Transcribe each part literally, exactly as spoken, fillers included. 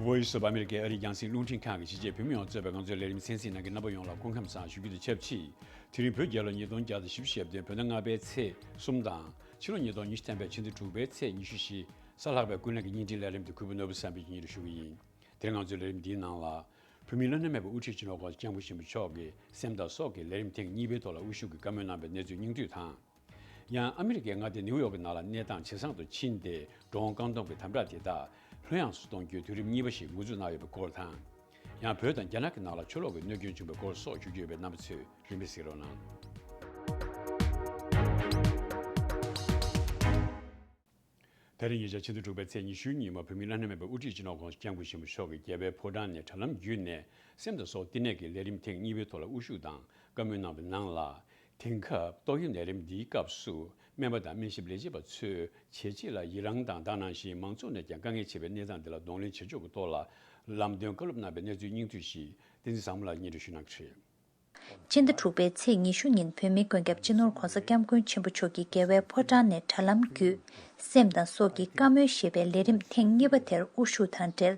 Voice of America ཨ་རིའི་རྒྱང་སྲིང་རླུང་འཕྲིན་ཁང་གི་གཞིས་བྱེས་བོད་མི་ཡོངས་གཙོས་པའི་ང་ཚོའི་ལས་རིམ་གསན་གཟིགས་གནང་མཁན་རྣམ་པ་ཡོངས་ལ་སྐུ་ཁམས་བཟང་ཞུ་རྒྱུ་དང་ཆབས་ཅིག་དེ་རིང་བོད་རྒྱལ་ལོ་ཉིས་སྟོང་བརྒྱ་དང་བཞི་བཅུ་ཞེ་བདུན་བོད་ཟླ་ལྔ་པའི་ཚེས་གསུམ་དང་ཕྱི་ལོ་ཉིས་སྟོང་ཉི་ཤུ་ཐམ་པའི་ཕྱི་ཟླ་དྲུག་པའི་ཚེས་ཉི་ཤུ་བཞི། གཟའ་ལྷག་པའི་ཀུན་གླེང་གི་བརྙན་འཕྲིན་ལས་རིམ་དེ་གུས་པ་ནོར་བུ་བསམ་འཕེལ་གྱིས་སྙན་སྒྲོན་ཞུ་གི་ཡིན། དེ་རིང་ང་ཚོའི་ལས་རིམ་འདིའི་ནང་ལ། བོད་མིའི་བླ་ན་མེད་པའི་དབུ་ཁྲིད་སྤྱི་ནོར་༸གོང་ས་༸སྐྱབས་མགོན་ཆེན་པོ་མཆོག་གི་སེམས་དང་སྲོག་གི་ལས་རིམ་ཐེངས་གཉིས་པའི་ཐོག་ལ་དབུ་བཞུགས་ཀྱི་བཀའ་མོལ་གནང་བའི་གནས་ཚུལ་སྙིང་བསྡུས་དང་། ཡང་ཨ་མི་རི་ཀའི་མངའ་སྡེ་ནིའུ་ཡོག་གི་ནང་ལ་གནས་སྟངས་ཇེ་བཟང་དུ་ཕྱིན་ཏེ། འགྲོ་འོང་རྐང་སྡོམ་གྱི་དམ་དྲག་དེ་དག་ལྷོད་ཡངས་སུ་གཏོང་རྒྱུའི་དུས་རིམ་གཉིས་པ་ཞིག་འགོ་འཛུགས་གནང་ཡོད་པའི་སྐོར་དང་། ཡང་བོད་དང་རྒྱ་ནག་གི་ནང་ལ་ཆུ་ལོག་གི་གནོད་སྐྱོན་བྱུང་བའི་སྐོར་སོགས་ཞུ་རྒྱུ་ཡོད་པས་རྣམ་པ་ཚོས་རིམ་པས་གཟིགས་རོགས་གནང་། ད་རིང་ཉེ་ཆར་ཕྱི་ཟླ་དྲུག་པའི་ཚེས་ཉི་ཤུའི་ཉིན་མ་བོད་མིའི་བླ་ན་མེད་པའི་དབུ་ཁྲིད་སྤྱི་ནོར་༸གོང་ས་༸སྐྱབས་མགོན་ཆེན་པོ་མཆོག་གིས་རྒྱལ་བའི་ཕོ་བྲང་ནས་དྲ་ལམ་བརྒྱུད་ནས་སེམས་དང་སྲོག་བསྟི་གནས་ཀྱི་ལས་རིམ་ཐེངས་གཉིས་པའི་ཐོག་ལ་དབུ་བཞུགས་དང་བཀའ་མོལ་གནང་བའི་ནང་ལ། དེང་སྐབས་ཏོག་དབྱིབས་ནད་རིམས་འདིའི་སྐབས་སུ་སྨན་པ་དང་སྨན་ཞབས་ལས་བྱེད་པ་ཚོས་བྱས་རྗེས་ལ་ཡི་རངས་དང་དེ་ནང་བཞིན་མང་ཚོགས་ནས་ཀྱང་དཀའ་ངལ་ཆེ་བའི་གནས་སྟངས་འདི་ལ་གདོང་ལེན་བྱེད་ཕྱོགས་ཀྱི་ཐོག་ལ་ལམ་སྟོན་བཀའ་སློབ་གནང་བའི་གནས་ཚུལ་སྙིང་བསྡུས་ཤིག་བསྟན་འཛིན་བཟང་མོ་ལགས་སྙན་སྒྲོན་ཞུ་གནང་གི་རེད། ཕྱི་ཟླ་དྲུག་པའི་ཚེས་ཉི་ཤུ་ཉིན་བོད་མིའི་མགོན་སྐྱབས་སྤྱི་ནོར་༸གོང་ས་༸སྐྱབས་མགོན་ཆེན་པོ་མཆོག་གིས་རྒྱལ་བའི་ཕོ་བྲང་ནས་དྲ་ལམ་བརྒྱུད། སེམས་དང་སྲོག་གི་བཀའ་མོལ་ཞེས་པའི་ལས་རིམ་ཐེངས་གཉིས་པ་དེར་དབུ་བཞུགས་དང་འབྲེལ།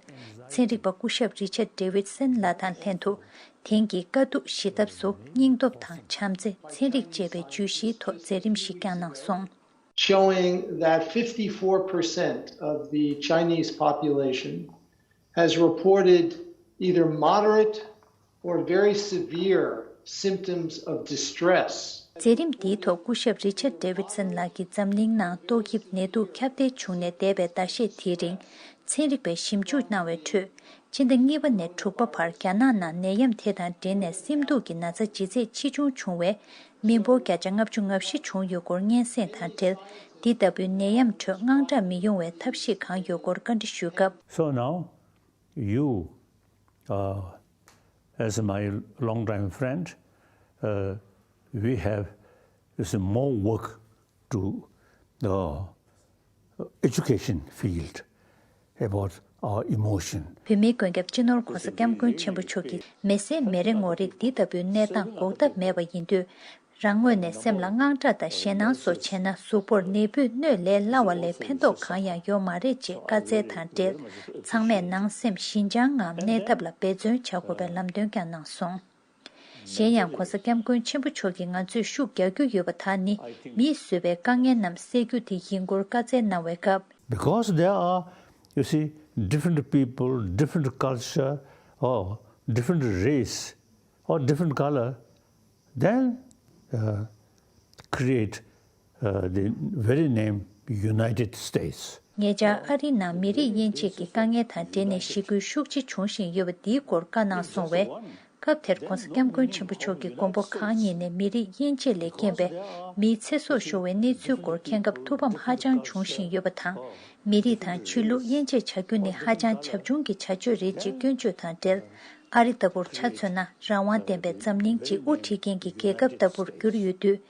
ཚན་རིག་པ་སྐུ་ཞབས་Richard Davidson ལགས་དང་ལྷན་དུ། དེང་གི་དཀའ་སྡུག་ཞི་ཐབས་སུ་སྙིང་སྟོབས་དང་བྱམས་བརྩེ་ཚན་རིག་ཅེས་པའི་བརྗོད་གཞིའི་ཐོག་མཛད་རིམ་ཞིག་བསྐྱངས་གནང་སོང་། Showing that fifty-four percent of the Chinese population has reported either moderate or very severe symptoms of distress. མཛད་རིམ་འདིའི་ཐོག་སྐུ་ཞབས་Richard Davidson ལགས་ཀྱིས་འཛམ་གླིང་ནང་ཏོག་དབྱིབས་ནད་དུག་ཁྱབ་གདལ་བྱུང་ནས་འདས་པའི་ཟླ་ཤས་དེའི་རིང་ཚན་རིག་པས་ཞིབ་འཇུག་གནང་བའི་ཁྲོད། ཕྱི་ཟླ་གཉིས་པ་ནས་དྲུག་པ་བར་རྒྱ་ནག་ནང་ནད་ཡམས་དེ་དང་འབྲེལ་ནས་སེམས་སྡུག་གི་ན་ཚ་ཇེ་ཚད་ཆེ་ཆུང་བྱུང་བའི་མི་འབོར་བརྒྱ་ཆ་ལྔ་བཅུ་ང་བཞི་བྱུང་ཡོད་སྐོར་སྙན་སེང་དང་འབྲེལ། འདི་ལྟ་བུའི་ནད་ཡམས་ཁྲོད་དངངས་སྐྲག་མི་ཡོང་བའི་ཐབས་ཤེས་གང་ཡོད་སྐོར་བཀའ་འདྲི་ཞུས་སྐབས། So now, you, uh, as my longtime friend, uh, we have, you see, more work to the education field about our emotion. བོད་མིའི་མགོན་སྐྱབས་སྤྱི་ནོར་༸གོང་ས་༸སྐྱབས་མགོན་ཆེན་པོ་མཆོག་གིས་མི་སེར་མི་རེ་ངོ་རེས་འདི་ལྟ་བུའི་གནས་སྟངས་འགོག་ཐབས་མེད་པ་ཡིན་དུས། རང་ངོས་ནས་སེམས་ལ་དངངས་སྐྲག་དང་ཞེད་སྣང་སོགས་བྱས་ན་གཟུགས་པོར་ནད་འབུས་གནོད་ལས་སླ་བ་ལས་ཕན་ཐོགས་གང་ཡང་ཡོད་མ་རེད་ཅེས་བཀའ་སྩལ་དང་འབྲེལ། ཚང་མས་ནང་སེམས་ཞི་འཇམ་ངང་གནས་ཐབས་ལ་འབད་བརྩོན་བྱ་དགོས་པའི་ལམ་སྟོན་ཀྱང་གནང་སོང་། གཞན་ཡང་༸གོང་ས་༸སྐྱབས་མགོན་ཆེན་པོ་མཆོག་གིས་ང་ཚོས་ཤུགས་རྒྱག་རྒྱུ་ཡོད་པ་དག་ནི་མིས་བཟོས་པའི་དཀའ་ངལ་རྣམས་སེལ་རྒྱུ་དེ་ཡིན་སྐོར་བཀའ་སྩལ་གནང་བའི་སྐབས། Because there are, you see, different people, different culture, or different race, or different color, then, uh, create, uh, the very name United States. ཉེ་ཆར་ཨ་རིའི་ནང་མི་རིགས་དབྱེ་འབྱེད་ཀྱི་དཀའ་ངལ་དང་འབྲེལ་ནས་ཞི་རྒོལ་ཤུགས་ཆེ་བྱུང་བཞིན་ཡོད་པ་འདིའི་སྐོར་བཀའ་གནང་སོང་བས། སྐབས་དེར་༸གོང་ས་༸སྐྱབས་མགོན་ཆེན་པོ་མཆོག་གིས་མགོན་པོ་གང་ཉིད་ནས་མི་རིགས་དབྱེ་འབྱེད་ལས་རྐྱེན་པས་མིའི་ཚེ་སྲོག་ཤོར་བའི་གནས་ཚུལ་སྐོར་མཁྱེན་སྐབས་ཐུགས་ཕམ་ཧ་ཅང་བྱུང་བཞིན་ཡོད་པ་དང་། མི་རིགས་དང་ཆོས་ལུགས་དབྱེ་འབྱེད་བྱ་རྒྱུ་ནི་ཧ་ཅང་བྱབ་ཆུང་གི་བྱ་སྤྱོད་རེད་ཅེས་སྐྱོན་བརྗོད་དང་འབྲེལ། ཨ་རི་ལྟ་བུར་ཆ་མཚོན་ན་རང་དབང་ལྡན་པའི་འཛམ་གླིང་གཅིག་དབུ་ཁྲིད་མཁན་གྱི་རྒྱལ་ཁབ་ལྟ་བུར་གྱུར་ཡོད་དུས།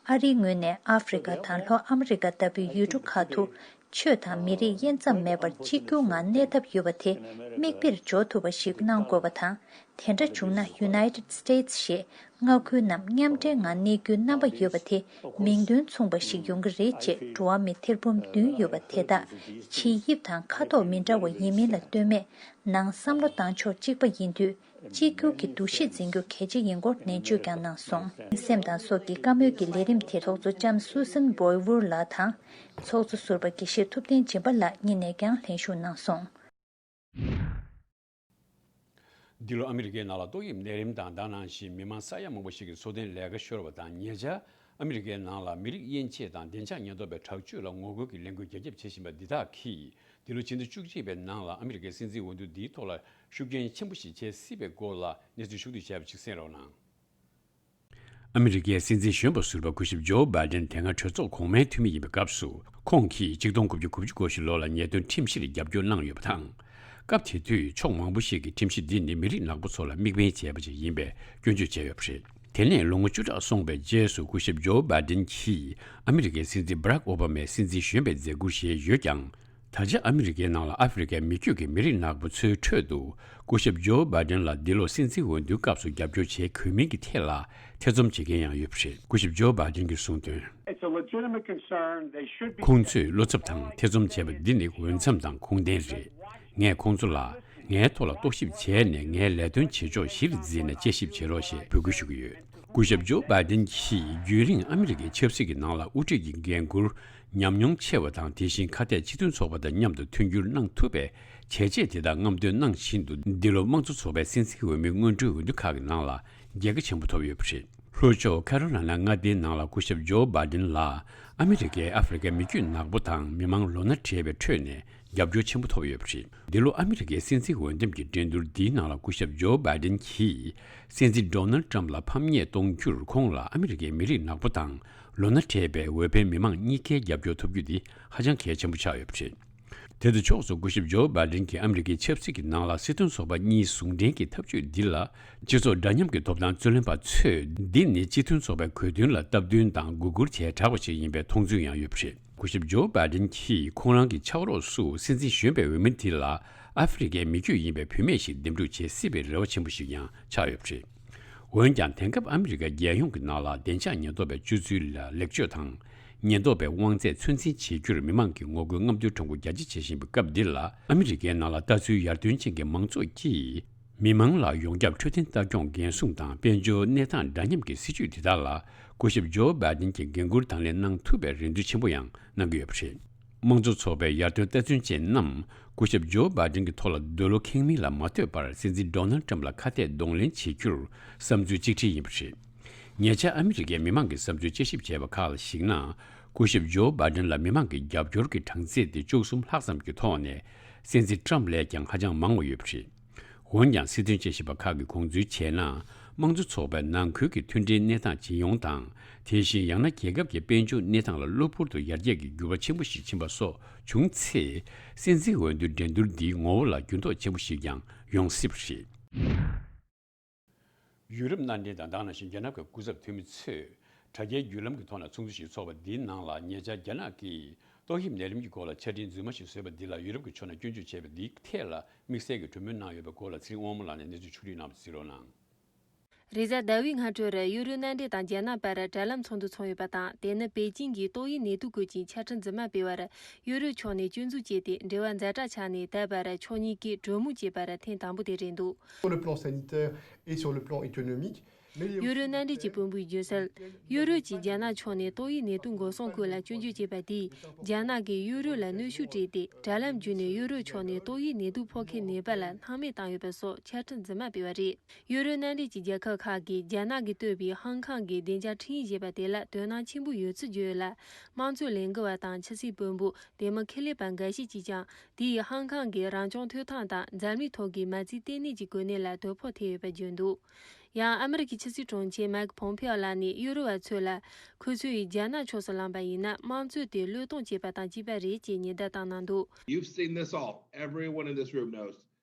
ཨ་རིའི་ངོས་ནས་ཨ་ཧྥེ་རི་ཀ་དང་ལྷོ་ཨ་མི་རི་ཀ་ལྟ་བུའི་ཡུལ་གྲུ་ཁག་ཏུ་ཆོས་དང་མི་རིགས་དབྱེ་མཚམས་མེད་པར་གཅིག་གྱུར་ངང་གནས་ཐབས་ཡོད་པ་དེ་མིག་དཔེར་འཇོག་ཐུབ་པ་ཞིག་གནང་དགོས་པ་དང་། དེ་འདྲ་བྱུང་ན་United States ཞེས་མངའ་ཁུལ་རྣམས་མཉམ་འབྲེལ་ངང་གནས་རྒྱུའི་རྣམ་པ་ཡོད་པ་དེ་མིང་དོན་མཚུངས་པ་ཞིག་ཡོང་གི་རེད་ཅེས་འགྲོ་བ་མི་ཐེར་འབུམ་བདུན་ཡོད་པ་དེ་དག་ཕྱིའི་དབྱིབས་དང་ཁ་དོག་མི་འདྲ་བ་ཡིན་མིན་ལ་ལྟོས་མེད་ནང་བསམ་བློ་བཏང་ཕྱོགས་གཅིག་པ་ཡིན་དུས། གཅིག་གྱུར་གྱི་འདུ་ཤེས་འཛིན་རྒྱུ་གལ་ཆེ་ཡིན་སྐོར་ནན་བརྗོད་ཀྱང་གནང་སོང་། སེམས་དང་སྲོག་གི་བཀའ་མོལ་གྱི་ལས་རིམ་དེར་ཚོགས་གཙོ་ལྕམ་Susan Boywood ལགས་དང་། ཚོགས་གཙོ་ཟུར་པ་དགེ་བཤེས་ཐུབ་བསྟན་སྦྱིན་པ་ལགས་གཉིས་ནས་ཀྱང་ལྷན་ཞུགས་གནང་སོང་། འདི་ལོ་ཨ་མི་རི་ཀའི་ནང་ལ་ཏོག་དབྱིབས་ནད་རིམས་དང་དེ་ནང་བཞིན་མི་མང་ས་ཡ་མང་པོ་ཞིག་གི་འཚོ་རྟེན་ལས་ཀ་ཤོར་བ་དང་། ཉེ་ཆར་ཨ་མི་རི་ཀའི་ནང་ལ་མི་རིགས་དབྱེ་འབྱེད་དང་བདེ་འཇགས་ཉེན་རྟོག་པའི་དྲག་སྤྱོད་ལ་ངོ་རྒོལ་གྱི་ལས་འགུལ་རྒྱ་ཁྱབ་བྱེད་བཞིན་པ་འདི་དག་གིས། འདི་ལོ་ཕྱི་ཟླ་བཅུ་གཅིག་པའི་ནང་ལ་ཨ་མི་རི་ཀའི་སྲིད་འཛིན་འོས་བསྡུ་འདིའི་ཐོག་ལ་ཤུགས་རྐྱེན་ཆེན་པོ་ཞིག་བྱེད་སྲིད་པའི་སྐོར་ལ་གནས་ཚུལ་ཞིབ་འཇུག་བྱས་པ་ཅིག་གསན་རོགས་གནང་། ཨ་མི་རི་ཀའི་སྲིད་འཛིན་གཞོན་པ་ཟུར་པ་སྐུ་ཞབས་ཇོ་བྷའི་ཌེན་དེ་སྔ་གྲོས་ཚོགས་གོང་མའི་འཐུས་མི་ཡིན་པའི་སྐབས་སུ། ཁོང་གིས་ཆིག་སྟོང་དགུ་བརྒྱ་གོ་བཞི་ལོ་ལ་ཉེས་དོན་ཁྲིམས་གཞིར་རྒྱབ་སྐྱོར་གནང་ཡོད་པ་དང་། སྐབས་དེ་དུས་ཕྱོགས་མང་པོ་ཞིག་གིས་ཁྲིམས་གཞི་འདི་ནི་མི་རིགས་ནག་པོ་ཚོ་ལ་དམིགས་འབེན་བྱས་པ་ཞིག་ཡིན་པའི་སྐྱོན་བརྗོད་བྱས་ཡོད་པ་རེད། དེ་ནས་ལོ་ངོ་བཅུ་ཕྲག་སོང་བའི་རྗེས་སུ་སྐུ་ཞབས་ཇོ་བྷའི་ཌེན་གྱིས་ཨ་མི་རི་ཀའི་སྲིད་འཛིན་བྷ་རག་ཨོ་བྷ་མའི་སྲིད་འཛིན་གཞོན་པའི་མཛད་ཁུར་བཞེས་ཡོད་ཀྱང་། ད་ཆ་ཨ་མི་རི་ཀའི་ནང་ལ་ཨ་ཧྥེ་རི་ཀའི་མི་རྒྱུད་ཀྱི་མི་རིགས་ནག་པོ་ཚོའི་ཁྲོད་དུ་སྐུ་ཞབས་ཇོ་བྷའི་ཌེན་ལ་འདི་ལོ་སྲིད་འཛིན་འོས་བསྡུའི་སྐབས་སུ་རྒྱབ་སྐྱོར་བྱེད་དགོས་མིན་གྱི་ཐད་ལ་ཐེ་ཚོམ་བྱེད་མཁན་ཡང་ཡོད་པ་རེད། སྐུ་ཞབས་ཇོ་བྷའི་ཌེན་གྱིས་གསུངས་དོན། It's a legitimate concern. They should be ཁོང་ཚོས་བློ་འཚབ་དང་ཐེ་ཚོམ་བྱས་པ་འདི་ནི་འོས་འཚམ་དང་ཁུངས་ལྡན་རེད། ངས་ཁོང་ཚོ་ལ་ ངའི་ཐོག་ལ་རྟོག་ཞིབ་བྱས་ནས། ངའི་ལས་དོན་བྱེད་ཕྱོགས་གཞིར་འཛིན་ནས་དཔྱད་ཞིབ་བྱེད་རོགས་ཞེས་འབོད་སྐུལ་ཞུ་གི་ཡོད། སྐུ་ཞབས་ཇོ་བྷའི་ཏིན་གྱིས་རྒྱུན་རིང་ཨ་མི་རི་ཀའི་ཆབ་སྲིད་ཀྱི་ནང་ལ་དབུ་ཁྲིད་ཀྱི་འགན་འཁུར་ཉམས་མྱོང་ཆེ་བ་དང་། དེ་བཞིན་ཁ་གཏད་སྤྱི་མཐུན་ཚོགས་པ་དང་མཉམ་དུ་མཐུན་འགྱུར་གནང་ཐུབ་པའི་བྱས་རྗེས་དེ་དག་རྔམ་སྟོན་གནང་བཞིན་དུ། འདི་ལོ་དམངས་གཙོ་ཚོགས་པའི་སྲིད་འཛིན་འོས་མིའི་སྔོན་འགྲོའི་འོས་བསྡུ་ཁག་གི་ནང་ལ་རྒྱལ་ཁ་ཆེན་པོ་ཐོབ་ཡོད་པ་རེད། ལྷོ་ཕྱོགས་ཁ་རོ་ལ་ན་མངའ་སྡེའི་ནང་ལ་སྐུ་ཞབས་ཇོ་བྷའི་ཏིན་ལ་ཨ་མི་རི་ཀའི་ཨ་ཧྥེ་རི་ཀའི་མི་རྒྱུད་ནག་པོ་དང་མི་མང་ལོ་ན་བགྲེས་པའི་ཁྲོད་ནས་རྒྱབ་སྐྱོར་ཆེན་པོ་ཐོབ་ཡོད་པ་རེད། འདི་ལོ་ཨ་མི་རི་ཀའི་སྲིད་འཛིན་འོས་འདེམས་ཀྱི་འགྲན་བསྡུར་འདིའི་ནང་ལ་སྐུ་ཞབས་ཇོ་བྷའི་ཏིན་གྱིས་སྲིད་འཛིན་ཌོ་ནལ་ཊམ་ལ་ཕམ་ཉེས་གཏོང་རྒྱུར། ཁོང་ལ་ཨ་མི་རི་ཀའི་མི་རིགས་ནག་པོ་དང་ལོ་ན་བགྲེས་པའི་འོས་འཕེན་མི་མང་གཉིས་ཀའི་རྒྱབ་སྐྱོར་ཐོབ་རྒྱུ་འདི་ཧ་ཅང་གལ་ཆེན་པོ་ཆགས་ཡོད་པ་རེད། དེ་དང་ཕྱོགས་སུ་སྐུ་ཞབས་ཇོ་བྷའི་ཏིན་གྱིས་ཨ་མི་རི་ཀའི་ཆབ་སྲིད་ཀྱི་ནང་ལ་སྲིད་དོན་ཚོགས་པ་གཉིས་ཟུང་འབྲེལ་གྱི་འཐབ་ཇུས་འདི་ལ། སྤྱི་ཚོགས་འདྲ་མཉམ་གྱི་ཐོབ་ཐང་རྩོད་ལེན་པ་ཚོས་འདི་ནི་སྤྱི་མཐུན་ཚོགས་པའི་གོ་དོན་ལ་སྟབས་བསྟུན་དང་མགོ་སྒུར་བྱས་དྲགས་པ་ཞིག་ཡིན་པའི་མཐོང་ཚུལ་ཡང་ཡོད་པ་རེད། སྐུ་ཞབས་ཇོ་བྷའི་ཏིན་གྱིས་ཁོང་རང་གི་ཕྱག་རོགས་སུ་སྲིད་འཛིན་གཞོན་པའི་འོས་མི་དེ་ལ་ཨ་ཧྥེ་རི་ཀའི་མི་རྒྱུད་ཡིན་པའི་བུད་མེད་ཞིག་འདེམས་སྒྲུག་བྱེད་སྲིད་པའི་རེ་བ་ཆེན་པོ་ཞིག་ཀྱང་ཆགས་ཡོད་པ་རེད། འོན་ཀྱང་། དེང་སྐབས་ཨ་མི་རི་ཀ་རྒྱལ་ཡོངས་ཀྱི་ནང་ལ་བདེ་འཇགས་ཉེན་རྟོག་པའི་སྤྱོད་ཚུལ་ལ་ལེགས་བཅོས་དང་། ཉེན་རྟོག་པའི་དབང་ཚད་ཚོད་འཛིན་བྱེད་རྒྱུར་མི་མང་གི་ངོ་རྒོལ་རྔམ་སྟོན་གྲངས་འབོར་རྒྱ་སྐྱེད་བྱེད་བཞིན་པའི་སྐབས་འདི་ལ། ཨ་མི་རི་ཀའི་ནང་ལ་ལྟ་ཚུལ་ཡར་ཐོན་ཅན་གྱི་མང་ཚོགས་ཀྱིས་མི་མང་ལ་ཡོངས་ཁྱབ་འཕྲོད་བསྟེན་ལྟ་སྐྱོང་འགན་སྲུང་དང་། དཔལ་འབྱོར་གནས་སྟངས་འདྲ་མཉམ་གྱི་སྲིད་ཇུས་དེ་དག་ལ་སྐུ་ཞབས་ཇོ་བྷའི་ཏིན་གྱིས་འགན་འཁུར་དང་ལེན་གནང་ཐུབ་པའི་རེ་འདུན་ཆེན་པོ་ཡང་གནང་གི་ཡོད་པ་རེད། དམངས་གཙོ་ཚོགས་པའི་ཡར་ཐོན་ལྟ་ཚུལ་ཅན་རྣམས་སྐུ་ཞབས་ཇོ་བྷའི་ཏིན་གྱི་ཐོག་ལ་འདོད་བློ་ཁེངས་མིན་ལ་མ་ལྟོས་པར། སྲིད་འཛིན་ཌོ་ནལ་ཊམ་ལ་ཁ་གཏད་གདོང་ལེན་བྱེད་རྒྱུར་བསམ་ཚུལ་གཅིག་སྒྲིལ་ཡིན་པ་རེད། ཉེ་ཆར་ཨ་མི་རི་ཀའི་མི་མང་གི་བསམ་ཚུལ་དཔྱད་ཞིབ་བྱས་པ་ཁག་ལ་གཞིགས་ན། སྐུ་ཞབས་ཇོ་བྷའི་ཏིན་ལ་མི་མང་གི་རྒྱབ་སྐྱོར་གྱི་གྲངས་ཚད་དེ་བཅུ་གསུམ་ལྷག་ཙམ་གྱི་ཐོག་ནས། སྲིད་འཛིན་ཊམ་ལས་ཀྱང་ཧ་ཅང་མང་བ་ཡོད་པ་རེད། འོན་ཀྱང་། སྲིད་དོན་དཔྱད་ཞིབ་པ་ཁག་གིས་དགོངས་ཚུལ་བྱས་ན། དམངས་གཙོ་ཚོགས་པའི་ནང་ཁུལ་གྱི་མཐུན་སྒྲིལ་གནས་སྟངས་ཇེ་ཡོང་དང་། དེ་བཞིན་ཡང་ན་རྒྱལ་ཁབ་ཀྱི་དཔལ་འབྱོར་གནས་སྟངས་ལ་གློ་བུར་དུ་ཡར་རྒྱས་ཀྱི་འགྱུར་བ་ཆེན་པོ་ཞིག་ཕྱིན་པ་སོགས་བྱུང་ཚེ། སྲིད་འཛིན་འོས་བསྡུའི་འགྲན་བསྡུར་འདིའི་ངོ་བོ་ལ་འགྱུར་ལྡོག་ཆེན་པོ་ཞིག་ཀྱང་ཡོང་སྲིད་པ་རེད། ཡུ་རོབ་མནའ་འབྲེལ་དང་། དེ་ནང་བཞིན་རྒྱ་ནག་གི་སྐུ་ཚབ་འཐུས་མི་ཚོས་དྲ་རྒྱའི་བརྒྱུད་ལམ་གྱི་ཐོག་ནས་ཚོགས་འདུ་ཞིག་འཚོགས་པ་འདིའི་ནང་ལ། ཉེ་ཆར་རྒྱ་ནག་གིས་ཏོག་དབྱིབས་ནད་རིམས་ཀྱི་སྐོར་ལ་ཆ་འཕྲིན་རྫུན་མ་ཞིག་བཟོས་པ་འདི་ལ་ཡུ་རོབ་ཀྱི་ཕྱོགས་ནས་སྐྱོན་བརྗོད་བྱས་པ་འདིའི་ཐད་ལ་དམིགས་བསལ་གྱི་གྲོས་མོལ་གནང་ཡོད་པའི་སྐོར་ལ་ཚེ་རིང་དབང་མོ་ལགས་ནས་གནས་ཚུལ་ཕྱོགས་བསྒྲིགས་གནང་བ་གཟིགས་རོགས་གནང་། རེས་གཟའ་ཟླ་བའི་སྔ་དྲོར་ཡུ་རོབ་མནའ་འབྲེལ་དང་རྒྱ་ནག་བར་དྲ་ལམ་ཚོགས་འདུ་ཚོགས་ཡོད་པ་དང་། དེ་ནི་པེ་ཅིང་གིས་ཏོག་དབྱིབས་ནད་དུག་སྐོར་གྱི་ཆ་འཕྲིན་རྫུན་མ་སྤེལ་བར་ཡུ་རོབ་ཕྱོགས་ནས་སྐྱོན་འཛུགས་བྱས་ཏེ། འབྲེལ་བ་ཛ་དྲག་ཆགས་ནས། ད་བར་ཕྱོགས་གཉིས་ཀས་གྲོས་མོལ་བྱས་པར་ཐེངས་དང་པོ་དེ་རེད་འདུག། Sur le plan sanitaire et sur le plan économique, mais il y a ཡུ་རོབ་མནའ་འབྲེལ་གྱི་དཔོན་པོས་བརྗོད་གསལ། ཡུ་རོབ་ཀྱིས་རྒྱ་ནག་ཕྱོགས་ནས་ཏོག་དབྱིབས་ནད་དུག་འགོག་སྲུང་སྐོར་ལ་སྐྱོན་བརྗོད་བྱས་པ་དེས། རྒྱ་ནག་གིས་ཡུ་རོབ་ལ་གནོན་ཤུགས་སྤྲད་དེ། དྲ་ལམ་བརྒྱུད་ནས་ཡུ་རོབ་ཕྱོགས་ནས་ཏོག་དབྱིབས་ནད་དུག་ཕོག་མཁན་ནད་པ་ལ་སྣང་མེད་བཏང་ཡོད་པ་སོགས་ཆ་འཕྲིན་རྫུན་མ་སྤེལ་བ་རེད། ཡུ་རོབ་མནའ་འབྲེལ་གྱི་རྒྱལ་ཁབ་ཁག་གིས་རྒྱ་ནག་གིས་བཏོད་པའི་ཧང་ཀང་གི་བདེ་འཇགས་ཁྲིམས་ཡིག་ཅེས་པ་དེ་ལ་དོ་སྣང་ཆེན་པོ་ཡོད་ཚུལ་བརྗོད་ཡོད་ལ། དམངས་གཙོའི་ལས་འགུལ་བ་དང་ཕྱི་སྲིད་དཔོན་པོ། དེ་མིན་ཁེ་ལས་པ་འགའ་ཤས་ཀྱིས་ཀྱང་། དེས་ཧང་ཀང་གི་རང་སྐྱོང་ཐོབ་ཐང་དང་འཛམ་གླིང་ཐོག་གི་མ་རྩའི་ལྟེ་གནས་ཀྱི་གོ་གནས་ལ་དོ་ཕོག་ཐེབས་ཡོད་པར་བརྗོད་འདུག། ཡང་ཨ་མི་རི་ཀའི་ཕྱི་སྲིད་དྲུང་ཆེ་མཱིག་ཕོམ་ཕེའོ་ལགས་ནས་ཡུ་རོབ་པ་ཚོ་ལ། ཁོ་ཚོས་རྒྱ་ནག་ཕྱོགས་སུ་ལངས་པ་ཡིན་ན། དམངས་གཙོ་དེ་བློས་གཏོང་བྱས་པ་དང་གཅིག་པ་རེད་ཅེས་ཉེན་བརྡ་བཏང་གནང་འདུག། You've seen this all. Everyone in this room knows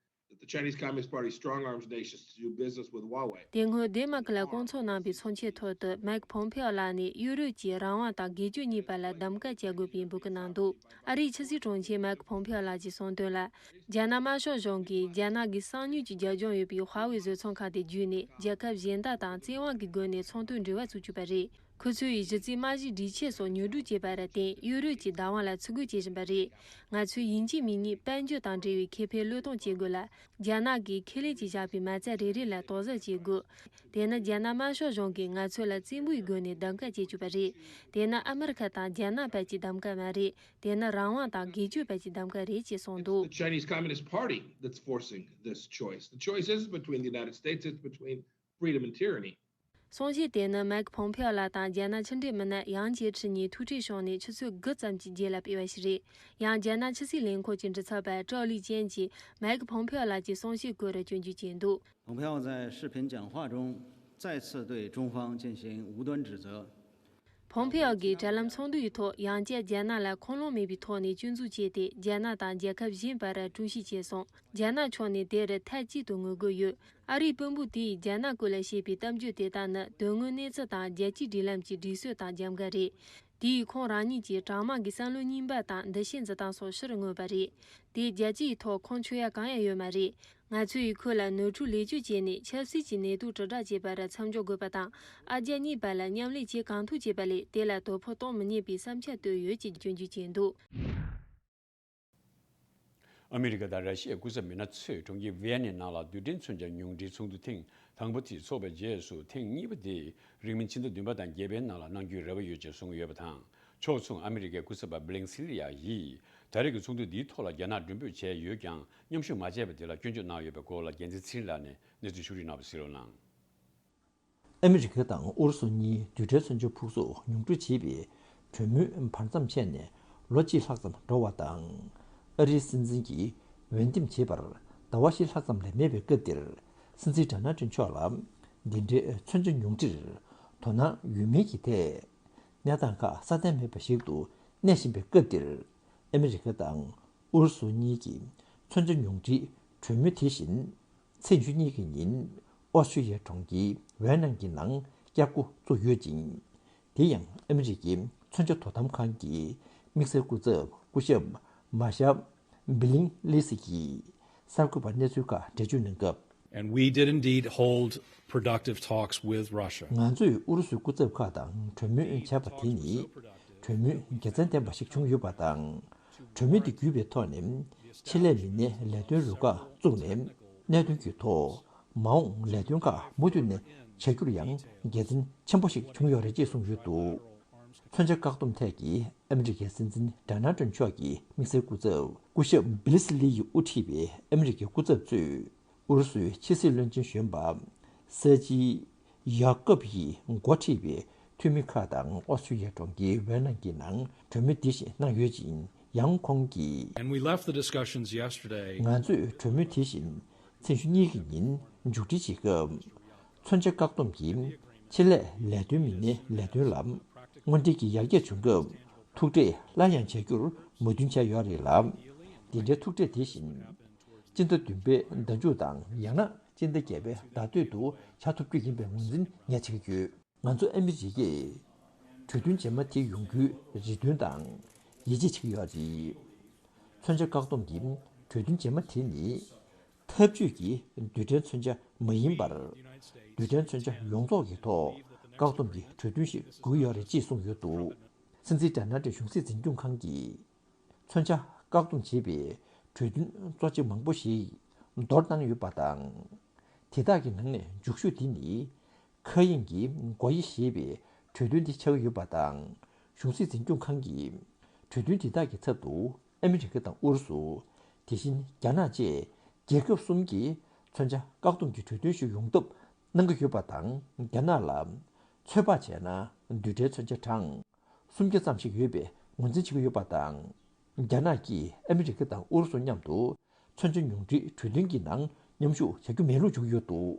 that the Chinese Communist Party strong arms nations to do business with Huawei. དེ་སྔོན་ལྡན་མ་ཁི་ལ་སྐོང་ཚོགས་གནང་པའི་ཚོགས་ཆེན་ཐོག་ཏུ་མཱིག་ཕོམ་ཕེའོ་ལགས་ནས་ཡུ་རོབ་ཀྱིས་རང་དབང་དང་སྒེར་གཅོད་གཉིས་བར་ལ་གདམ་ག་བྱ་དགོས་པའི་འབོད་སྐུལ་གནང་འདུག། ཨ་རིའི་ཕྱི་སྲིད་དྲུང་ཆེ་མཱིག་ཕོམ་ཕེའོ་ལགས་ཀྱིས་གསུངས་དོན་ལ། རྒྱ་ནག་དམར་ཤོག་གཞུང་གིས་རྒྱ་ནག་གི་གསང་མྱུལ་གྱི་རྒྱབ་ལྗོངས་ཡོད་པའི་ཧྭ་ཝེ་བཟོ་ཚོང་ཁང་དེ་བརྒྱུད་ནས་རྒྱལ་ཁབ་གཞན་དག་དང་བཙན་དབང་གི་སྒོ་ནས་ཚོང་དོན་འབྲེལ་བ་བཙུགས་བཅུག་པ་རེད། ཁོ་ཚོས་གཞི་རྩའི་རྨང་གཞིའི་སྒྲིག་ཆས་སོགས་ཉོ་སྒྲུབ་བྱས་པར་བརྟེན། ཡུ་རོབ་ཀྱི་བདག་དབང་ལ་བརྩི་བཀུར་བྱེད་བཞིན་པ་རེད། ང་ཚོས་ཡིན་གཅིག་མིན་གཉིས་དཔལ་འབྱོར་དང་འབྲེལ་བའི་ཁེ་ཕན་བློས་གཏོང་བྱེད་དགོས་ལ། རྒྱ་ནག་གིས་ཁས་ལེན་གྱིས་བཞག་པའི་མ་རྩ་རེ་རེ་ལ་དོགས་ཟོན་བྱེད་དགོས། དེ་ནི་རྒྱ་ནག་དམར་ཤོག་གཞུང་གིས་ང་ཚོ་ལ་བཙན་པོའི་སྒོ་ནས་གདམ་ག་བྱེད་བཅུག་པ་རེད། དེ་ནི་ཨ་མི་རི་ཁ་དང་རྒྱ་ནག་བར་གྱི་གདམ་ག་མ་རེད། དེ་ནི་རང་དབང་དང་སྒེར་གཅོད་བར་གྱི་གདམ་ག་རེད་ཅེས་གསུངས་འདུག། The Chinese Communist Party that's forcing this choice. The choice isn't between the United States, it's between freedom and tyranny. གསུང་བཤད་དེ་ནི་མཱིག་ཕོམ་ཕེའོ་ལགས་དང་རྒྱ་ནག་ཕྱི་འབྲེལ་མི་སྣ་ཡང་ཇེ་ཁྲི་གཉིས་ཐུག་འཕྲད་བྱུང་ནས་ཆུ་ཚོད་དགུ་ཙམ་གྱི་རྗེས་ལ་སྤེལ་བ་ཞིག་རེད། ཡང་རྒྱ་ནག་ཕྱི་སྲིད་ལས་ཁུངས་ཀྱི་མགྲིན་ཚབ་པ་ཀྲའོ་ལི་ཅན་གྱིས་མཱིག་ཕོམ་ཕེའོ་ལགས་ཀྱི་གསུང་བཤད་སྐོར་སྐྱོན་བརྗོད་བྱས་འདུག། 蓬佩奥在视频讲话中再次对中方进行无端指责。 ཕོམ་ཕེའོ་གིས་དྲ་ལམ་ཚོགས་འདུ་ཡི་ཐོག་ཡང་བསྐྱར་རྒྱ་ནག་ལ་ཁུངས་ལུང་མེད་པའི་ཐོག་ནས་སྐྱོན་འཛུགས་བྱས་ཏེ། རྒྱ་ནག་དང་རྒྱལ་ཁབ་གཞན་བར་དཀྲུག་ཤིང་བྱས་སོང་། རྒྱ་ནག་ཕྱོགས་ནས་དེར་མཐའ་གཅིག་ཏུ་ངོ་རྒོལ་ཡོད། ཨ་རིའི་དཔོན་པོ་དེས་རྒྱ་ནག་སྐོར་ལ་བཤད་པའི་གཏམ་བརྗོད་དེ་དག་ནི་དོན་དངོས་གནས་ཚུལ་དང་རྒྱལ་སྤྱིའི་སྒྲིག་ལམ་གྱི་སྒྲིག་སྲོལ་དང་འཇམ་འགལ་རེད། དེས་ཁོང་རང་ཉིད་ཀྱི་གྲང་དམག་གི་བསམ་བློ་རྙིང་པ་དང་འདུ་ཤེས་འཛིན་སྟངས་སོགས་ཕྱིར་མངོན་པ་རེད། དེས་རྒྱལ་སྤྱིའི་ཐོག་ཁུངས་འཁྱོལ་ཡ་གང་ཡང་ཡོད་མ་རེད། ང་ཚོས་ཁོ་ལ་ནོར་འཁྲུལ་ལེགས་བཅོས་བྱས་ནས་ཆབ་སྲིད་ཀྱི་ནད་དུག་དྲིལ་བསྒྲགས་བྱེད་པར་མཚམས་འཇོག་དགོས་པ་དང་། ཨ་རྒྱ་གཉིས་བར་ལ་མཉམ་ལས་བྱེད་གང་ཐུབ་བྱེད་པ་ལས་དེ་ལ་དོ་ཕོག་གཏོང་མི་ཉན་པའི་བསམ་འཆར་བཏོན་ཡོད་ཅེས་སྐྱོན་བརྗོད་བྱས་འདུག། ཨ་མི་རི་ཀ་དང་ར་ཤི་ཡའི་སྐུ་ཚབ་མི་སྣ་ཚོས་གྲོང་ཁྱེར་ཝི་ཡན་ནའི་ནང་ལ་རྡུལ་ཕྲན་མཚོན་ཆ་ཉུང་འཕྲིའི་ཚོགས་འདུ་ཐེངས་དང་པོ་དེ་འཚོགས་པའི་རྗེས་སུ། ཐེངས་གཉིས་པ་དེ་རིང་མིན་ཕྱི་ཟླ་བདུན་པ་དང་བརྒྱད་པའི་ནང་ལ་གནང་རྒྱུའི་རེ་བ་ཡོད་ཅེས་གསུངས་ཡོད་པ་དང་། ཕྱོགས་མཚུངས་ཨ་མི་རི་ཀའི་སྐུ་ཚབ་པ་བྷི་ལིང་སི་ལི་ཡ་ཡིས་ད་རེས་ཀྱི་ཚོགས་འདུ་འདིའི་ཐོག་ལ་རྒྱ་ནག་མགྲོན་འབོད་བྱས་ཡོད་ཀྱང་། མཉམ་ཞུགས་མ་བྱས་པ་དེ་ལ་སྐྱོན་བརྗོད་གནང་ཡོད་པའི་སྐོར་ལ། རྒྱལ་མཚན་ཚེ་རིང་ལགས་ནས་གནས་ཚུལ་ཕྱོགས་བསྒྲིགས་གནང་བ་གསན་རོགས་གནང་། ཨ་མི་རི་ཀ་དང་ཨུ་རུ་སུ་གཉིས་རྡུལ་ཕྲན་མཚོན་ཆ་ཕུག་གསོག་ཉུང་འཕྲི་བྱེད་པའི་གྲོས་མོལ་བར་མཚམས་ཆད་ནས་ལོ་གཅིག་ལྷག་ཙམ་འགྲོ་བ་དང་། ཨ་རིའི་སྲིད་འཛིན་གྱིས་འོས་འདེམས་བྱེད་པར་ཟླ་བ་བཞི་ལྷག་ཙམ་ལས་མེད་པའི་སྐབས་འདིར། སྲིད་འཛིན་ཌོ་ནལ་ཊམ་མཆོག་ལ་འདི་འདྲའི་མཚོན་ཆ་ཉུང་འཕྲིར་དོ་སྣང་ཡོད་མིན་གྱི་ཐད། གནས་སྟངས་ཁག་སྲ་བརྟན་མེད་པ་ཞིག་ཏུ་གནས་བཞིན་པའི་སྐབས་འདིར། ཨ་མི་རི་ཀ་དང་ཨུ་རུ་སུ་གཉིས་ཀྱི་མཚོན་ཆ་ཉུང་འཕྲིའི་གྲོས་མོལ་དེ་བཞིན། ཚེས་བཅུ་གཉིས་ཀྱི་ཉིན་ཨོ་སི་ཀྲི་ཡའི་གྲོང་ཁྱེར་ཝེ་ནང་གི་ནང་བསྐྱར་སྐུ་བཙུགས་ཡོད་ཅིང་། དེ་ཡང་ཨ་མི་རི་ཀའི་མཚོན་ཆ་དོ་དམ་ཁང་གི་དམིགས་བསལ་སྐུ་ཚབ་སྐུ་ཞབས་མཱ་ཤ་བྷི་ལིང་ལི་སི་གིས་གསར་འགོད་པར་གནས་ཚུལ་ཁག་འགྲེལ་བརྗོད་གནང་སྐབས། And we did indeed hold productive talks with Russia. ང་ཚོས་ཨུ་རུ་སུའི་སྐུ་ཚབ་ཁག་དང་གྲོས་མོལ་བྱས་པ་དེ་ནི་གྲོས་མོལ་དགེ་མཚན་ལྡན་པ་ཞིག་བྱུང་ཡོད་པ་དང་། གྲོས་མོལ་དེ་བརྒྱུད་པའི་ཐོག་ནས་ཆེད་ལས་མི་སྣའི་ལས་དོན་རུ་ཁག་བཙུགས་ནས། གནད་དོན་གྱི་ཐོག་མ་འོངས་ལས་དོན་ཁག་མུ་མཐུད་ནས་བྱ་རྒྱུར་ཡང་དགེ་མཚན་ཆེན་པོ་ཞིག་བྱུང་ཡོད་རེད་ཅེས་གསུངས་ཡོད་འདུག་མཚོན་ཆ་བཀག་སྡོམ་ཐད་ཀྱི་ཨ་མི་རི་ཀའི་སྲིད་འཛིན་ཌོ་ནལ་ཊམ་མཆོག་གི་དམིགས་བསལ་སྐུ་ཚབ་སྐུ་ཞབས་བྷི་ལི་སི་ལི་ཡིས་དབུ་ཁྲིད་པའི་ཨ་མི་རི་ཀའི་སྐུ་ཚབ་ཚོས། ཨུ་རུ་སུའི་ཕྱི་སྲིད་བློན་ཆེན་གཞོན་པ་སེར་ཇི་ཡ་ཀོབ་ཡིས་འགོ་ཁྲིད་པའི་འཐུས་མི་ཁག་དང་ཨོ་སི་ཀྲི་ཡའི་གྲོང་ཁྱེར་ཝེ་ནང་གི་ནང་གྲོས་མོལ་འདི་བཞིན་གནང་ཡོད་ཅིང་། ཡང་ཁོང་གིས། And we left the discussions yesterday. ང་ཚོས་གྲོས་མོལ་དེ་བཞིན་ཚེས་བཅུ་གཉིས་ཀྱི་ཉིན་མཇུག་སྒྲིལ་བྱེད་སྐབས། མཚོན་ཆ་བཀག་སྡོམ་གྱིས་ཆེད་ལས་ལས་དོན་མི་སྣའི་ལས་དོན་ལ་དངོས་འབྲེལ་གྱི་ཡར་རྒྱས་བྱུང་སྐབས། ཐུག་འཕྲད་སླར་ཡང་བྱ་རྒྱུར་མོས་མཐུན་བྱས་ཡོད་རེད་ལ། འདི་འདྲའི་ཐུག་འཕྲད་དེ་བཞིན། སྤྱི་ཟླ་བདུན་པའི་ཟླ་མཇུག་དང་ཡང་ན་སྤྱི་ཟླ་བརྒྱད་པའི་ཟླ་སྟོད་དུ་བྱ་ཐུབ་རྒྱུ་ཡིན་པའི་ངོས་འཛིན་ངས་བྱེད་ཀྱི་ཡོད། ང་ཚོ་ཨ་མི་རི་ཀས་གྲོས་མཐུན་རྗེས་མ་དེ་ཡོང་རྒྱུའི་རེ་འདུན་དང་ཡིད་ཆེས་བྱེད་ཀྱི་ཡོད་རེད། མཚོན་ཆ་བཀག་སྡོམ་གྱི་གྲོས་མཐུན་རྗེས་མ་དེ་ནི་འཐབ་ཇུས་ཀྱི་རྡུལ་ཕྲན་མཚོན་ཆ་མ་ཡིན་པར། རྡུལ་ཕྲན་མཚོན་ཆ་ཡོངས་རྫོགས་ཀྱི་ཐོག་བཀག་སྡོམ་གྱི་གྲོས་མཐུན་ཞིག་དགོས་ཀྱི་ཡོད་རེད་ཅེས་གསུངས་ཡོད་འདུག་སྲིད་འཛིན་ཌོ་ནལ་ཊམ་གཞུང་སྲིད་འཛིན་སྐྱོང་ཁང་གིས། མཚོན་ཆ་བཀག་སྡོམ་བྱེད་པའི་གྲོས་མཐུན་གཙོ་ཆེ་མང་པོ་ཞིག་འདོར་བཏང་ཡོད་པ་དང་། དེ་དག་གི་ནང་ནས་མཇུག་ཤོས་དེ་ནི་མཁའ་དབྱིངས་ཀྱི་སྒོ་དབྱེ་ཞེས་པའི་གྲོས་མཐུན་དེ་ཆགས་ཀྱི་ཡོད་པ་དང་། གཞུང་སྲིད་འཛིན་སྐྱོང་ཁང་གིས་གྲོས་མཐུན་དེ་དག་གི་ཚབ་ཏུ་ཨ་མི་རི་ཀ་དང་ཨུ་རུ་སུ། དེ་བཞིན་རྒྱ་ནག་བཅས་རྒྱལ་ཁབ་གསུམ་གྱིས་མཚོན་ཆ་བཀག་སྡོམ་གྱི་གྲོས་མཐུན་ཞིག་ཡོང་ཐབས་གནང་གི་ཡོད་པ་དང་། རྒྱ་ནག་ལ་ཚོད་དཔག་བྱས་ན་རྡུལ་ཕྲན་མཚོན་ཆ་གྲངས། སུམ་བརྒྱ་ཙམ་ཞིག་ཡོད་པའི་ངོས་འཛིན་བྱེད་ཀྱི་ཡོད་པ་དང་། རྒྱ་ནག་གིས་ཨ་མི་རི་ཀ་དང་ཨུ་རུ་སུ་མཉམ་དུ་མཚོན་ཆ་ཉུང་འཕྲིའི་གྲོས་མཐུན་གྱི་ནང་མཉམ་ཞུགས་བྱ་རྒྱུ་མེད་ལུགས་བརྗོད་ཀྱི་ཡོད་འདུག་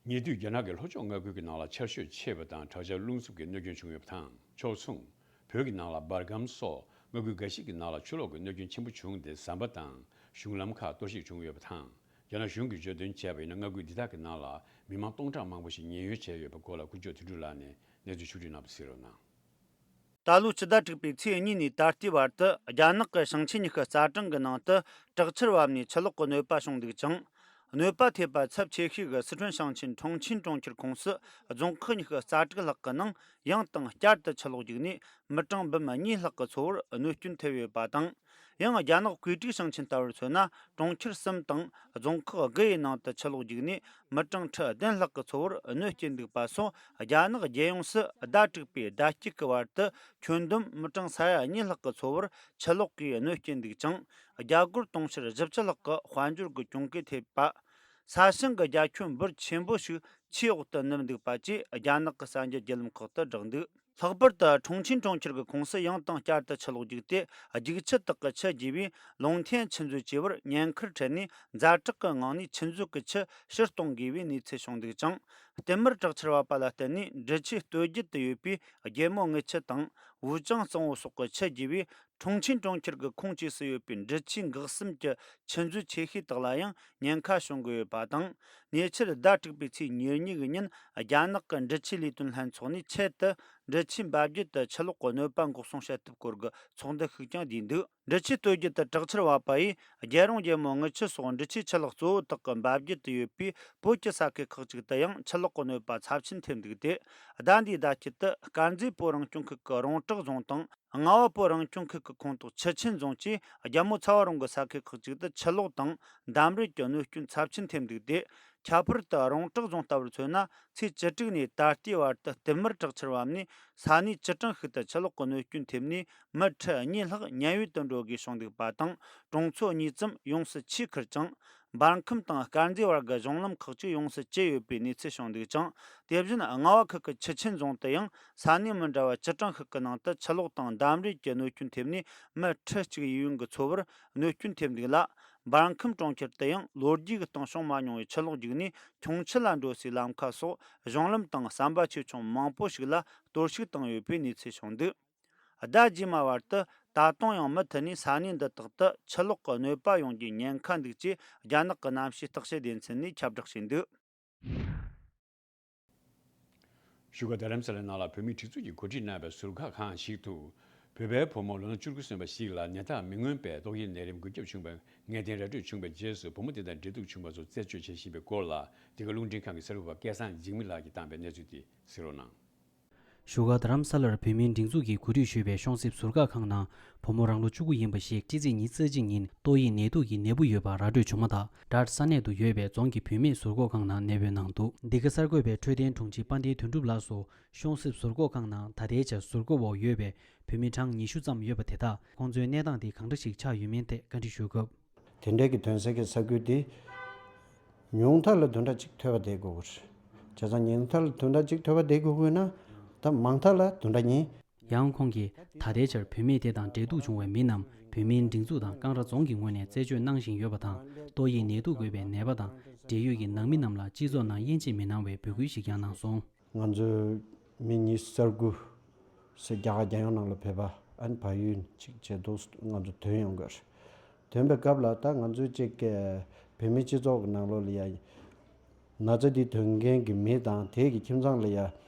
ཉེ་དུས་རྒྱ་ནག་གི་ལྷོ་ཕྱོགས་མངའ་ཁུལ་གྱི་ནང་ལ་ཆར་ཞོད་ཆེ་བ་དང་དྲག་ཆར་རླུང་འཚུབ་ཀྱི་གནོད་སྐྱོན་བྱུང་ཡོད་པ་དང་། ཕྱོགས་མཚུངས་བོད་ཀྱི་ནང་ལ་འབར་སྒམ་སོགས་མངའ་ཁུལ་འགའ་ཞིག་གི་ནང་ལ་ཆུ་ལོག་གི་གནོད་སྐྱོན་ཆེན་པོ་བྱུང་སྟེ་ཟམ་པ་དང་གཞུང་ལམ་ཁག་གཏོར་བཤིག་བྱུང་ཡོད་པ་དང་། རྒྱ་ནག་གཞུང་གིས་བརྗོད་དོན་བྱས་པ་ཡིན་ན། མངའ་ཁུལ་འདི་དག་གི་ནང་ལ་མི་མང་སྟོང་ཕྲག་མང་པོ་ཞིག་ཉེན་གཡོལ་བྱས་ཡོད་པའི་སྐོར་ལ་ཀུན་སྤྱོད་དོན་གྲུབ་ལགས་ནས་གནས་ཚུལ་ཕྱོགས་བསྒྲིགས་གནང་བ་གསན་རོགས་གནང་། ད་ལོའི་ཕྱི་ཟླ་དྲུག་པའི་ཚེས་གཉིས་ནས་ད་ལྟའི་བར་དུ། རྒྱ་ནག་གི་ཞིང་ཆེན་ཉི་ཤུ་རྩ་གྲངས་ཀྱི་ནང་དུ་དྲག་ཆར་བབས་ནས་ཆུ་ལོག་གི་གནོད་པ་བྱུང་འདུག་ཅིང་། གནོད་པ་ཐེབས་པ་ཚབས་ཆེ་ཤོས་ཀྱི་སི་ཁྲོན་ཞིང་ཆེན་ཁྲུང་ཆིན་གྲོང་ཁྱེར་ཁོངས་སུ་རྫོང་ཁག་ཉི་ཤུ་རྩ་དྲུག་ལྷག་གི་ནང་ཡང་དང་བསྐྱར་དུ་ཆུ་ལོག་རྒྱུག་ནས་མི་གྲངས་འབུམ་གཉིས་ལྷག་གི་འཚོ་བར་གནོད་སྐྱོན་ཐེབས་ཡོད་པ་དང་། ཡང་རྒྱ་ནག་ཀུའེ་ཀྲིག་ཞིང་ཆེན་ལྟ་བུར་མཚོན་ན། གྲོང་ཁྱེར་གསུམ་དང་རྫོང་ཁག་དགུ་ཡི་ནང་དུ་ཆུ་ལོག་རྒྱུག་ནས་མི་གྲངས་ཁྲི་བདུན་ལྷག་གི་འཚོ་བར་གནོད་སྐྱེལ་འདུག་པ་སོགས། རྒྱ་ནག་རྒྱལ་ཡོངས་སུ་ཟླ་དྲུག་པའི་ཟླ་དཀྱིལ་གྱི་བར་དུ་ཁྱོན་བསྡོམས་མི་གྲངས་ས་ཡ་གཉིས་ལྷག་གི་འཚོ་བར་ཆུ་ལོག་གིས་གནོད་སྐྱེལ་འདུག་ཅིང་། རྒྱ་སྒོར་དུང་ཕྱུར་བཞི་བཅུ་ལྷག་གི་དཔལ་འབྱོར་གྱི་གྱོང་གུད་ཐེབས་པ། ས་ཞིང་གི་རྒྱ་ཁྱོན་འབོར་ཆེན་པོ་ཞིག་ཆུའི་འོག་ཏུ་ནུབ་འདུག་པ་བཅས་རྒྱ་ནག་གི་གསར་འགྱུར་བརྒྱུད་ལམ་ཁག་ཏུ་བསྒྲགས་འདུག་ལྷག་པར་དུ་ཁྲུང་ཆིན་གྲོང་ཁྱེར་གྱི་ཁོངས་སུ་ཡང་དང་བསྐྱར་དུ་ཆུ་ལོག་རྒྱུག་སྟེ། རྒྱུག་ཆུ་དག་གི་ཆུ་རྒྱས་པས་ལུང་ཐན་ཆུ་མཛོད་བཅས་པར་ཉེན་ཁར་འཕྲད་ནས། ཛ་དྲག་གི་ངང་ནས་ཆུ་མཛོད་ཀྱི་ཆུ་ཕྱིར་གཏོང་དགོས་པའི་གནས་ཚུལ་བྱུང་འདུག་ཅིང་། བསྟུད་མར་དྲག་ཆར་བབས་པ་ལ་བརྟེན་ནས་འབྲི་ཆུའི་སྟོད་རྒྱུད་དུ་ཡོད་པའི་རྒྱལ་མོ་རྔུལ་ཆུ་དང་། ཝུ་ཅང་གཙང་བོ་སོགས་ཀྱི་ཆུ་རྒྱས་པས། ཁྲུང་ཆིན་གྲོང་ཁྱེར་གྱི་ཁོངས་གཅིག་སུ་ཡོད་པའི་འབྲི་ཆུའི་འགག་གསུམ་གྱི་ཆུ་མཛོད་ཆེ་ཤོས་དག་ལ་ཡང་ཉེན་ཁ་བྱུང་གི་ཡོད་པ་དང་། ཉེ་ཆར་ཟླ་དྲུག་པའི་ཚེས་ཉེར་གཉིས་ཀྱི་ཉིན། རྒྱ་ནག་གི་འབྲི་ཆུའི་ལས་དོན་ལྷན་ཚོགས་ནས་ཆེད་དུ་འབྲི་ཆུའི་འབབ་རྒྱུད་དུ་ཆུ་ལོག་གི་གནོད་པ་འགོག་སྲུང་བྱེད་ཐབས་སྐོར་གྱི་ཚོགས་འདུ་ཞིག་ཀྱང་བསྡུས་འདུག་འབྲི་ཆུའི་སྟོད་རྒྱུད་དུ་དྲག་ཆར་བབས་པ་ཡིས། རྒྱལ་རོང་རྒྱལ་མོ་རྔུལ་ཆུ་སོགས་འབྲི་ཆུའི་ཆུ་ལག་གཙོ་བོ་དག་གི་འབབ་རྒྱུད་དུ་ཡོད་པའི་བོད་ཀྱི་ས་ཁུལ་ཁག་ཅིག་ཏུ་ཡང་ཆུ་ ལོག་གི་གནོད་པ་ཚབས་ཆེན་ཐེབས་འདུག་སྟེ། ཟླ་འདིའི་ཟླ་དཀྱིལ་དུ་དཀར་མཛེས་བོད་རང་སྐྱོང་ཁུལ་གྱི་རོང་བྲག་རྫོང་དང་། རྔ་བ་བོད་རང་སྐྱོང་ཁུལ་གྱི་ཁོངས་གཏོགས་ཆུ་ཆེན་རྫོང་བཅས་རྒྱལ་མོ་ཚ་བ་རོང་གི་ས་ཁུལ་ཁག་ཅིག་ཏུ་ཆུ་ལོག་དང་འདམ་རུད་ཀྱི་གནོད་སྐྱོན་ཚབས་ཆེན་ཐེབས་འདུག་སྟེ། ཁྱད་པར་དུ་རོང་བྲག་རྫོང་ལྟ་བུར་མཚོན་ན། ཚེས་བཅུ་དྲུག་ནས་ད་ལྟའི་བར་དུ་བསྟུད་མར་དྲག་ཆར་བབས་ནས། ས་གནས་བཅུ་གྲངས་ཤིག་ཏུ་ཆུ་ལོག་གི་གནོད་སྐྱོན་ཐེབས་ནས། མི་ཁྲི་གཉིས་ལྷག་ཉེན་གཡོལ་དུ་འགྲོ་དགོས་བྱུང་འདུག་པ་དང་། གྲོང་ཚོ་གཉིས་ཙམ་ཡོངས་སུ་ཆུས་ཁུར་ཅིང་། འབར་ཁམས་དང་དཀར་མཛེས་བར་གྱི་གཞུང་ལམ་ཁག་ཅིག་ཡོངས་སུ་བཅད་ཡོད་པའི་གནས་ཚུལ་བྱུང་འདུག་ཅིང་། དེ་བཞིན་རྔ་བ་ཁུལ་གྱི་ཆུ་ཆེན་རྫོང་དུ་ཡང་ས་གནས་མི་འདྲ་བ་བཅུ་གྲངས་ཤིག་གི་ནང་དུ་ཆུ་ལོག་དང་འདམ་རུད་ཀྱི་གནོད་སྐྱོན་ཐེབས་ནས། མི་ཁྲི་གཅིག་ཡས་གཡོལ་གྱི་འཚོ་བར་གནོད་སྐྱོན་ཐེབས་འདུག་ལ། འབར་ཁམས་གྲོང་ཁྱེར་དུ་ཡང་ལོ་རྒྱུས་ཀྱི་སྟེང་བྱུང་མ་མྱོང་བའི་ཆུ་ལོག་རྒྱུག་ནས། ཁྱུང་ཆུ་ལ་འགྲོ་སའི་ལམ་ཁ་སོགས་གཞུང་ལམ་དང་ཟམ་པ་ཆེ་ཆུང་མང་པོ་ཞིག་ལ་གཏོར་བཤིག་བཏང་ཡོད་པའི་གནས་ཚུལ་བྱུང་འདུག་ཟླ་རྗེས་མ་བར་དུ་ད་དུང་ཡང་མུ་མཐུད་ནས་ས་གནས་འདི་དག་ཏུ་ཆུ་ལོག་གི་གནོད་པ་ཡོང་རྒྱུའི་ཉེན་ཁ་འདུག་ཅེས་རྒྱ་ནག་གི་གནམ་གཤིས་བརྟག་དཔྱད་སྡེ་ཚན་ནས་ཁྱབ་བསྒྲགས་བྱས་འདུག་བཞུགས་སྒར་རྡ་རམ་ས་ལའི་ནང་ལ་བོད་མིའི་སྒྲིག་འཛུགས་ཀྱིས་གོ་སྒྲིག་གནང་བའི་ཟུར་བཀག་ཁང་ཞིག་ཏུ། བོད་པའི་བུ་མོ་ལོ་ན་བཅུ་དགུ་སོན་པ་ཞིག་ལ་ནད་རྟགས་མི་མངོན་པའི་ཏོག་དབྱིབས་ནད་རིམས་འགོས་ཁྱབ་བྱུང་བའི་ངེས་གཏན་ར་སྤྲོད་བྱུང་བའི་རྗེས་སུ། བུ་མོ་དེ་དང་འབྲེལ་གཏུག་བྱུང་བ་ཚོ་རྩད་གཅོད་བྱེད་བཞིན་པའི་སྐོར་ལ། འདི་ག་རླུང་འཕྲིན་ཁང་གི་གསར་འགོད་པ་སྐལ་བཟང་འཇིགས་མེད་ལགས་ཀྱིས་བཏང་པའི་གནས་ཚུལ་དེ་གཟིགས་རོགས་གནང་། བཞུགས་སྒར་རྡ་རམ་ས་ལར་བོད་མིའི་སྒྲིག་འཛུགས་ཀྱིས་གོ་སྒྲིག་ཞུས་པའི་ཤོང་སེབ་ཟུར་བཀག་ཁང་ནང་། བུ་མོ་རང་ལོ་བཅུ་དགུ་ཡིན་པ་ཞིག་སྤྱི་ཚེས་ཉི་ཤུ་རྩ་གཅིག་ཉིན་ཏོག་དབྱིབས་ནད་དུག་གི་ནད་འབུ་ཡོད་པ་ར་སྤྲོད་བྱུང་མ་ཐག་སྦྲགས་ས་གནས་དུ་ཡོད་པའི་རྫོང་གི་བུད་མེད་ཟུར་བཀག་ཁང་ནང་གནས་སྤོས་གནང་འདུག་འདི་ག་གསར་འགོད་པས་འཕྲོད་བསྟེན་དྲུང་ཆེ་དཔལ་ལྡན་དོན་གྲུབ་ལགས་སུ། ཤོང་སེབ་ཟུར་བཀག་ཁང་ནང་ད་ལྟའི་ཆར་ཟུར་བཀག་འོག་ཡོད་པའི་བོད་མི་གྲངས་ཉི་ཤུ་ཙམ་ཡོད་པ་དེ་དག་ཁོང་ཚོའི་གནས་སྟངས་དེ་གང་འདྲ་ཞིག་ཆགས་ཡོད་མིན་ཐད་བཀའ་འདྲི་ཞུས་སྐབས། དེ་འདྲའི་གི་ཐོན་སའི་གི་ས་ཁུལ་དེ་ཉུང་མཐའ་ལ་བདུན་ཕྲག་གཅིག་ཐོལ་པ་བསྡད་དགོས་ཀྱི་རེད། བྱས་ཙང་ཉུང་མཐའ་ལ་བདུན་ཕྲག་གཅིག་ཐོལ་པ་བསྡད་དགོས་ཀྱི་ཡོད་ན། ད་མང་མཐའ་ལ་བདུན་ཕྲག་གཉིས། ཡང་ཁོང་གིས་ད་ལྟའི་ཆར་བུད་མེད་དེ་དང་འབྲེལ་གཏུག་བྱུང་བའི་མི་རྣམས་བོད་མིའི་སྒྲིག་འཛུགས་དང་ཀང་ར་རྫོང་གི་ངོས་ནས་རྩད་གཅོད་གནང་བཞིན་ཡོད་པ་དང་། ཏོག་དབྱིབས་ནད་དུག་འགོས་པའི་ནད་པ་དང་འབྲེལ་ཡོད་ཀྱི་ནང་མི་རྣམས་ལ་སྤྱི་ཚོགས་ནང་དབྱེ་འབྱེད་མི་གནང་བའི་འབོད་སྐུལ་ཞིག་ཀྱང་གནང་སོང་། ང་ཚོའི་མི་ཉི་ཤུ་རྩ་དགུ་ཟེར་རྒྱ་གར་རྒྱལ་ཡོངས་ནང་ལ་བོད་པ་ཨན་བལ་ཡུལ་གཅིག་བྱས་འདུག་ང་ཚོ་ཐོན་ཡོང་གི་རེད། ཐོན་པའི་སྐབས་ལ་ད་ང་ཚོའི་གཅིག་གི་བོད་མི་སྤྱི་ཚོགས་ཀྱི་ནང་ལོགས་ལ་ཡ་ན་ཚ་འདི་ཐོན་མཁན་གྱི་མི་དང་དེ་གི་ཁྱིམ་ཚང་ལ་ཡ་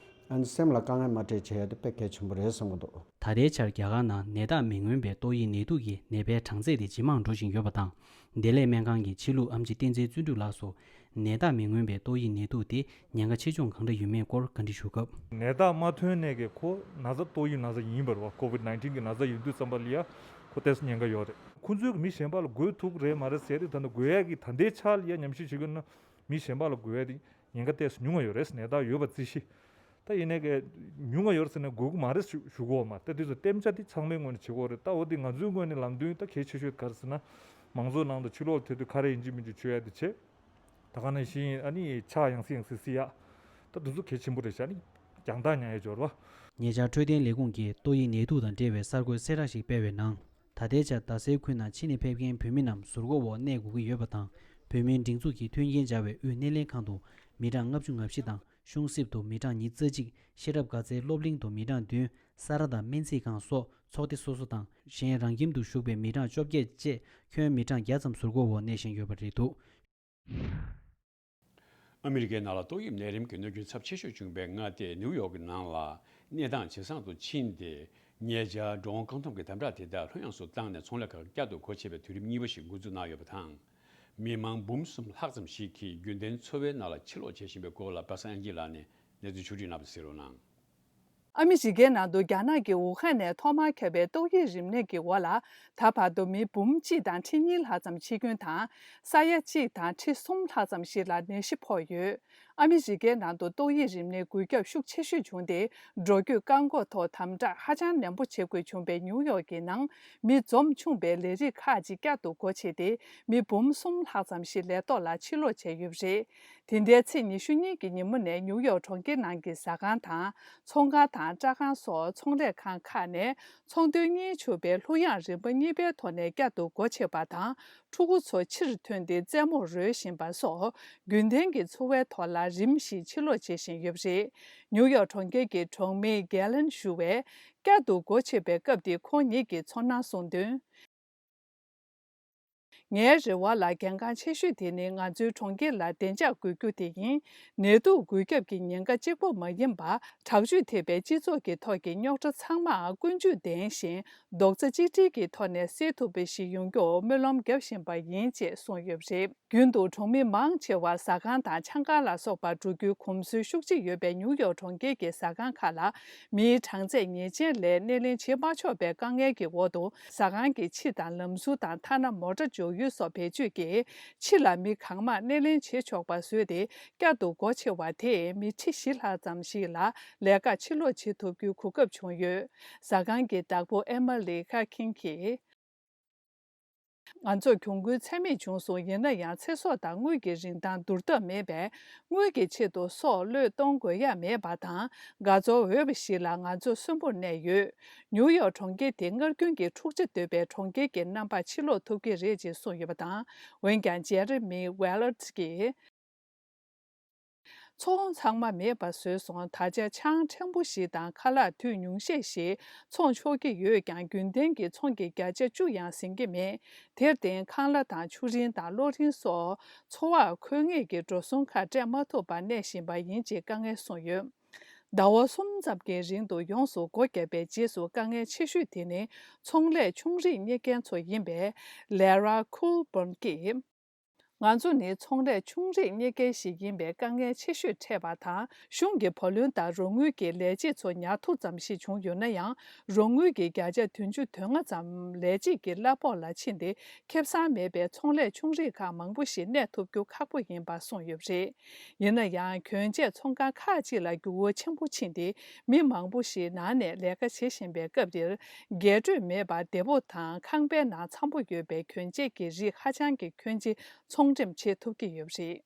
ཨན་སེམས་ལ་དཀའ་ངལ་མ་སྤྲད་བྱས་ཡ་དེ་དཔེ་གལ་ཆེན་པོ་རེད་བསམ་གྱི་འདུག་ད་ལྟའི་ཆར་རྒྱ་གར་ནང་ནད་རྟགས་མི་མངོན་པའི་ཏོག་དབྱིབས་ནད་དུག་གི་ནད་པའི་གྲངས་ཚད་དེ་ཇེ་མང་འགྲོ་བཞིན་ཡོད་པ་དང་། བདེ་ལེགས་སྨན་ཁང་གི་ཕྱི་ལུགས་ཨེམ་ཆི་བསྟན་འཛིན་བརྩོན་འགྲུས་ལགས་སུ། ནད་རྟགས་མི་མངོན་པའི་ཏོག་དབྱིབས་ནད་དུག་དེ་ཉེན་ཁ་ཆེ་ཆུང་གང་འདྲ་ཡོད་མེད་སྐོར་བཀའ་འདྲི་ཞུ་སྐབས། ནད་རྟགས་མ་ཐོན་ནས་ཀྱི་ཁོ་ན་ཚ་ཏོག་དབྱིབས་ན་ཚ་ཡིན་པ་རེད་བ། ཀོ་ཝིད་ནའིན་ཊིན་གྱི་ན་ཚ་ཡིན་དུས་ཙམ་པ་ལ་ཡ་ཁོ་ཏོག་ཙམ་ཉེན་ཁ་ཡོད་རེད། ཁོ་ཚོས་མི་གཞན་པ་ལ་འགོས་ཐུབ་ཀྱི་རེད་མ་རེད་ཟེར་དུས། ད་ནི་འགོས་ཡས་ཀྱི་ད་ལྟའི་ཆ་ལ་ཡ་ཉམས་ཞིབ་བྱེད་དགོས་ན་མི་གཞན་པ་ལ་འགོས་ཡས་དེ་ཉེན་ཁ་ཏོག་ཙམ་ཉུང་བ་ཡོད་རེད། ནད་རྟགས་ཡོད་པ་རྩིས་གཞི། ད་ཡིན་ནའི་ཀྱི་ཉུང་བ་ཡོད་ཟེར་ནས་འགོས་ཀྱི་མ་རེད་ཞུ་ཞུ་གི་ཡོད་མ་རེད། ད་དེ་ཚོ་གཏན་འཇགས་དེ་ཚང་མའི་ངོས་ནས་བྱེད་དགོས་རེད། ད་འོ་དེ་ང་ཚོའི་ངོས་ནས་ལམ་སྟོན་ད་གལ་ཆེ་ཤོས་ག་རེ་ཟེར་ན། མང་ཚོགས་ནང་དུ་ཕྱི་ལོགས་ལ་ཐོན་དུས་ཁ་རས་ཡིན་གཅིག་མིན་གཅིག་གྱོན་ཡ་དེ་བྱེད། ད་ག་ནང་བཞིན་ཨ་ནི་ཕྱག་ཡང་སེ་ཡང་སེ་བསིལ་ཡ། ད་དེ་ཚོ་གལ་ཆེན་པོ་རེད་ཤག་ཨ་ནི་རྒྱང་ཐག་ཉེ་ཡ་འབྱོར་བ། ཉེ་ཆར་འཕྲོད་བསྟེན་ལས་ཁུངས་ཀྱིས་ཏོག་དབྱིབས་ནད་དུག་དང་འབྲེལ་བའི་གསར་འགོད་གསལ་བསྒྲགས་ཤིག་སྤེལ་བའི་ནང་། ད་ལྟའི་ཆར་རྡ་སའི་ཁུལ་ནང་ཕྱི་ནས་ཕེབས་མཁན་བོད་མི་རྣམས་ཟུར་འགོག་འོག་གནས་དགོས་ཀྱི་ཡོད་པ་དང་། བོད་མིའི་སྒྲིག་འཛུགས་ཀྱིས་མཐུན་རྐྱེན་སྦྱར་བའི་དབུས་སྣེ་ལེན་ཁང་དུ་མི་གྲངས་ལྔ་བཅུ་ང་བཞི་དང་། ཤོང་སེབ་ཏུ་མི་གྲངས་ཉི་ཤུ་རྩ་གཅིག་ཤེས་རབ་དགའ་ཚལ་སློབ་གླིང་དུ་མི་གྲངས་བདུན། ས་ར་དང་སྨན་རྩིས་ཁང་སོགས་ཚོགས་སྡེ་སོ་སོ་དང་། གཞན་རང་ཁྱིམ་དུ་བཞུགས་པའི་མི་གྲངས་བཅོ་བརྒྱད་བཅས་ཁྱོན་མི་གྲངས་བརྒྱ་ཙམ་ཟུར་འགོག་འོག་གནས་བཞིན་ཡོད་པ་རེད་འདུག་ཨ་མི་རི་ཀའི་ནང་ལ་ཏོག་དབྱིབས་ནད་རིམས་ཀྱི་གནོད་སྐྱོན་ཚབས་ཆེ་ཤོས་བྱུང་བའི་མངའ་སྡེ་ནིའུ་ཡོག་གི་ནང་ལ་གནས་སྟངས་ཇེ་བཟང་དུ་ཕྱིན་ཏེ། ཉེ་ཆར་འགྲོ་འོང་བཀག་སྡོམ་གྱི་དམ་དྲག་དེ་དག་ལྷོད་ཡངས་སུ་བཏང་ནས་ཚོང་ལས་ཁག་བསྐྱར་དུ་སྒོ་ཕྱེ་བའི་དུས་རིམ་གཉིས་པ་ཞིག་འགོ་འཛུགས་གནང་ཡོད་པ་དང་། མི་མང་འབུམ་གསུམ་ལྷག་ཙམ་ཞིག་གིས་རྒྱུན་ལྡན་འཚོ་བའི་ནང་ལ་ཕྱིར་ལོག་བྱེད་བཞིན་པའི་སྐོར་ལ་པ་སངས་དབྱངས་སྐྱིད་ལགས་ནས་གནས་ཚུལ་ཕྱོགས་སྒྲིག་གནང་བ་གཟིགས་རོགས་གནང་། ཨ་མི་རི་ཀའི་ནང་དུ་རྒྱ་ནག་གི་ཝུ་ཧན་ནས་ཐོག་མར་ཁྱབ་པའི་ཏོག་དབྱིབས་རིམས་ནད་ཀྱི་འོག་ལ། ད་བར་དུ་མི་འབུམ་གཅིག་དང་ཁྲི་གཉིས་ལྷག་ཙམ་འཆི་སྐྱོན་དང་། ས་ཡ་གཅིག་དང་ཁྲི་གསུམ་ལྷག་ཙམ་ཞིག་ལ་ནད་གཞི་ཕོག་ཡོད། ཨ་མི་རི་ཀའི་ནང་དུ་ཏོག་དབྱིབས་རིམས་ནད་འགོས་ཁྱབ་ཤུགས་ཆེ་ཤོས་བྱུང་སྟེ། འགྲོ་སྐྱོད་བཀག་འགོག་ཐོག་དམ་དྲག་ཧ་ཅང་ནན་པོ་བྱེད་དགོས་བྱུང་བའི་ནིའུ་ཡོག་གི་ནང་མི་འཛོམས་ཆུང་བའི་ལས་རིགས་ཁག་ཅིག་བསྐྱར་དུ་སྒོ་ཕྱེ་སྟེ། མི་འབུམ་གསུམ་ལྷག་ཙམ་ཞིག་ལས་ཐོག་ལ་ཕྱིར་ལོག་བྱས་ཡོད་པ་རེད། དེ་འདྲའི་ཚེས་ཉི་ཤུ་གཉིས་ཀྱི་ཉིན་མོ་ནས་ནིའུ་ཡོག་གྲོང་ཁྱེར་ནང་གི་ཟ་ཁང་དང་། ཚོང་ཁང་དང་སྐྲ་ཁང་སོགས་ཚོང་ལས་ཁང་ཁག་ནས་ཚོང་དོན་གཉེར་ཆོག་པའི་གླུ་དབྱངས་རིམ་པ་གཉིས་པའི་ཐོག་ནས་བསྐྱར་དུ་སྒོ་ཕྱེ་བ་དང་། ཕྲུ་གུ་ཚོ་ཕྱིར་ཐོན་ཏེ་རྩེད་མོར་རོལ་བཞིན་པ་སོགས། རྒྱུན་ལྡན་གྱི་འཚོ་བའི་ཐོག་ལ་རིམ་བཞིན་ཕྱིར་ལོག་བྱེད་བཞིན་ཡོད་པ་རེད། ནིའུ་ཡོག་གྲོང་ཁྱེར་གྱི་གྲོང་མི་གེ་ལན་ཞུ་བས། བསྐྱར་དུ་སྒོ་ཕྱེ་བའི་སྐབས་དེ་ཁོང་ཉིད་ཀྱི་ཚོར་སྣང་གསུངས་དོན། ངའི་རེ་བ་ལ་གལ་འགངས་ཆེ་ཤོས་དེ་ནི་ང་ཚོའི་གྲོང་ཁྱེར་ལ་བདེ་འཇགས་དགོས་རྒྱུ་དེ་ཡིན། ནད་དུག་འགོས་ཁྱབ་ཀྱི་ཉེན་ཁ་གཅིག་པོ་མ་ཡིན་པར། དྲག་སྤྱོད་ཐེབས་པའི་སྤྱི་ཚོགས་ཀྱི་ཐོག་གི་རྙོག་དྲ་ཚང་མ་ཀུན་སྤྱོད་ལྡན་ཞིང་རྡོག་རྩ་གཅིག་སྒྲིལ་གྱི་ཐོག་ནས་སེལ་ཐུབ་པ་ཞིག་ཡོང་རྒྱུར་སྨོན་ལམ་བརྒྱབ་བཞིན་པ་ཡིན་ཅེས་གསུངས་ཡོད་པ་རེད། རྒྱུན་དུ་གྲོང་མི་མང་ཆེ་བ་ཟ་ཁང་དང་ཆང་ཁང་ལ་སོགས་པ་འགྲོ་རྒྱུའི་གོམས་སྲོལ་ཤུགས་ཆེ་ཡོད་པའི་ནིའུ་ཡོག་གྲོང་ཁྱེར་གྱི་ཟ་ཁང་ཁག་ལ། མིའི་གྲངས་ཚད་ངེས་ཅན་ལས་སྣེ་ལེན་བྱེད་མ་ཆོག་པའི་དཀའ་ངལ་གྱི་འོག་ཏུ། ཟ་ཁང་གི་ཕྱི་དང་ལམ་ཟུར་དང་ཐ་ན་མོ་ཊ་འཇོག་ཡུལ་སོགས་བེད་སྤྱོད་ཀྱིས། ཕྱི་ལ་མི་གང་མང་སྣེ་ལེན་བྱེད་ཆོག་པ་བཟོས་ཏེ། བསྐྱར་དུ་སྒོ་ཕྱེ་བ་དེས་མི་ཁྲི་བཞི་ལྷག་ཙམ་ཞིག་ལ་ལས་ཀ་ཕྱིར་ལོག་བྱེད་ཐུབ་རྒྱུའི་གོ་སྐབས་བྱུང་ཡོད། ཟ་ཁང་གི་བདག་པོ་ཨེ་མ་ལི་ཁ་ཁིན་གྱིས། ང་ཚོར་གྱོང་གུན་ཚད་མེད་བྱུང་སོང་། ཡིན་ན་ཡང་ཚེ་སྲོག་དང་དངུལ་གྱི་རིན་ཐང་བསྡུར་ཐབས་མེད་པས། དངུལ་གྱི་ཆེད་དུ་སྲོག་བློས་གཏོང་དགོས་ཡ་མེད་པ་དང་། དགའ་ཚོར་འོས་པ་ཞིག་ལ་ང་ཚོ་གསོན་པོར་གནས་ཡོད། ནིའུ་ཡོག་གྲོང་ཁྱེར་དེ་སྔར་རྒྱུན་གྱི་འཁྲུག་ཆ་དོད་པའི་གྲོང་ཁྱེར་གྱི་རྣམ་པར་ཕྱིར་ལོག་ཐུབ་ཀྱི་རེད་ཅེས་གསུངས་ཡོད་པ་དང་། འོན་ཀྱང་ཇེ་རེ་མི་ཝེ་ལར་གྱིས། ཚོང་ཚང་མ་མེད་པ་བཟོས་སོང་། ད་ཆ་ཆང་ཕྲན་བུ་ཞིག་དང་ཁ་ལག་དུས་ཉུང་ཤས་ཤིག་འཚོང་ཆོག་གི་ཡོད་ཀྱང་། རྒྱུན་ལྡན་གྱི་ཚོང་གི་བརྒྱ་ཆ་བཅུ་ཡང་ཟིན་གྱི་མེད། དེར་བརྟེན། ཁང་གླ་དང་ཆུ་རིན་དང་གློག་རིན་སོགས་འཚོ་བར་མཁོ་ངེས་ཀྱི་འགྲོ་སོང་ཁག་སྤྲད་མ་ཐུབ་པར་གནས་བཞིན་པ་ཡིན་ཅེས་དཀའ་ངལ་གསུངས་ཡོད། ཟླ་བ་གསུམ་ཙམ་གྱི་རིང་དུ་ཡོངས་སུ་སྒོ་བརྒྱབ་པའི་རྗེས་སུ། དཀའ་ངལ་ཆེ་ཤོས་དེ་ནི་ཚོང་ལས་ཆུང་རིགས་གཉེར་མཁན་ཚོ་ཡིན་པས། ལེ་ར་ཁུལ་བོན་གྱིས། ང་ཚོ་ནི་ཚོང་ལས་ཆུང་རིགས་གཉེར་མཁན་ཞིག་ཡིན་པས། དཀའ་ངལ་ཆེ་ཤོས་འཕྲད་པ་དང་། གཞུང་གི་བུ་ལོན་དང་རོགས་དངུལ་གྱི་ལས་བྱེད་ཚོ་ཉར་ཐུབ་ཙམ་ཞིག་བྱུང་ཡོད་ན་ཡང་། རོགས་དངུལ་གྱི་བརྒྱ་ཆ་བདུན་ཅུ་དོན་ལྔ་ཙམ་ལས་བྱེད་ཀྱི་གླ་ཕོགས་ལ་ཕྱིན་ཏེ། ཁེ་བཟང་མེད་པའི་ཚོང་ལས་ཆུང་རིགས་ཁག་མང་པོ་ཞིག་གནས་ཐུབ་རྒྱུ་ཁག་པོ་ཡིན་པ་གསུངས་ཡོད་པ་རེད། ཡིན་ན་ཡང་། གྱོན་ཆས་ཚོང་ཁང་ཁག་ཅིག་ལ་འགྱུར་བ་ཆེན་པོ་ཕྱིན་ཏེ། མི་མང་པོ་ཞིག་ནང་ནས་ལས་ཀ་བྱེད་བཞིན་པའི་སྐབས་འདིར། རྒྱས་སྤྲོས་མེད་པར་བདེ་པོ་དང་ཁང་པའི་ནང་འཚམ་པོ་ཡོད་པའི་གྱོན་ཆས་ཀྱི་རིགས་ཧ་ཅང་གི་ཁྱོན་ཆེ་ཚོང་འགྲེམས་བྱེད་ཐུབ་ཀྱི་ཡོད་པ་རེད།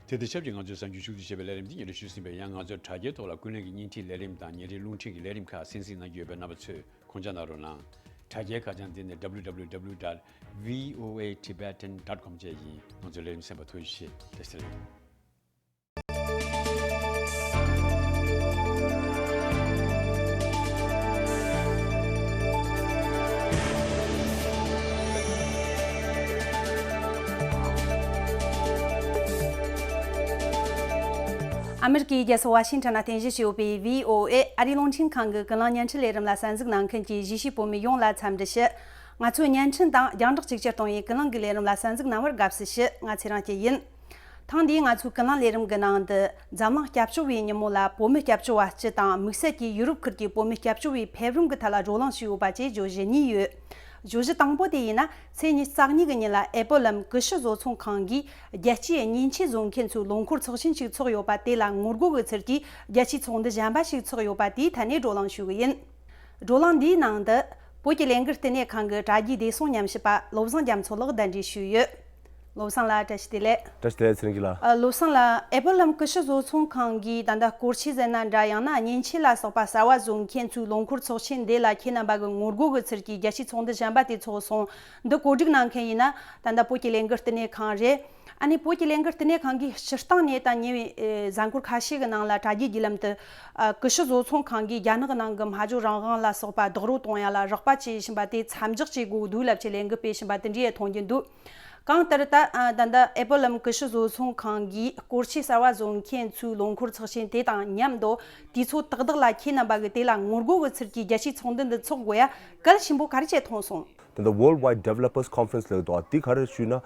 དེ་དང་ཆབས་ཅིག་ང་ཚོའི་གསར་འགྱུར་ཤུགས་ཆེ་བྱས་པའི་ལས་རིམ་འདི་སྙན་སྒྲོན་ཞུས་ཟིན་པས། ཡང་ང་ཚོའི་དྲ་རྒྱའི་ཐོག་ལ་ཀུན་གླེང་གི་བརྙན་འཕྲིན་ལས་རིམ་དང་ཉིན་རེའི་རླུང་འཕྲིན་གྱི་ལས་རིམ་ཁག་གསན་གཟིགས་གནང་རྒྱུ་ཡོད་པས། རྣམ་པ་ཚོས་ཁོང་ཆ་གནང་རོགས་གནང་། དྲ་རྒྱའི་ཁ་བྱང་འདི་ནི་W W W dot V O A Tibetan dot com བཅས་ཡིན། ང་ཚོའི་ལས་རིམ་གསན་པར་ཐུགས་རྗེ་ཆེ། བཀྲ་ཤིས་བདེ་ལེགས། ཨ་མེ་རི་ཀའི་རྒྱལ་ས་ཝ་ཤིང་ཊོན་ན་རྟེན་གཞི་བྱས་ཡོད་པའི་V O A ཨ་རིའི་རླུང་འཕྲིན་ཁང་གི་ཀུན་གླེང་བརྙན་འཕྲིན་ལས་རིམ་ལ་གསན་གཟིགས་གནང་མཁན་གྱི་གཞིས་བྱེས་བོད་མི་ཡོངས་ལ་འཚམས་འདྲི་ཞུ། ང་ཚོའི་བརྙན་འཕྲིན་དང་རྒྱང་བསྒྲགས་གཅིག་གྱུར་གཏོང་བའི་ཀུན་གླེང་གི་ལས་རིམ་ལ་གསན་གཟིགས་གནང་བར་དགའ་བསུ་ཞུ། ང་ཚེ་རིང་སྐྱིད་ཡིན། ཐེངས་འདིའི་ང་ཚོའི་ཀུན་གླེང་ལས་རིམ་གྱི་ནང་དུ། འཛམ་གླིང་སྐྱབས་བཅོལ་བའི་ཉིན་མོ་ལ་བོད་མི་སྐྱབས་བཅོལ་བ་སྤྱི་དང་དམིགས་བསལ་གྱིས་ཡུ་རོབ་ཁུལ་གྱི་བོད་མི་སྐྱབས་བཅོལ་བའི་ཕེབས་རིམ་གྱི་ཐད་ལ་བགྲོ་གླེང་ཞུས་ཡོད་པ་བཅས་བརྗོད་གཞི་གཉིས་ཡོད། བརྗོད་གཞི་དང་པོ་དེ་ཡིན་ན། ཚེས་ཉི་ཤུ་རྩ་གཉིས་ཀྱི་ཉིན་ལ་ཨེ་པོ་ལམ་ཀུ་ཤུ་བཟོ་ཚོང་ཁང་གིས་རྒྱལ་སྤྱིའི་མཉེན་ཆས་བཟོ་མཁན་ཚོའི་ལོ་འཁོར་ཚོགས་ཆེན་ཞིག་འཚོགས་ཡོད་པ། དེ་ལ་ངོ་རྒོལ་གྱི་ཚུལ་གྱིས་རྒྱལ་སྤྱིའི་ཚོགས་འདུ་གཞན་པ་ཞིག་འཚོགས་ཡོད་པ། དེའི་ཐད་ནས་བགྲོ་གླེང་ཞུ་གི་ཡིན། བགྲོ་གླེང་འདིའི་ནང་དུ། བོད་ཀྱི་ལས་འགུལ་བསྟི་གནས་ཁང་གི་དྲ་རྒྱའི་བདེ་སྲུང་ཉམས་ཞིབ་པ་བློ་བཟང་རྒྱ་མཚོ་ལགས་གདན་འདྲེན་ཞུས་ཡོད། བློ་བཟང་ལགས་བཀྲ་ཤིས་བདེ་ལེགས། བཀྲ་ཤིས་བདེ་ལེགས། ཚེ་རིང་སྐྱིད་ལགས། ཨ། བློ་བཟང་ལགས། ཨེ་པོ་ལམ་ཀུ་ཤུ་བཟོ་ཚོང་ཁང་གིས་ད་ལྟ་སྐོར་ཆས་ཟེར་ན་འདྲ། ཡང་ན་མཉེན་ཆས་ལ་སོགས་པ་གསར་བ་བཟོ་མཁན་ཚོའི་ལོ་འཁོར་ཚོགས་ཆེན་འདི་ལ་ཁྱེད་རྣམ་པ་གིས་ངོ་རྒོལ་གྱི་ཚུལ་གྱིས་རྒྱལ་སྤྱིའི་ཚོགས་འདུ་གཞན་པ་དེ་ཚོགས་སོང་། འདི་གོ་སྒྲིག་གནང་མཁན་ཡིན་ན་ད་ལྟ་བོད་ཀྱི་ལས་འགུལ་བསྟི་གནས་ཁང་རེད། ཨ་ནི་བོད་ཀྱི་ལས་འགུལ་བསྟི་གནས་ཁང་གིས་སྤྱིར་བཏང་ནས་ད་ཉེ་བའི་ཨེ་གཟའ་འཁོར་ཁ་ཤས་ཀྱི་ནང་ལ་དྲ་རྒྱའི་བརྒྱུད་ལམ་དུ། ཨ། ཀུ་ཤུ་བཟོ་ཚོང་ཁང་གིས་རྒྱ་ནག་ནང་གི་སྨྲ་བརྗོད་རང་དབང་ལ་སོགས་པ་རྡོག་རོལ་གཏོང་ཡ་ལ་རོགས་པ་བྱེད་བཞིན་པ་དེ་མཚམས་འཇོག་བྱེད་དགོས་འདུག་ལབ་ཅེས་ལས་འགུལ་སྤེལ་བཞིན་པ་དེ་འདྲ་ཡང་མཐོང་རྒྱུ་འདུག་གང་ལྟར་ད། ཨ། ད་ལྟ་ཨེ་པོ་ལམ་ཀུ་ཤུ་བཟོ་ཚོང་ཁང་གིས་སྐོར་ཆས་གསར་བ་བཟོ་མཁན་ཚོའི་ལོ་འཁོར་ཚོགས་ཆེན་དེ་དང་མཉམ་དུ། དུས་ཚོད་ཏག་ཏག་ལ་ཁྱེད་རྣམ་པ་གིས་དེ་ལ་ངོ་རྒོལ་གྱི་ཚུལ་གྱིས་རྒྱལ་སྤྱིའི་ཚོགས་འདུ་འདི་འཚོགས་དགོས་ཡ་གལ་ཆེན་པོ་ག་རེ་བྱས་མཐོང་སོང་། ད་ལྟ་World Wide Developers Conference ལབ་འདུག་འདི་ག་རེ་ཞུས་ན། ཨ།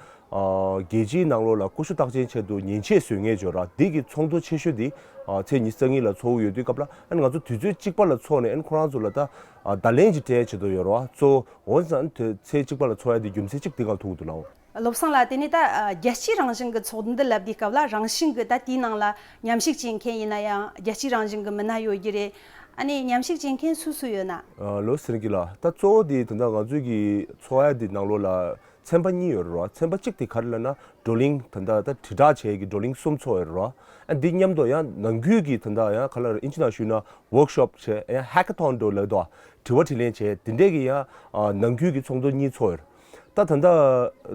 རྒྱལ་སྤྱིའི་ནང་ལོགས་ལ་ཀུ་ཤུ་རྟགས་ཅན་ཆེད་དུ་མཉེན་ཆས་བཟོ་མཁན་ཡོད་ར། འདི་གི་ཚོགས་འདུ་ཆེ་ཤོས་འདི། ཨ། ཚེས་ཉི་ཤུ་རྩ་གཉིས་ལ་ཚོགས་ཀྱི་ཡོད་དུས་སྐབས་ལ། ཨ་ནི་ང་ཚོ་དུས་ཚོད་གཅིག་པ་ལ་ཚོགས་ནས། ཨ་ནི་ཁོ་རང་ཚོ་ལ་ད། ཨ། བརྡ་ལན་ཅིག་སྤྲད་ཆེད་དུ་ཡོད་ར། གཙོ་བོ་འོན་ཙང་དུས་ཚེས་གཅིག་པ་ལ་ཚོགས་ཡ་འདི་རྒྱུ་མཚན་གཅིག་འདི་གང་ཐུག་འདུག་ལགས། བློ་བཟང་ལགས། དེ་ནས་ད། ཨ། རྒྱལ་སྤྱིའི་རང་བཞིན་གྱི་ཚོགས་འདུ་ལབ་དུས་སྐབས་ལ། རང་བཞིན་གྱི་ད་དེའི་ནང་ལ་མཉམ་ཞུགས་བྱེད་མཁན་ཡིན་ན་ཡང་རྒྱལ་སྤྱིའི་རང་བཞིན་གྱི་མི་སྣ་ཡོད་རྒྱུ་རེད། ཨ་ནི་མཉམ་ཞུགས་བྱེད་མཁན་སུ་སུ་ཡོད་ན། ཨ། ལགས་སོ། ཚེ་རིང་སྐྱིད་ལགས། ད་གཙོ་བོ་དེ་ད་ལྟ་ང་ཚོའི་གི་ཚོགས་ཡ་དེ་ནང་ལོགས་ལ་ཚན་པ་གཉིས་ཡོད་རེད་བ། ཚན་པ་གཅིག་དེ་ག་རེ་ལབ་ན་བགྲོ་གླེང་། ད་ལྟ་ད་དྲིལ་བསྒྲགས་བྱེད་ཀྱི་བགྲོ་གླེང་གསུམ་ཚོགས་ཡོད་རེད་བ། ཨ། འདི་མཉམ་དུ་ཡང་ནང་ཁུལ་གྱི་ད་ལྟ་ཡང་ག་ལ་ཨིན་ཇི་ནང་ཞུས་ན་workshop བྱས། ཡང་hackathon འདྲ་ལབ་འདུག་དྲི་བ་དྲིས་ལན་བྱས། དེ་འདྲས་ཀྱི་ཡང་། ཨ། ནང་ཁུལ་གྱི་ཚོགས་འདུ་གཉིས་ཚོགས་ཡོད། ད་ད་ལྟ་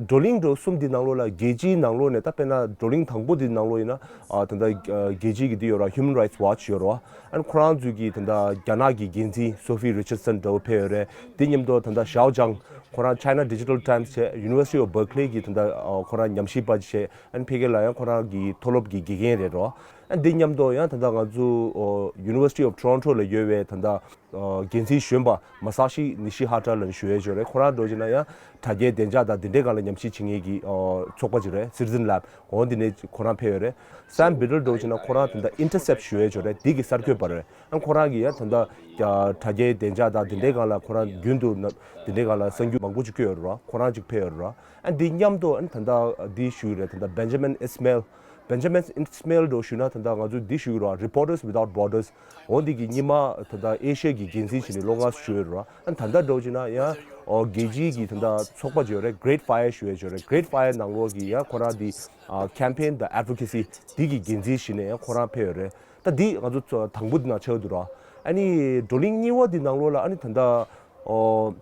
བགྲོ་གླེང་འདྲ་གསུམ་འདི་ནང་ལོགས་ལ་རྒྱལ་སྤྱིའི་ནང་ལོགས་ནས། ད་དཔེར་ན་བགྲོ་གླེང་དང་པོ་འདི་ནང་ལོགས་ཡིན་ན། ཨ། ད་ལྟ་རྒྱལ་སྤྱིའི་གི་འདི་ཡོད་ར། Human Rights Watch ཡོད་ར། ཨ་ནི་ཁོ་རང་ཚོའི་གི་ད་ལྟ་རྒྱ་ནག་གི་འགན་འཛིན་Sophie Richardson འདྲ་བོ་ཕེབས་ཡོད་རེད། དེ་མཉམ་དུ་ད་ལྟ་ཞའོ་ཅང་ ཁོ་རང་China Digital Times་བྱས། University of Berkeley་གི་ད་ལྟ་ཨོ་ཁོ་རང་ཉམས་ཞིབ་པ་བྱས། ཨན་ཕ་གི་ལ་ཡང་ཁོ་རང་གི་མཐོ་སློབ་ཀྱི་དགེ་རྒན་རེད་རོ། ཨན་འདི་མཉམ་དུ་ཡང་ད་ལྟ་ང་ཚོ་ཨོ་University of Toronto་ལ་ཡོད་པའི་ད་ལྟ་ཨོ་འགན་འཛིན་གཞོན་པ་Masashi Nishihata་ལ་ཞུ་ཡས་ཅིག་ཡོད་རེད། ཁོ་རང་འདྲ་བོ་བྱས་ན་ཡང་དྲ་རྒྱའི་བདེ་འཇགས་དང་འདི་འདྲའི་སྒང་ལ་ཉམས་ཞིབ་བྱེད་མཁན་གྱི་ཨོ་ཚོགས་པ་ཅིག་རེད། Citizen Lab་འོ་འདི་ནས་ཁོ་རང་ཕེབས་ཡོད་རེད། Sam Biddle་འདྲ་བོ་བྱས་ན་ཁོ་རང་ད་ལྟ་Intercept་ཞུ་ཡས་ཅིག་ཡོད་རེད། འདི་གི་གསར་འགོད་པ་རེད། ཨ་ཁོ་རང་གིས་ཡང་ད་ལྟ་དྲ་རྒྱའི་བདེ་འཇགས་དང་དེ་འདྲའི་སྒང་ལ་ཁོ་རང་རྒྱུན་དུ་ན་དེ་འདྲའི་སྒང་ལ་གསར་འགྱུར་མང་པོ་ཅིག་བཀོད་ཡོད་རེད་བ། ཁོ་རང་ཅིག་ཕེབས་ཡོད་རེད་བ། ཨ་འདི་མཉམ་དུ་ཨ་ད་ལྟ་འདི་ཞུ་གི་རེད། ད་ལྟ་Benjamin Ismail། Benjamin Ismail་འདྲ་ཞུས་ན་ད་ལྟ་ང་ཚོ་འདི་ཞུ་གི་རེད་བ། Reporters Without Borders་འོ་འདི་གི་སྔོན་མ་ད་ལྟ་ཨེ་ཤི་ཡ་གི་འགན་འཛིན་བྱས་ནས་ལོ་ལྔ་བཞུགས་ཡོད་རེད་བ། ཨ་ད་ལྟ་འདྲ་བྱས་ན་ཡང་ཨོ་རྒྱལ་སྤྱིའི་གི་ད་ལྟ་ཚོགས་པ་ཅིག་ཡོད་རེད། Great Fire་ཞུ་ཡས་ཅིག་ཡོད་རེད། Great Fire་ནང་ལོགས་ཀྱི་ཡང་ཁོ་རང་འདི་ཨ་Campaign་དང་Advocacy་འདི་གི་འགན་འཛིན་བྱས་ནས་ཡང་ཁོ་རང་ཕེབས་ཡོད་རེད། ད་འདི་ང་ཚོ་ཚོ་དང་པོ་འདི་ནང་ཆགས་འདུག་ར། ཨ་ནི་བགྲོ་གླེང་གཉིས་པ་འདི་ནང་ལོགས་ལ་ཨ་ནི་ད་ལྟ་ཨོ་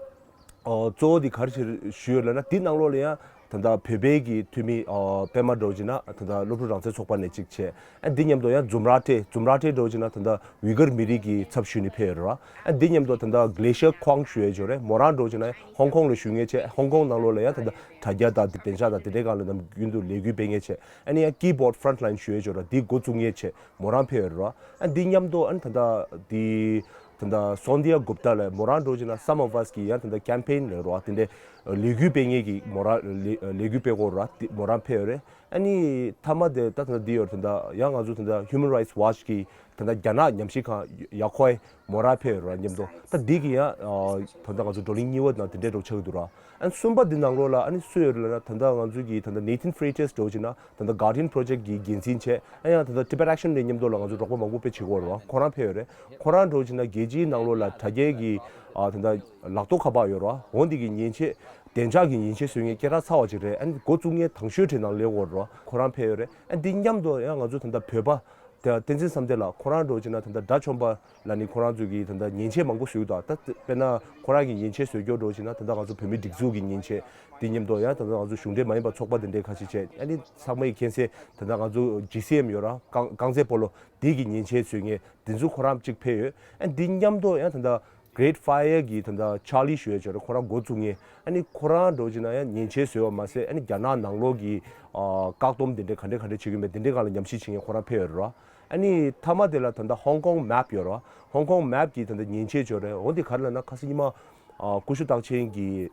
ཨོ་གཙོ་བོ་འདི་ག་རེ་ཞུ་ཡོད་ལབ་ན། འདི་ནང་ལོགས་ལ་ཡང་ད་ལྟ་བོད་པའི་གི་འཐུས་མི་ཨོ་པད་མ་འདྲ་བོ་བྱས་ན་ད་ལྟ་སློབ་ཕྲུག་རང་བཙན་ཚོགས་པ་ནས་གཅིག་བྱས། ཨ་འདི་མཉམ་དུ་ཡང་འཛོམས་ར་ཏྲེ། འཛོམས་ར་ཏྲེ་འདྲ་བོ་བྱས་ན་ད་ལྟ་ཝི་གར་མི་རིགས་ཀྱི་ཚབ་ཞུས་ནས་ཕེབས་ཡོད་རེད་བ། ཨ་འདི་མཉམ་དུ་ད་ལྟ་Glacier Kong་ཞུ་ཡས་ཅིག་ཡོད་རེད། མོ་རང་འདྲ་བོ་བྱས་ན་ཧོང་ཀོང་ལ་བཞུགས་མཁན་བྱས། ཧོང་ཀོང་ནང་ལོགས་ལ་ཡང་ད་ལྟ་དྲ་རྒྱ་དང་བདེ་འཇགས་དང་དེ་འདྲའི་སྒང་ལ་ནམ་རྒྱུན་དུ་ལས་འགུལ་སྤེལ་མཁན་བྱས། ཨ་ནི་ཡང་Keyboard Frontline་ཞུ་ཡས་ཅིག་ཡོད་རེད་བ། འདི་འགོ་བཙུགས་མཁན་བྱས། མོ་རང་ཕེབས་ཡོད་རེད་བ། ཨ་འདི་མཉམ་དུ་ཨ་ནི་ད་ལྟ་འདི་ད་ལྟ་Sandhya Gupta་ལ། མོ་རང་འདྲ་བོ་བྱས་ན་Some of Us་གི་ཡང་ད་ལྟ་Campaign་ལབ་རེད་བ། དེ་འདྲའི་ལས་འགུལ་སྤེལ་མཁན་གྱི་མོ་རང་ལས་ལས་འགུལ་སྤེལ་གོ་རེད་བ། དེ་མོ་རང་ཕེབས་ཡོད་རེད། ཨ་ནི་མཐའ་མ་དེ་ད་ད་ལྟ་འདི་ཡོད་རེད། ད་ལྟ་ཡང་ང་ཚོ་ད་ལྟ་Human Rights Watch་གི་ད་ལྟ་རྒྱ་ནག་ཉམས་ཞིབ་ཁང་ཡ་ཁོའི་མོ་རང་ཕེབས་ཡོད་རེད་བ། མཉམ་དུ་ད་འདི་གི་ཡང་ད་ལྟ་ང་ཚོ་བགྲོ་གླེང་གཉིས་པ་ནང་དེ་འདྲའི་འདྲ་བོ་ཆགས་ཀྱི་འདུག་ར། ཨ་ནི་གསུམ་པ་འདི་ནང་ལོགས་ལ་ཨ་ནི་སུ་ཡོད་རེད་ལབ་ན། ད་ལྟ་ང་ཚོའི་གི་ད་ལྟ་Nathan Freitas་འདྲ་བོ་བྱས་ན་ད་ལྟ་Guardian Project་གི་འགན་འཛིན་བྱས། ཨ་ཡང་ད་ལྟ་Tibet Action་ནས་མཉམ་དུ་ལ་ང་ཚོ་རོགས་པ་མང་པོ་དཔེ་བྱེད་ཀྱི་ཡོད་རེད་བ། ཁོ་རང་ཕེབས་ཡོད་རེད། ཁོ་རང་འདྲ་བོ་བྱས་ན་རྒྱལ་སྤྱིའི་ནང་ལོགས་ལ་དྲ་རྒྱའི་གི་ཨ་ད་ལྟ་ལག་ཐོག་ཁ་པར་ཡོད་རེད་བ། འོ་འདི་གི་མཉེན་ཆས་བདེ་འཇགས་ཀྱི་མཉེན་ཆས་བཟོ་མཁན་སྐད་གྲགས་ཚ་བ་ཅིག་རེད། ཨ་ནི་འགོ་བཙུགས་མཁན་དང་ཤོས་གྲས་ནང་སླེབས་ཡོད་རེད་བ། ཁོ་རང་ཕེབས་ཡོད་རེད། ཨ་འདི་མཉམ་དུ་ཡང་ང་ཚོ་ད་ལྟ་བོད་པ་དེ་བསྟན་འཛིན་བསམ་གཏན་ལགས་ཁོ་རང་འདྲ་བོ་བྱས་ན་ད་ལྟ་དགྲ་བཅོམ་པ་ལ་ནི་ཁོ་རང་ཚོས་ཀྱི་ད་ལྟ་མཉེན་ཆས་མང་པོ་བཟོས་འདུག་ད་དཔེར་ན་ཁོ་རང་གི་མཉེན་ཆས་བཟོ་རྒྱུ་འདྲ་བོ་བྱས་ན་ད་ལྟ་ང་ཚོ་བོད་མི་སྒྲིག་འཛུགས་ཀྱི་མཉེན་ཆས་དེ་མཉམ་དུ་ཡང་ད་ལྟ་ང་ཚོ་གཞུང་འབྲེལ་མ་ཡིན་པ་ཚོགས་པ་དེ་འདྲའི་ཁ་ཤས་བྱས། ཨ་ནི་ཚང་མས་མཁྱེན་གསལ་ད་ལྟ་ང་ཚོ་G C M་ཡོད་ར། རྐང་རྐང་རྩེད་སྤོ་ལོ་དེ་གི་མཉེན་ཆས་བཟོ་མཁན་དེ་ཚོ་ཁོ་རང་གཅིག་ཕེབས་ཡོད། ཨ་འདི་མཉམ་དུ་ཡང་ད་ལྟ་Great Fire་གི་ད་ལྟ་Charlie་ཞུ་ཡས་ཅིག་ཡོད་རེད། ཁོ་རང་འགོ་བཙུགས་མཁན། ཨ་ནི་ཁོ་རང་འདྲ་བོ་བྱས་ན་ཡང་མཉེན་ཆས་བཟོས་པ་མ་ཟད། ཨ་ནི་རྒྱ་ནག་ནང་ལོགས་ཀྱི་ཨ་བཀག་སྡོམ་དེ་འདྲའི་ག་འདྲ་ག་འདྲ་བྱེད་ཀྱི་ཡོད་མེད་དེ་འདྲའི་སྒང་ལ་ཉམས་ཞིབ་བྱེད་མཁན་ཁོ་རང་ཕེབས་ཡོད་རེད་བ། ཨ་ནི་མཐའ་མ་དེ་ལ་ད་ལྟ་Hong Kong Map་ཡོད་རེད་བ། Hong Kong Map་གི་ད་ལྟ་མཉེན་ཆས་ཅིག་ཡོད་རེད། འོ་འདི་ག་རེ་ལབ་ན་ཁ་སང་ཉི་མ་ཨ་ཀུ་ཤུ་རྟགས་ཅན་གྱི་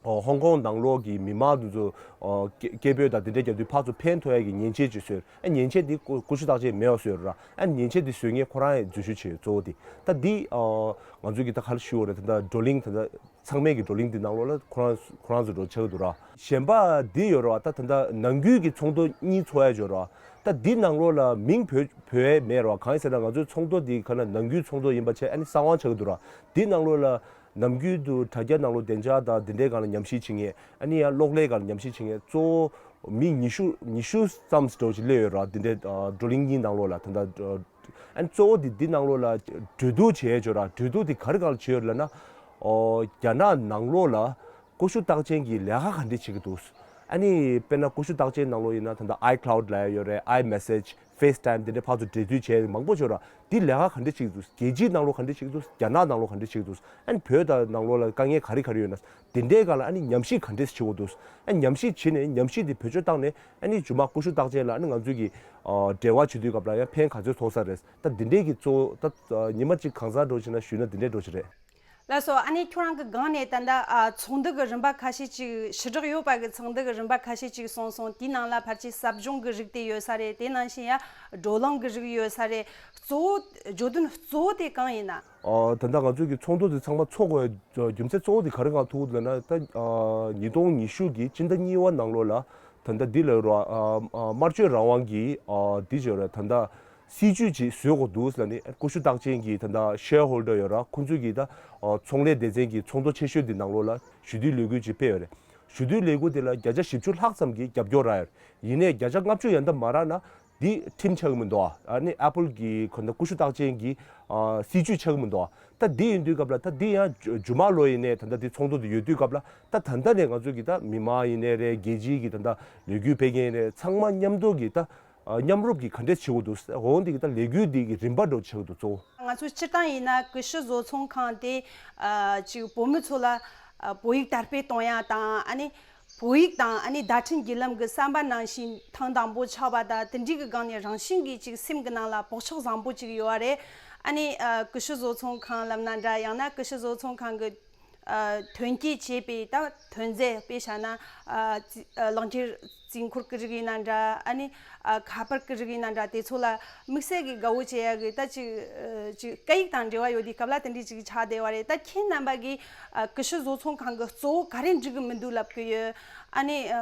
ཨོ་ཧོང་ཀོང་ནང་ལོགས་ཀྱི་མི་མང་དེ་ཚོ་ཨོ་སྐད་སྐད་འབོད་དང་དེ་འདྲ་རྒྱག་དུས་ཕར་ཚུར་ཕན་ཐོགས་ཡ་གི་མཉེན་ཆས་ཅིག་བཟོས། ཨ་མཉེན་ཆས་དེ་ཀུ་ཀུ་ཤུ་རྟགས་ཅན་མེད་པ་བཟོས་ར། ཨ་མཉེན་ཆས་དེ་བཟོ་མཁན་ཁོ་རང་ཡང་འཛུལ་ཞུགས་བྱས་ཡོད། གཙོ་བོ་དེ་ད་འདི་ཨོ་ང་ཚོས་ཀྱི་ད་ག་རེ་ཞུ་དགོས་རེད། ད་ལྟ་བགྲོ་གླེང་ད་ལྟ་ཚང་མས་ཀྱི་བགྲོ་གླེང་འདི་ནང་ལོགས་ལ་ཁོ་རང་ཁོ་རང་ཚོ་འགྲོ་ཆགས་འདུག་ར། གཞན་པ་འདི་ཡོད་ར་བ། ད་ད་ལྟ་ནང་ཁུལ་གྱི་ཚོགས་འདུ་གཉིས་ཚོགས་ཡ་ཡོད་ར། ད་འདི་ནང་ལོགས་ལ་མིང་བོས་བོས་ཡ་མེད་ར་བ། གང་ཡིན་ཟེར་ན་ང་ཚོའི་ཚོགས་འདུ་འདི་ག་ན་ནང་ཁུལ་ཚོགས་འདུ་ཡིན་པ་བྱས། ཨ་ནི་གསང་བ་ཆགས་འདུག་ར། འདི་ནང་ལོགས་ལ་ནམ་རྒྱུན་དུ་དྲ་རྒྱ་ནང་ལོགས་བདེ་འཇགས་དང་འདི་འདྲའི་སྒང་ལ་ཉམས་ཞིབ་བྱེད་མཁན། ཨ་ནི་ཡང་གློག་ཀླད་སྒང་ལ་ཉམས་ཞིབ་བྱེད་མཁན་གཙོ་བོ་མི་ཉི་ཤུ་ཉི་ཤུ་ཙམ་ཞིག་འདྲ་བོ་ཞིག་སླེབས་ཡོད་ར། འདི་འདྲའི་ཨ་བགྲོ་གླེང་གཉིས་ནང་ལོགས་ལ། ད་ལྟ་ཨ་ནི་གཙོ་བོ་འདི་འདི་ནང་ལོགས་ལ་གྲོས་བསྡུར་བྱས་ཡོད་ར། གྲོས་བསྡུར་འདི་ག་རེ་སྒང་ལ་བྱས་ཡོད་ལབ་ན། ཨོ་རྒྱ་ནག་ནང་ལོགས་ལ་ཀུ་ཤུ་རྟགས་ཅན་གྱི་ལས་ཀ་ག་འདྲས་བྱེད་ཀྱི་འདུག་ཨ་ནི་དཔེར་ན་ཀུ་ཤུ་རྟགས་ཅན་ནང་ལོགས་ཡིན་ན་ད་ལྟ་iCloud་ལབ་ཡ་ཡོད་རེད། iMessage། FaceTime་དེ་འདྲའི་ཕར་ཚུར་འབྲེལ་མཐུད་བྱས་མང་པོ་ཡོད་ར། འདི་ལས་ཀ་ག་འདྲ་བྱེད་ཀྱི་འདུག་རྒྱལ་སྤྱིའི་ནང་ལོགས་ག་འདྲ་བྱེད་ཀྱི་འདུག་རྒྱ་ནག་ནང་ལོགས་ག་འདྲ་བྱེད་ཀྱི་འདུག་ཨ་ནི་བོད་དང་ནང་ལོགས་ལ་དཀའ་ངལ་ག་རེ་ག་རེ་ཡོད་ན། དེ་འདྲའི་སྒང་ལ་ཨ་ནི་ཉམས་ཞིབ་ག་འདྲ་བྱེད་དགོས་འདུག་ཨ་ནི་ཉམས་ཞིབ་བྱས་ནས་ཉམས་ཞིབ་དེ་བེད་སྤྱོད་བཏང་ནས་ཨ་ནི་མཇུག་མ་ཀུ་ཤུ་རྟགས་ཅན་ལ་ཨ་ནི་ང་ཚོས་ཀྱི་ཨ་འབྲེལ་བ་བྱེད་དུས་སྐབས་ལ་ཡང་ཕན་ག་ཚོད་ཐོགས་ས་རེད། ད་འདི་འདྲའི་གི་གཙོ་བོ་ད་ཉི་མ་གཅིག་གང་ཟག་འདྲ་བོ་བྱས་ན་ཞུས་ན་འདི་འདྲའི་འདྲ་བོ་ཞིག་རེད། ལགས་སོ། ཨ་ནི་ཁྱོད་རང་གི་སྒང་ནས་ད་ལྟ་ཨ་ཚོགས་འདུ་གི་རིམ་པ་ཁ་ཤས་ཅིག་ཞུ་དག་ཡོད་པ་གི་ཚོགས་འདུ་གི་རིམ་པ་ཁ་ཤས་ཅིག་གསུངས་སོང་། དེའི་ནང་ལ་ཕལ་ཆེར་ཟབ་སྦྱོང་གི་རིགས་དེ་ཡོད་ས་རེད། དེ་ནང་བཞིན་ཡང་བགྲོ་གླེང་གི་རིགས་ཡོད་ས་རེད། གཙོ་བོ་བརྗོད་དོན་གཙོ་བོ་དེ་གང་ཡིན་ན། ཨ་ད་ལྟ་ང་ཚོས་ཀྱི་ཚོགས་འདུ་དེ་ཚང་མ་ཚོགས་དགོས་རྒྱུ་མཚན་གཙོ་བོ་དེ་ག་རེ་གང་ཐུག་ལབ་ན། ད་ཨ་ཉིས་སྟོང་ཉི་ཤུ་གི་སྤྱི་ཟླ་གཉིས་པ་ནང་ལོགས་ལ་ད་ལྟ་འདི་ལ་རོ་ཨ་ཨ་དམར་གསོད་རང་དབང་གི་ཨ་འདི་བརྗོད་ར་ད་ལྟ། སྲིད་ཇུས་ཅིག་བཟོ་དགོས་འདུག་ཟེར་ནས་ཀུ་ཤུ་རྟགས་ཅན་གྱི་ད་ལྟ་ཤེར་ཧོལ་ཌར་ཡོད་ར། ཁོང་ཚོས་ཀྱི་ད་ཨ་ཚོང་ལས་སྡེ་ཚན་གྱི་ཚོགས་འདུ་ཆེ་ཤོས་འདི་ནང་ལོགས་ལ་ཞུ་གཏུག་ལས་འགུལ་ཅིག་སྤེལ་ཡོད་རེད། ཞུ་གཏུག་ལས་འགུལ་དེ་ལ་བརྒྱ་ཆ་བཞི་བཅུ་ལྷག་ཙམ་གྱིས་རྒྱབ་སྐྱོར་རག་ཡོད་རེད། ཡིན་ནའི་བརྒྱ་ཆ་ལྔ་བཅུ་ཡན་ལྟ་མ་རག་ན་འདི་ཁྲིམས་ཆགས་ཀྱི་མི་འདུག་ཨ་ནི་ཨེ་པལ་གྱི་ཁོ་ན་ཀུ་ཤུ་རྟགས་ཅན་གྱི་ཨ་སྲིད་ཇུས་ཆགས་ཀྱི་མི་འདུག་ད་འདི་ཡིན་དུས་སྐབས་ལ་ད་འདི་ཡང་མཇུག་མཇུག་མ་ལོ་ཡིན་ནའི་ད་ལྟ་འདི་ཚོགས་འདུ་འདི་ཡོད་དུས་སྐབས་ལ་ད་ད་ལྟ་ནས་ང་ཚོས་ཀྱི་ད་མི་མང་ཡིན་ནའི་རེད། རྒྱལ་སྤྱིའི་གི་ད་ལྟ་ལས་འགུལ་སྤེལ་མཁན་རེད། ཚང་མ་མཉམ་དུ་གི་ད་ཨ་མཉམ་རུབ་ཀྱིས་ག་འདྲས་བྱེད་དགོས་འདུག་འོ་འདི་གི་ད་ལས་འགུལ་འདི་གི་རིམ་པ་འདྲ་བོ་ཆགས་འདུག་གཙོ་བོ། ང་ཚོ་སྤྱིར་བཏང་ཡིན་ན་ཀུ་ཤུ་བཟོ་ཚོང་ཁང་དེ་ཨ་ཅིག་བོད་མི་ཚོ་ལ་ ཨ་བོད་ཡིག་དར་སྤེལ་གཏོང་ཡ་དང་། ཨ་ནི་བོད་ཡིག་དང་ཨ་ནི་བརྡ་འཕྲིན་བརྒྱུད་ལམ་གྱི་བསམ་པ་ནང་བཞིན་ཐེངས་དང་པོ་ཆགས་པ་དང་། དེ་འདྲའི་གི་སྒང་ནས་རང་བཞིན་གྱིས་ཅིག་སེམས་ཀྱི་ནང་ལ་བག་ཆགས་བཟང་པོ་ཅིག་ཡོད་རེད། ཨ་ནི་ཨ་ཀུ་ཤུ་བཟོ་ཚོང་ཁང་ལབ་ན་འདྲ། ཡང་ན་ཀུ་ཤུ་བཟོ་ཚོང་ཁང་གི་ཨ་ཐོན་སྐྱེད་བྱས་པའི་ད་ཐོན་རྫས། དཔེ་བཞག་ན་ཨ་རྩི་ཨ་གླང་ཆེན་རྩི་འཁོར་གྱི་རིགས་ཡིན་ན་འདྲ། ཨ་ནི་ཨ་ཁ་པར་གྱི་རིགས་ཡིན་ན་འདྲ། དེ་ཚོ་ལ་དམིགས་བསལ་གྱི་དགའ་བོ་བྱེད་ཡ་གི་ད་ཅིག་ཨ་ཅིག་སྐད་ཡིག་དང་འབྲེལ་བ་ཡོད་དུས་སྐབས་ལ་དེ་འདྲའི་ཅིག་ཆགས་བསྡད་པ་རེད། ད་ཁྱེད་རྣམ་པ་གིས་ཨ་ཀུ་ཤུ་བཟོ་ཚོང་ཁང་གི་གཙོ་བོ་ག་རེ་འགྲིག་གི་མི་འདུག་ལབ་གི་ཡོད། ཨ་ནི་ཨ་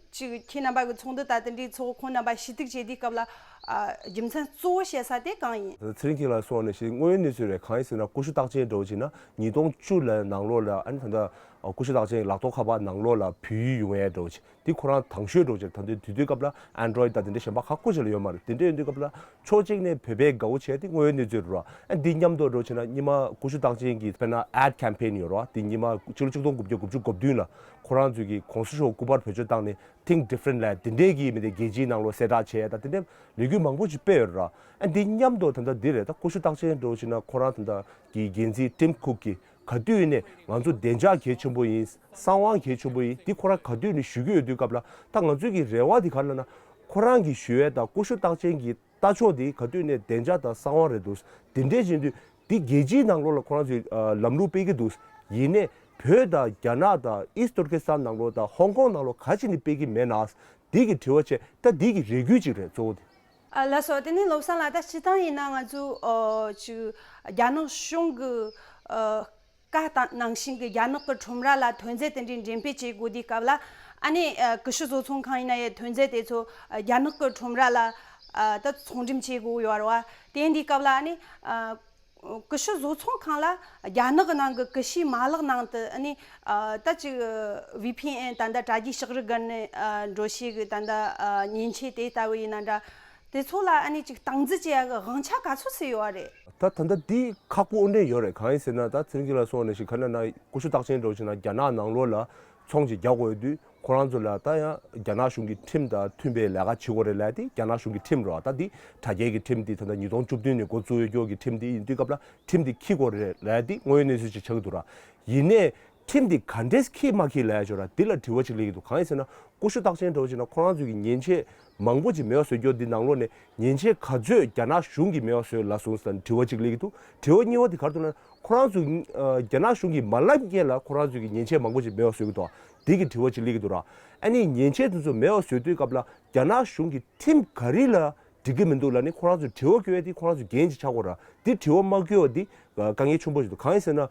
ཅིག་ཁྱེད་རྣམ་པ་གི་ཚོགས་འདུ་ད་དེ་འདྲའི་ཚོགས། ཁོང་རྣམ་པ་ཞུ་གཏུག་བྱེད་དུས་སྐབས་ལ་ཨ་རྒྱུ་མཚན་གཙོ་བོ་བཤད་ས་དེ་གང་ཡིན། ཚེ་རིང་སྐྱིད་ལགས་གསུངས་པ་ནང་བཞིན་དངོས་ཡོད་གནས་ཚུལ་རེད། གང་ཡིན་ཟེར་ན་ཀུ་ཤུ་རྟགས་ཅན་འདྲ་བོ་བྱས་ན་ཉིས་སྟོང་བཅུ་ལ་ནང་ལོགས་ལ། ཨ་ནི་ད་ལྟ་ཀུ་ཤུ་རྟགས་ཅན་ལག་ཐོགས་ཁ་པར་ནང་ལོགས་ལ་བོད་ཡིག་ཡོང་ཡས་འདྲ་བོ་བྱས། དེ་ཁོ་རང་དང་ཤོས་འདྲ་བོ་བྱས། ད་དུང་དུས་དུས་སྐབས་ལ་Android དང་དེ་འདྲའི་གཞན་པ་ཁག་པོ་ཅིག་ལ་ཡོད་མ་རེད། དེ་འདྲ་ཡིན་དུས་སྐབས་ལ་ཕྱོགས་གཅིག་ནས་བོད་པས་དགའ་བོ་བྱས་དེ་དངོས་ཡོད་གནས་ཚུལ་རེད་བ། ཨ་འདི་མཉམ་དུ་འདྲ་བོ་བྱས་ན་སྔོན་མ་ཀུ་ཤུ་རྟགས་ཅན་གྱི་དཔེར་ན་ad campaign ཡོད་རེད་བ། དེ་སྔོན་མ་ཕྱི་ལོ་ཆིག་སྟོང་དགུ་བརྒྱ་དགུ་བཅུ་གོ་བདུན་ལ་ཁོ་རང་ཚོས་ཀྱི་གོང་ས་མཆོག་སྐུ་པར་བེད་སྤྱོད་བཏང་ནས། Think Different ལབ་དེ་འདྲའི་གི་མི་དེ་རྒྱལ་སྤྱིའི་ནང་ལོགས་གསལ་བསྒྲགས་བྱས་ཡ་ད་དེ་འདྲའི་ལས་འགུལ་མང་པོ་ཅིག་སྤེལ་ཡོད་ར། ཨ་འདི་མཉམ་དུ་ད་ལྟ་འདི་རེད། ད་ཀུ་ཤུ་རྟགས་ཅན་འདྲ་བོ་བྱས་ན་ཁོ་རང་ད་ལྟ་གི་འགན་འཛིན་Tim Cook གིས་ག་དུས་ནས་ང་ཚོ་བདེ་འཇགས་གལ་ཆེན་པོ་ཡིན། གསང་བ་གལ་ཆེན་པོ་ཡིན། འདི་ཁོ་རང་ག་དུས་ནས་ཞུ་གི་ཡོད་དུས་སྐབས་ལ། ད་ང་ཚོའི་གི་རེ་བ་འདི་ག་རེ་ལབ་ན། ཁོ་རང་གིས་ཞུ་ཡས་ད་ཀུ་ཤུ་རྟགས་ཅན་གྱི་ལྟ་ཕྱོགས་འདི་ག་དུས་ནས་བདེ་འཇགས་དང་གསང་བ་རེད་འདུག་དེ་འདྲས་བྱེད་དུས་འདི་རྒྱལ་སྤྱིའི་ནང་ལོགས་ལ་ཁོ་རང་ཚོས་ཨ་ལམ་ལུགས་སྤེལ་གྱི་འདུག་ཡིན་ནའི་བོད་དང་རྒྱ་ནག་དང་ཨིསྟ་ཏུར་ཀི་སི་ཐན་ནང་ལོགས་དང་ཧོང་ཀོང་ནང་ལོགས་ག་ཅི་ནས་སྤེལ་གྱི་མེད་ན། འདི་གི་དྲི་བ་བྱས། ད་འདི་གི་རེ་སྐུལ་ཅིག་རེད་གཙོ་བོ་དེ། ཨ་ལགས་སོ། དེ་ནས་བློ་བཟང་ལགས། ད་སྤྱིར་བཏང་ཡིན་ན་ང་ཚོ་ཨ་ཅིག་རྒྱ་ནག་གཞུང་གི་ཨ་བཀའ་དང་ནང་བཞིན་གྱི་རྒྱ་ནག་གི་ཁྲོམ་ར་ལ་ཐོན་རྫས་དེ་འདྲའི་འགྲེམས་སྤེལ་བྱེད་དགོས་དུས་སྐབས་ལ། ཨ་ནི་ཨ་ཀུ་ཤུ་བཟོ་ཚོང་ཁང་ཡིན་ན་ཡང་ཐོན་རྫས་དེ་ཚོ་ཨ་རྒྱ་ནག་གི་ཁྲོམ་ར་ལ་ཨ་ད་ཚོང་འགྲེམས་བྱེད་དགོས་ཡོད་རེད་བ། དེ་ཡིན་དུས་སྐབས་ལ་ཨ་ནི་ཨ་ཀུ་ཤུ་བཟོ་ཚོང་ཁང་ལ་རྒྱ་ནག་གི་ནང་གི་ཀུ་ཤུའི་མ་ལག་ནང་དུ་ཨ་ནི་ཨ་ད་ཅིག་ཨ་ཝི་ཕི་ཨེན་ད་ལྟ་དྲ་རྒྱའི་ལྕགས་རི་སྒང་ནས་ཨ་འགྲོ་བྱེད་ཀྱི་ད་ལྟ་ཨ་མཉེན་ཆས་དེ་ལྟ་བུ་ཡིན་ན་འདྲ། དེ་ཚོ་ལ་ཨ་ནི་ཅིག་སྟངས་འཛིན་བྱེད་ཡ་གི་དབང་ཆ་ག་ཚོད་ཙམ་ཡོད་རེད། ད་ད་ལྟ་འདི་ཁག་པོ་དངོས་གནས་ཡོད་རེད། གང་ཡིན་ཟེར་ན། ད་ཚེ་རིང་སྐྱིད་ལགས་གསུངས་པ་ནང་བཞིན་ག་རེ་ལབ་ན། ཀུ་ཤུ་རྟགས་ཅན་འདྲ་བོ་བྱས་ན་རྒྱ་ནག་ནང་ལོགས་ལ་ཚོང་ཅིག་རྒྱག་དགོས་ཡོད་དུས། ཁོ་རང་ཚོ་ལ་ད་ཡང་རྒྱ་ནག་གཞུང་གི་ཁྲིམས་དང་མཐུན་པའི་ལས་ཀ་བྱེད་དགོས་རེད་ལབ་ཡ་དེ་རྒྱ་ནག་གཞུང་གི་ཁྲིམས་རེད་བ། ད་འདི་དྲ་རྒྱའི་གི་ཁྲིམས་འདི་ད་ལྟ་ཉིས་སྟོང་བཅུ་བདུན་ནས་འགོ་བཙུགས་ཡོད་རྒྱུ་གི་ཁྲིམས་འདི་ཡིན་དུས་སྐབས་ལ་ཁྲིམས་འདི་འཁྱེར་དགོས་རེད་ལབ་ཡ་འདི་དངོས་ཡོད་གནས་ཚུལ་ཅིག་ཆགས་ཀྱི་འདུག་ར། ཡིན་ནའི་ཁྲིམས་འདི་ག་འདྲས་འཁྱེར་མ་འཁྱེར་ལབ་ཡ་ཅིག་ཡོད་ར། འདི་ལ་དྲི་བ་ཅིག་སླེབས་ཀྱི་འདུག་གང་ཡིན་ཟེར་ན། ཀུ་ཤུ་རྟགས་ཅན་འདྲ་བོ་བྱས་ན་ཁོ་རང་ཚོས་ཀྱི་མཉེན་ཆས་མང་པོ་ཅིག་མེད་པ་བཟོ་རྒྱུ་འདི་ནང་ལོགས་ནས་མཉེན་ཆས་ག་ཚོད་རྒྱ་ནག་གཞུང་གིས་མེད་པ་བཟོས་ལབ་སོང་ཟེར་ན་དྲི་བ་ཅིག་སླེབས་ཀྱི་འདུག་དྲི་བ་གཉིས་པ་དེ་ག་རེ་འདུག་ན། ཁོ་རང་ཚོས་ཨ་རྒྱ་ནག་གཞུང་གིས་མ་ལབ་རྐྱེན་ལ་ཁོ་རང་ཚོས་ཀྱི་མཉེན་ཆས་མང་པོ་ཅིག་མེད་པ་བཟོ་གི་འདུག་འདི་གི་དྲི་བ་ཅིག་སླེབས་ཀྱི་འདུག་ར། ཨ་ནི་མཉེན་ཆས་དེ་ཚོ་མེད་པ་བཟོ་དུས་སྐབས་ལ་རྒྱ་ནག་གཞུང་གི་ཁྲིམས་ག་རེ་ལ་འགྲིག་གི་མི་འདུག་ལབ་ནས་ཁོ་རང་ཚོས་དྲི་བ་བཀོད་ཡ་དེ་ཁོ་རང་ཚོའི་འགན་ཅིག་ཆགས་དགོས་ར། འདི་དྲི་བ་མ་བཀོད་པ་འདི་ཨ་དཀའ་ངལ་ཆེན་པོ་ཞིག་འདུག་གང་ཡིན་ཟེར་ན།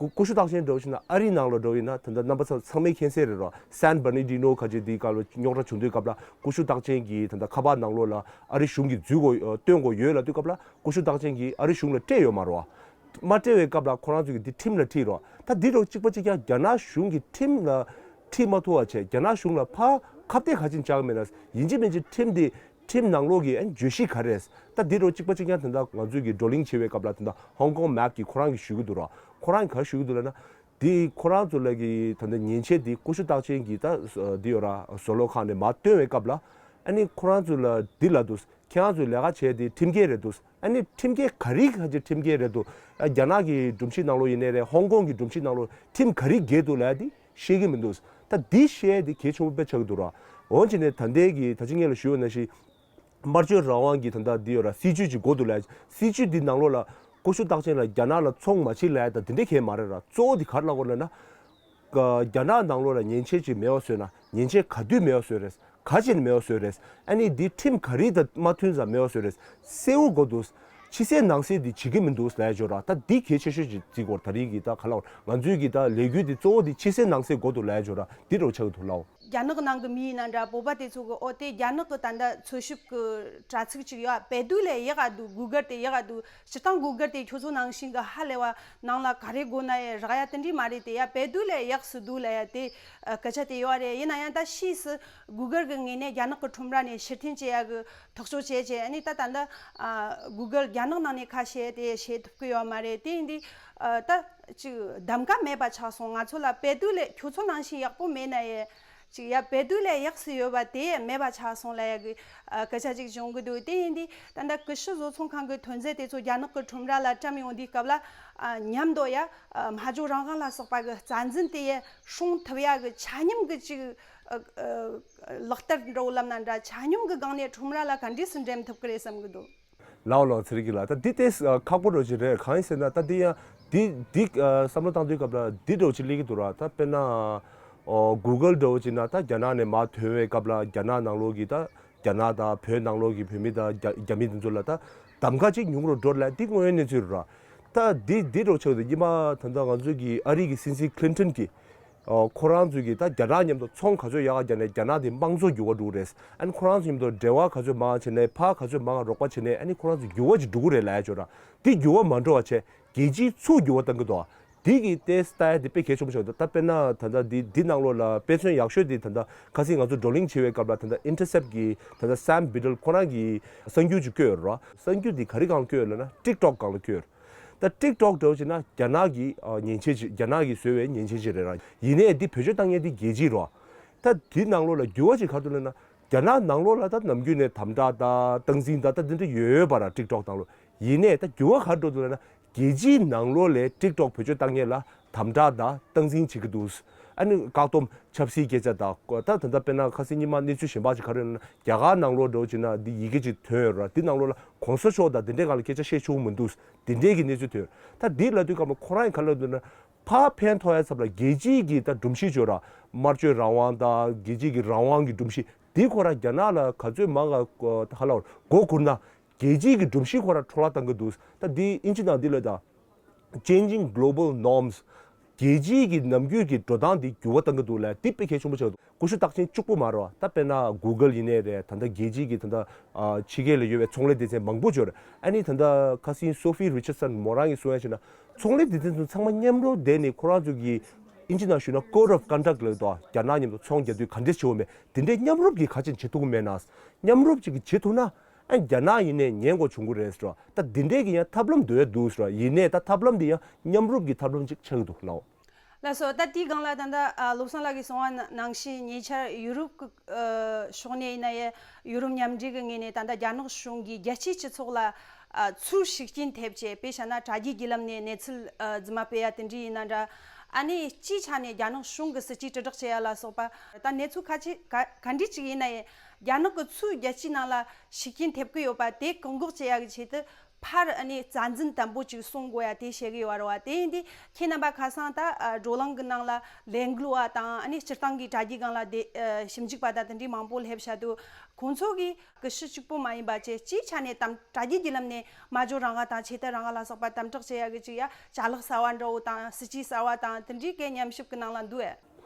ཀུ་ཀུ་ཤུ་རྟགས་ཅན་འདྲ་བོ་བྱས་ན་ཨ་རིའི་ནང་ལ་འགྲོ་ཡིན་ན། ད་ལྟ་རྣམ་པ་ཚང་ཚང་མས་མཁྱེན་གསལ་རེད་ར། སན་བར་ནེ་ཌི་ནོ་ཁ་ཆེ་འདིའི་སྐབས་ལ་རྙོག་དྲ་བྱུང་དུས་སྐབས་ལ་ཀུ་ཤུ་རྟགས་ཅན་གྱི་ད་ལྟ་ཁ་པར་ནང་ལོགས་ལ་ཨ་རི་གཞུང་གིས་འཛུལ་དགོས་ཨ་སྟོན་དགོས་ཡོད་ལབ་དུས་སྐབས་ལ། ཀུ་ཤུ་རྟགས་ཅན་གྱིས་ཨ་རི་གཞུང་ལ་སྤྲད་ཡོད་མ་རེད་བ། མ་སྤྲད་པའི་སྐབས་ལ་ཁོ་རང་ཚོས་ཀྱིས་འདི་ཁྲིམས་ལ་ཁྲིད་རོགས། ད་འདི་རོགས་གཅིག་པ་གཅིག་རྐྱང་རྒྱ་ནག་གཞུང་གི་ཁྲིམས་ལ་ཁྲིད་མ་ཐུབ་པ་བྱས། རྒྱ་ནག་གཞུང་ལ་ཕར་ཁ་གཏད་ག་ཅིག་བཅག་མེད་ན། ཡིན་གཅིག་མིན་གཅིག་ཁྲིམས་འདི་ཁྲིམས་ནང་ལོགས་ཀྱི་ཨ་བརྗོད་གཞི་ག་རེ་རེད། ད་འདི་རོགས་གཅིག་པ་གཅིག་རྐྱང་ད་ལྟ་ང་ཚོས་ཀྱིས་བགྲོ་གླེང་བྱེད་པའི་སྐབས་ལ་ད་ལྟ་ཧོང་ཀོང་མེབ་ཀྱིས་ཁོ་རང་གིས་ཞུ་གི་འདུག་རོགས། ཁོ་རང་གིས་ག་རེ་ཞུ་གི་འདུག་ལབ་ན། འདི་ཁོ་རང་ཚོ་ལ་གི་ད་ལྟ་མཉེན་ཆས་འདི་ཀུ་ཤུ་རྟགས་ཅན་གྱི་ད་འདི་ཡོད་ར། བཟོ་ལོག་ཁང་ནས་མར་བཏོན་པའི་སྐབས་ལ། ཨ་ནི་ཁོ་རང་ཚོ་ལ་འདི་ལབ་འདུག་ཁྱེད་རང་ཚོས་ལས་ཀ་བྱས་ཏེ་ཁྲིམས་འགལ་རེད་འདུག་ཨ་ནི་ཁྲིམས་འགལ་ག་རེ་ག་ཅིག་ཁྲིམས་འགལ་རེད་འདུག་ཨ་རྒྱ་ནག་གི་སྒྲོམ་གཞི་ནང་ལོགས་ཡིན་ནའི་རེད། ཧོང་ཀོང་གི་སྒྲོམ་གཞི་ནང་ལོགས་ཁྲིམས་ག་རེ་འགལ་འདུག་ལབ་ཡ་འདི་ཤེས་ཀྱི་མི་འདུག་ད་འདི་བཤད་ཡ་འདི་གལ་ཆེན་པོ་དཔེ་ཆགས་ཀྱི་འདུག་ར། འོན་ཀྱང་ནས་ད་ལྟའི་གི་ད་ཅི་སྔོན་ལ་ཞུས་པ་ནང་བཞིན། སྨྲ་བརྗོད་རང་དབང་གི་ད་ལྟ་འདི་ཡོད་ར། སྲིད་བྱུས་ཅིག་འགོ་འདུག་ལབ་ཡ། སྲིད་བྱུས་འདི་ནང་ལོགས་ལ་ཀུ་ཤུ་རྟགས་ཅན་ལ་རྒྱ་ནག་ལ་ཚོང་མ་བྱེད་ལབ་ཡ་ད་འདི་འདྲས་གང་ཡང་མ་རེད་ར། གཙོ་བོ་འདི་ག་རེ་ལབ་དགོས་ལབ་ན། རྒྱ་ནག་ནང་ལོགས་ལ་མཉེན་ཆས་ཅིག་མེད་པ་བཟོས་ན། མཉེན་ཆས་ག་དུས་མེད་པ་བཟོས་རེད། ག་ཅིག་ནས་མེད་པ་བཟོས་རེད། ཨ་ནི་འདི་ཁྲིམས་ག་རེ་དང་མ་མཐུན་ཙང་མེད་པ་བཟོས་རེད། གསལ་བོ་གོ་འདུག་ཕྱི་གསལ་ནང་གསལ་འདི་བྱེད་ཀྱི་མི་འདུག་ལབ་ཡ་ཅིག་ཡོད་ར། ད་འདི་གལ་ཆེ་ཤོས་ཅིག་བརྩི་དགོས། ད་རེས་ཀྱི་ད་ག་ལབ་དགོས། ང་ཚོའི་གི་ད་ལས་འགུལ་འདི་གཙོ་བོ་འདི་ཕྱི་གསལ་ནང་གསལ་གོ་འདུག་ལབ་ཡ་ཅིག་ཡོད་ར། འདི་འདྲ་བོ་ཆགས་ཀྱི་འདུག་ལགས། རྒྱ་ནག་ནང་གི་མི་ཡིན་ན་འདྲ། བོད་པ་དེ་ཚོ་གི་ཨོ་དེ་རྒྱ་ནག་གི་ད་ལྟ་འཚོལ་ཞིབ་ཀྱི་དྲ་ཚིགས་ཅིག་ཡོད། བེ་དུ་ལས་ཡག་ག་འདུག་གུ་གལ་དེ་ཡག་ག་འདུག་སྤྱིར་བཏང་གུ་གལ་དེ་ཁྱོད་ཚོ་ནང་བཞིན་གི་ཧ་ལས་པ་ནང་ལ་ག་རེ་དགོས་ན་ཡང་རག་ཡ་དེ་འདྲས་མ་རེད་དེ། ཡ་བེ་དུ་ལས་ཡག་སུ་འདུག་ལབ་ཡ་དེ་ཨ་སྐད་ཆ་དེ་ཡོད་རེད། ཡིན་ན་ཡང་ད་ཕྱིས་སུ་གུ་གལ་གི་ངོས་ནས་རྒྱ་ནག་གི་ཁྲོམ་ར་ནས་ཕྱིར་འཐེན་བྱེད་ཡ་གི་ཐག་གཅོད་བྱས་བྱས། ཨ་ནི་ད་ད་ལྟ་ཨ་གུ་གལ་རྒྱ་ནག་ནང་ནས་ཁ་ཕྱེ་དེ་བྱེད་ཐུབ་ཀྱི་ཡོད་མ་རེད། དེ་ཡིན་དུས་ཨ་ད་ཅིག་གདམ་ག་མེད་པ་ཆགས་སོང་། ང་ཚོ་ལ་བེ་དུ་ལས་ཁྱོད་ཚོ་ནང་བཞིན་ཡག་པོ་མེད་ན་ཡང་། ཅིག་ཡ་བེད་སྡུག་ལས་ཡག་སུ་ཡོད་པ་དེ་མེད་པ་ཆགས་སོང་ལབ་ཡ་གི་ཨ་སྐད་ཆ་ཅིག་བྱུང་གི་འདུག་དེ་ཡིན་དུས་ད་ལྟ་ཀུ་ཤུ་བཟོ་ཚོང་ཁང་གི་ཐོན་རྫས་དེ་ཚོ་རྒྱ་ནག་གི་ཁྲོམ་ར་ལ་བཀྲམ་ཡོང་དུས་སྐབས་ལ་ཨ་མཉམ་དུ་ཡ་ཨ་སྨྲ་བརྗོད་རང་དབང་ལ་སོགས་པ་གི་རྩ་འཛིན་དེ་ཡ་སྲུང་ཐུབ་ཡ་གི་ཆ་སྙོམས་གི་ཅིག་ཨ་ཨ་ལག་བསྟར་འདྲ་བོ་ལབ་ན་འདྲ། ཆ་སྙོམས་གི་སྒང་ནས་ཁྲོམ་ར་ལ་ག་འདྲས་སུ་འགྲེམས་ཐུབ་ཀི་རེད་བསམ་གི་འདུག་ལའོ་ལའོ་ཚེ་རིང་སྐྱིད་ལགས། ད་འདི་ཏོག་ཙམ་ཁག་པོ་འདྲ་བོ་ཅིག་རེད། གང་ཡིན་ཟེར་ན་ད་འདི་ཡང་འདི་འདི་བསམ་བློ་བཏང་དུས་སྐབས་ལ་འདི་འདྲ་བོ་ཅིག་སླེབས་ཀྱི་འདུག་ར། ད་དཔེར་ན་Google་འདྲ་བོ་ཅིག་ན་ད་རྒྱ་ནག་ནས་མར་ཐོན་པའི་སྐབས་ལ་རྒྱ་ནག་ནང་ལོགས་ཀྱི་ད་རྒྱ་ནག་དང་བོད་ནང་ལོགས་ཀྱི་བོད་མི་དང་རྒྱ་རྒྱ་མི་དེ་ཚོ་ལ་ད་གདམ་ག་ཅིག་ཉུང་རུ་འགྲོ་ལ་འདི་དངོས་ཡོད་གནས་ཚུལ་རེད་ར། ད་འདི་འདི་འདྲ་བོ་ཆགས་འདུག་སྔོན་མ་ད་ལྟ་ང་ཚོའི་གི་ཨ་རི་གི་སྲིད་འཛིན་Clinton་གྱིས། ཨོ། ཁོ་རང་ཚོས་ཀྱིས་ད་རྒྱ་ནག་མཉམ་དུ་ཚོང་ག་ཚོད་ཡག་ག་བརྒྱབ་ནས་རྒྱ་ནག་དེ་དམངས་གཙོ་འགྱུར་བ་འགྲོ་གི་རེད། ཨ་ནི་ཁོ་རང་ཚོ་མཉམ་དུ་འབྲེལ་བ་ག་ཚོད་མང་བ་བྱས་ནས་ཕར་ག་ཚོད་མང་བ་རོགས་པ་བྱས་ནས་ཨ་ནི་ཁོ་རང་ཚོ་འགྱུར་བ་ཅིག་འགྲོ་གི་རེད་ལབ་ཡ་ཅིག་ཡོད་ར། དེ་འགྱུར་བ་མ་འགྲོ་བ་བྱས་རྒྱལ་སྤྱིའི་ཚུར་འགྱུར་བ་གཏང་གི་འདུག་དེ་གི་ཏོག་ཙམ་ལྟ་ཡ་དེ་དཔེ་གལ་ཆེན་པོ་ཆགས་འདུག་ད་དཔེར་ན་ད་ལྟ་འདི་འདི་ནང་ལོགས་ལ་དཔེ་མཚོན་ཡག་ཤོས་དེ་ད་ལྟ་ཁ་སང་ང་ཚོ་བགྲོ་གླེང་བྱེད་པའི་སྐབས་ལ་ད་ལྟ་Intercept་གི་ད་ལྟ་Sam Bidle་ཁོ་རང་གིས་གསར་འགྱུར་ཅིག་བཀོད་ཡོད་ར། གསར་འགྱུར་དེ་ག་རེ་སྒང་ལ་བཀོད་ཡོད་ལབ་ན་TikTok་སྒང་ལ་བཀོད་ཡོད། ད་TikTok་འདྲ་བོ་བྱས་ན་རྒྱ་ནག་གི་ཨ་མཉེན་ཆས་ཅིག་རྒྱ་ནག་གིས་བཟོས་པའི་མཉེན་ཆས་ཅིག་རེད་ར། ཡིན་ནའི་འདི་བེད་སྤྱོད་བཏང་མཁན་འདི་རྒྱལ་སྤྱི་རེད། ད་འདི་ནང་ལོགས་ལ་འགྱུར་བ་ཅིག་ག་རེ་འདུག་ལབ་ན་རྒྱ་ནག་ནང་ལོགས་ལ་ད་ནམ་རྒྱུན་ནས་དམ་དྲག་དང་སྟངས་འཛིན་དང་ད་འདི་འདྲ་ཡོད་ཡོད་པ་ར། TikTok་ནང་ལོགས། ཡིན་ནའི་ད་འགྱུར་བ་ག་རེ་འགྲོ་འདུག་ལབ་ན་རྒྱལ་སྤྱིའི་ནང་ལོགས་ལས་TikTok་བེད་སྤྱོད་བཏང་མཁན་ལ་དམ་དྲག་དང་སྟངས་འཛིན་བྱེད་ཀྱི་འདུག་ཨ་ནི་བཀག་སྡོམ་ཆབ་སྲིད་སྐད་ཆ་དང་ད་ད་ལྟ་དཔེར་ན་ཁ་སང་ཉི་མ་གནས་ཚུལ་གཞན་པ་ཅིག་ག་རེ་ཡོད་ན་རྒྱ་གར་ནང་ལོགས་འདྲ་བོ་བྱས་ན་འདི་ཡི་གེ་ཅིག་ཐོན་ཡོད་ར། འདི་ནང་ལོགས་ལ་གོང་ས་མཆོག་དང་འདི་འདྲའི་སྒང་ལ་སྐད་ཆ་བཤད་ཆོག་གི་མི་འདུག་འདི་འདྲའི་གི་གནས་ཚུལ་ཐོན། ད་འདི་ལབ་དུས་སྐབས་ལ་ཁོ་རང་གིས་ག་རེ་ལབ་འདུག་ན་ཕར་ཕན་ཐོགས་ཡ་ཚབ་ལ་རྒྱལ་སྤྱིའི་གི་ད་སྒྲོམ་གཞི་ཅིག་ཡོད་ར། སྨྲ་བརྗོད་རང་དབང་དང་རྒྱལ་སྤྱིའི་གི་རང་དབང་གི་སྒྲོམ་གཞི་འདི་ཁོ་རང་རྒྱ་ནག་ལ་ག་ཚོད་མང་ག་ཧ་ལ་མགོ་སྒུར་ན་རྒྱལ་སྤྱིའི་གི་སྒྲོམ་གཞི་ཁོ་རང་འཕྲོ་བརླག་བཏང་གི་འདུག་ད་འདི་ཨིན་ཇི་ནང་འདི་ལ་ད། Changing global norms། རྒྱལ་སྤྱིའི་གི་ནམ་རྒྱུན་གྱི་འགྲོ་སྟངས་འདི་འགྱུར་བ་གཏང་གི་འདུག་ལ་འདི་དཔེ་གལ་ཆེན་པོ་ཆགས་འདུག་ཀུ་ཤུ་རྟགས་ཅན་གཅིག་པུ་མ་རེད་བ། ད་དཔེར་ན་Google་ཡིན་ནའི་རེད། ད་ལྟ་རྒྱལ་སྤྱིའི་གི་ད་ལྟ་ཕྱི་རྒྱལ་ལ་ཡོད་པའི་ཚོང་ལས་སྡེ་ཚན་མང་པོ་ཅིག་ཡོད་རེད། ཨ་ནི་ད་ལྟ་ཁ་སང་Sophie Richardson་མོ་རང་གིས་གསུངས་ཡ་བྱས་ན་ཚོང་ལས་སྡེ་ཚན་ཚོ་ཚང་མ་མཉམ་རུབ་བསྡད་ནས་ཁོ་རང་ཚོ་གི་ཨིན་ཇི་ནང་ཞུས་ན་Code of Conduct་ལབ་འདུག་རྒྱ་ནག་མཉམ་དུ་ཚོང་རྒྱག་དུས་ག་འདྲས་བྱེད་དགོས་མེད་དེ་འདྲས་མཉམ་རུབ་ཀྱིས་ག་ཅིག་བྱེད་ཐུབ་ཀྱི་མེད་ན། མཉམ་རུབ་ཅིག་གིས་བྱེད་ཐུབ་ན། ཨ་རྒྱ་ནག་ཡིན་ནའི་ཉན་དགོས་བྱུང་གི་རེད་ཟེར་བ། ད་འདི་འདྲའི་གི་ཡང་ཐབས་ལམ་འདོད་འདུག་ཟེར་བ། ཡིན་ནའི་ད་ཐབས་ལམ་འདི་ཡང་མཉམ་རུབ་ཀྱི་ཐབས་ལམ་ཅིག་ཆགས་ཀྱི་འདུག་ལགས། ལགས་སོ། ད་དེའི་སྒང་ལ་ད་ལྟ་ཨ་བློ་བཟང་ལགས་ཀྱིས་གསུངས་པ་ནང་བཞིན་ཉེ་ཆར་ཡུ་རོབ་ཀྱི་ཨ་ཕྱོགས་ནས་ཡིན་ན་ཡང་ཡུ་རོབ་མཉམ་འབྲེལ་གྱི་ངོས་ནས་ད་ལྟ་རྒྱ་ནག་གཞུང་གིས་རྒྱལ་སྤྱིའི་སྤྱི་ཚོགས་ལ་ཨ་ཚུར་ཤུགས་རྐྱེན་ཐེབས་བྱས། དཔེ་བཞག་ན་དྲ་རྒྱའི་བརྒྱུད་ལམ་ནས་གནས་ཚུལ་ཨ་རྫུན་མ་སྤེལ་ཡ་དེ་འདྲ་ཡིན་ན་འདྲ། ཨ་ནི་སྤྱིའི་ཆ་ནས་རྒྱ་ནག་གཞུང་གི་སྲིད་ཇུས་དྲིལ་བསྒྲགས་བྱེད་ཡ་ལ་སོགས་པ་ད་གནས་ཚུལ་ཁ་ཅིག་ག་ག་འདྲ་ཅིག་ཡིན་ན་ཡང་རྒྱ་ནག་གིས་ཚུར་རྒྱལ་སྤྱིའི་ནང་ལ་ཤུགས་རྐྱེན་ཐེབས་ཀྱི་ཡོད་པ་དེ་བཀག་འགོག་བྱེད་ཡག་གི་ཆེད་དུ་ཕར་ཨ་ནི་རྩ་འཛིན་དམ་པོ་ཅིག་སྲུང་དགོས་ཡ་དེ་བཤད་ཀྱི་ཡོད་རེད་བ། དེ་ཡིན་དུས་ཁྱེད་རྣམ་པ་ཁ་སང་ད་ཨ་བགྲོ་གླེང་གི་ནང་ལ་ལས་འགུལ་བ་དང་ཨ་ནི་སྤྱིར་བཏང་གི་དྲ་རྒྱའི་སྒང་ལ་དེ་ཨ་ཞིབ་འཇུག་པ་དང་དེ་འདྲའི་མང་པོ་སླེབས་བཞག་འདུག་ཁོང་ཚོ་གིས་ཀུ་ཤུ་གཅིག་པུ་མ་ཡིན་པ་བྱས་སྤྱིའི་ཆ་ནས་དམ་དྲ་རྒྱའི་བརྒྱུད་ལམ་ནས་སྨྲ་བརྗོད་རང་དབང་དང་ཆོས་དད་རང་དབང་ལ་སོགས་པ་དམ་དྲག་བྱེད་ཡག་གི་ཅིག་ཡ་ཅ་ལག་གསར་བ་འདྲ་བོ་དང་སྲིད་ཇུས་གསར་བ་དང་དེ་འདྲའི་གི་ཉམས་ཞིབ་གི་ནང་ལ་འདུག་ཨེ།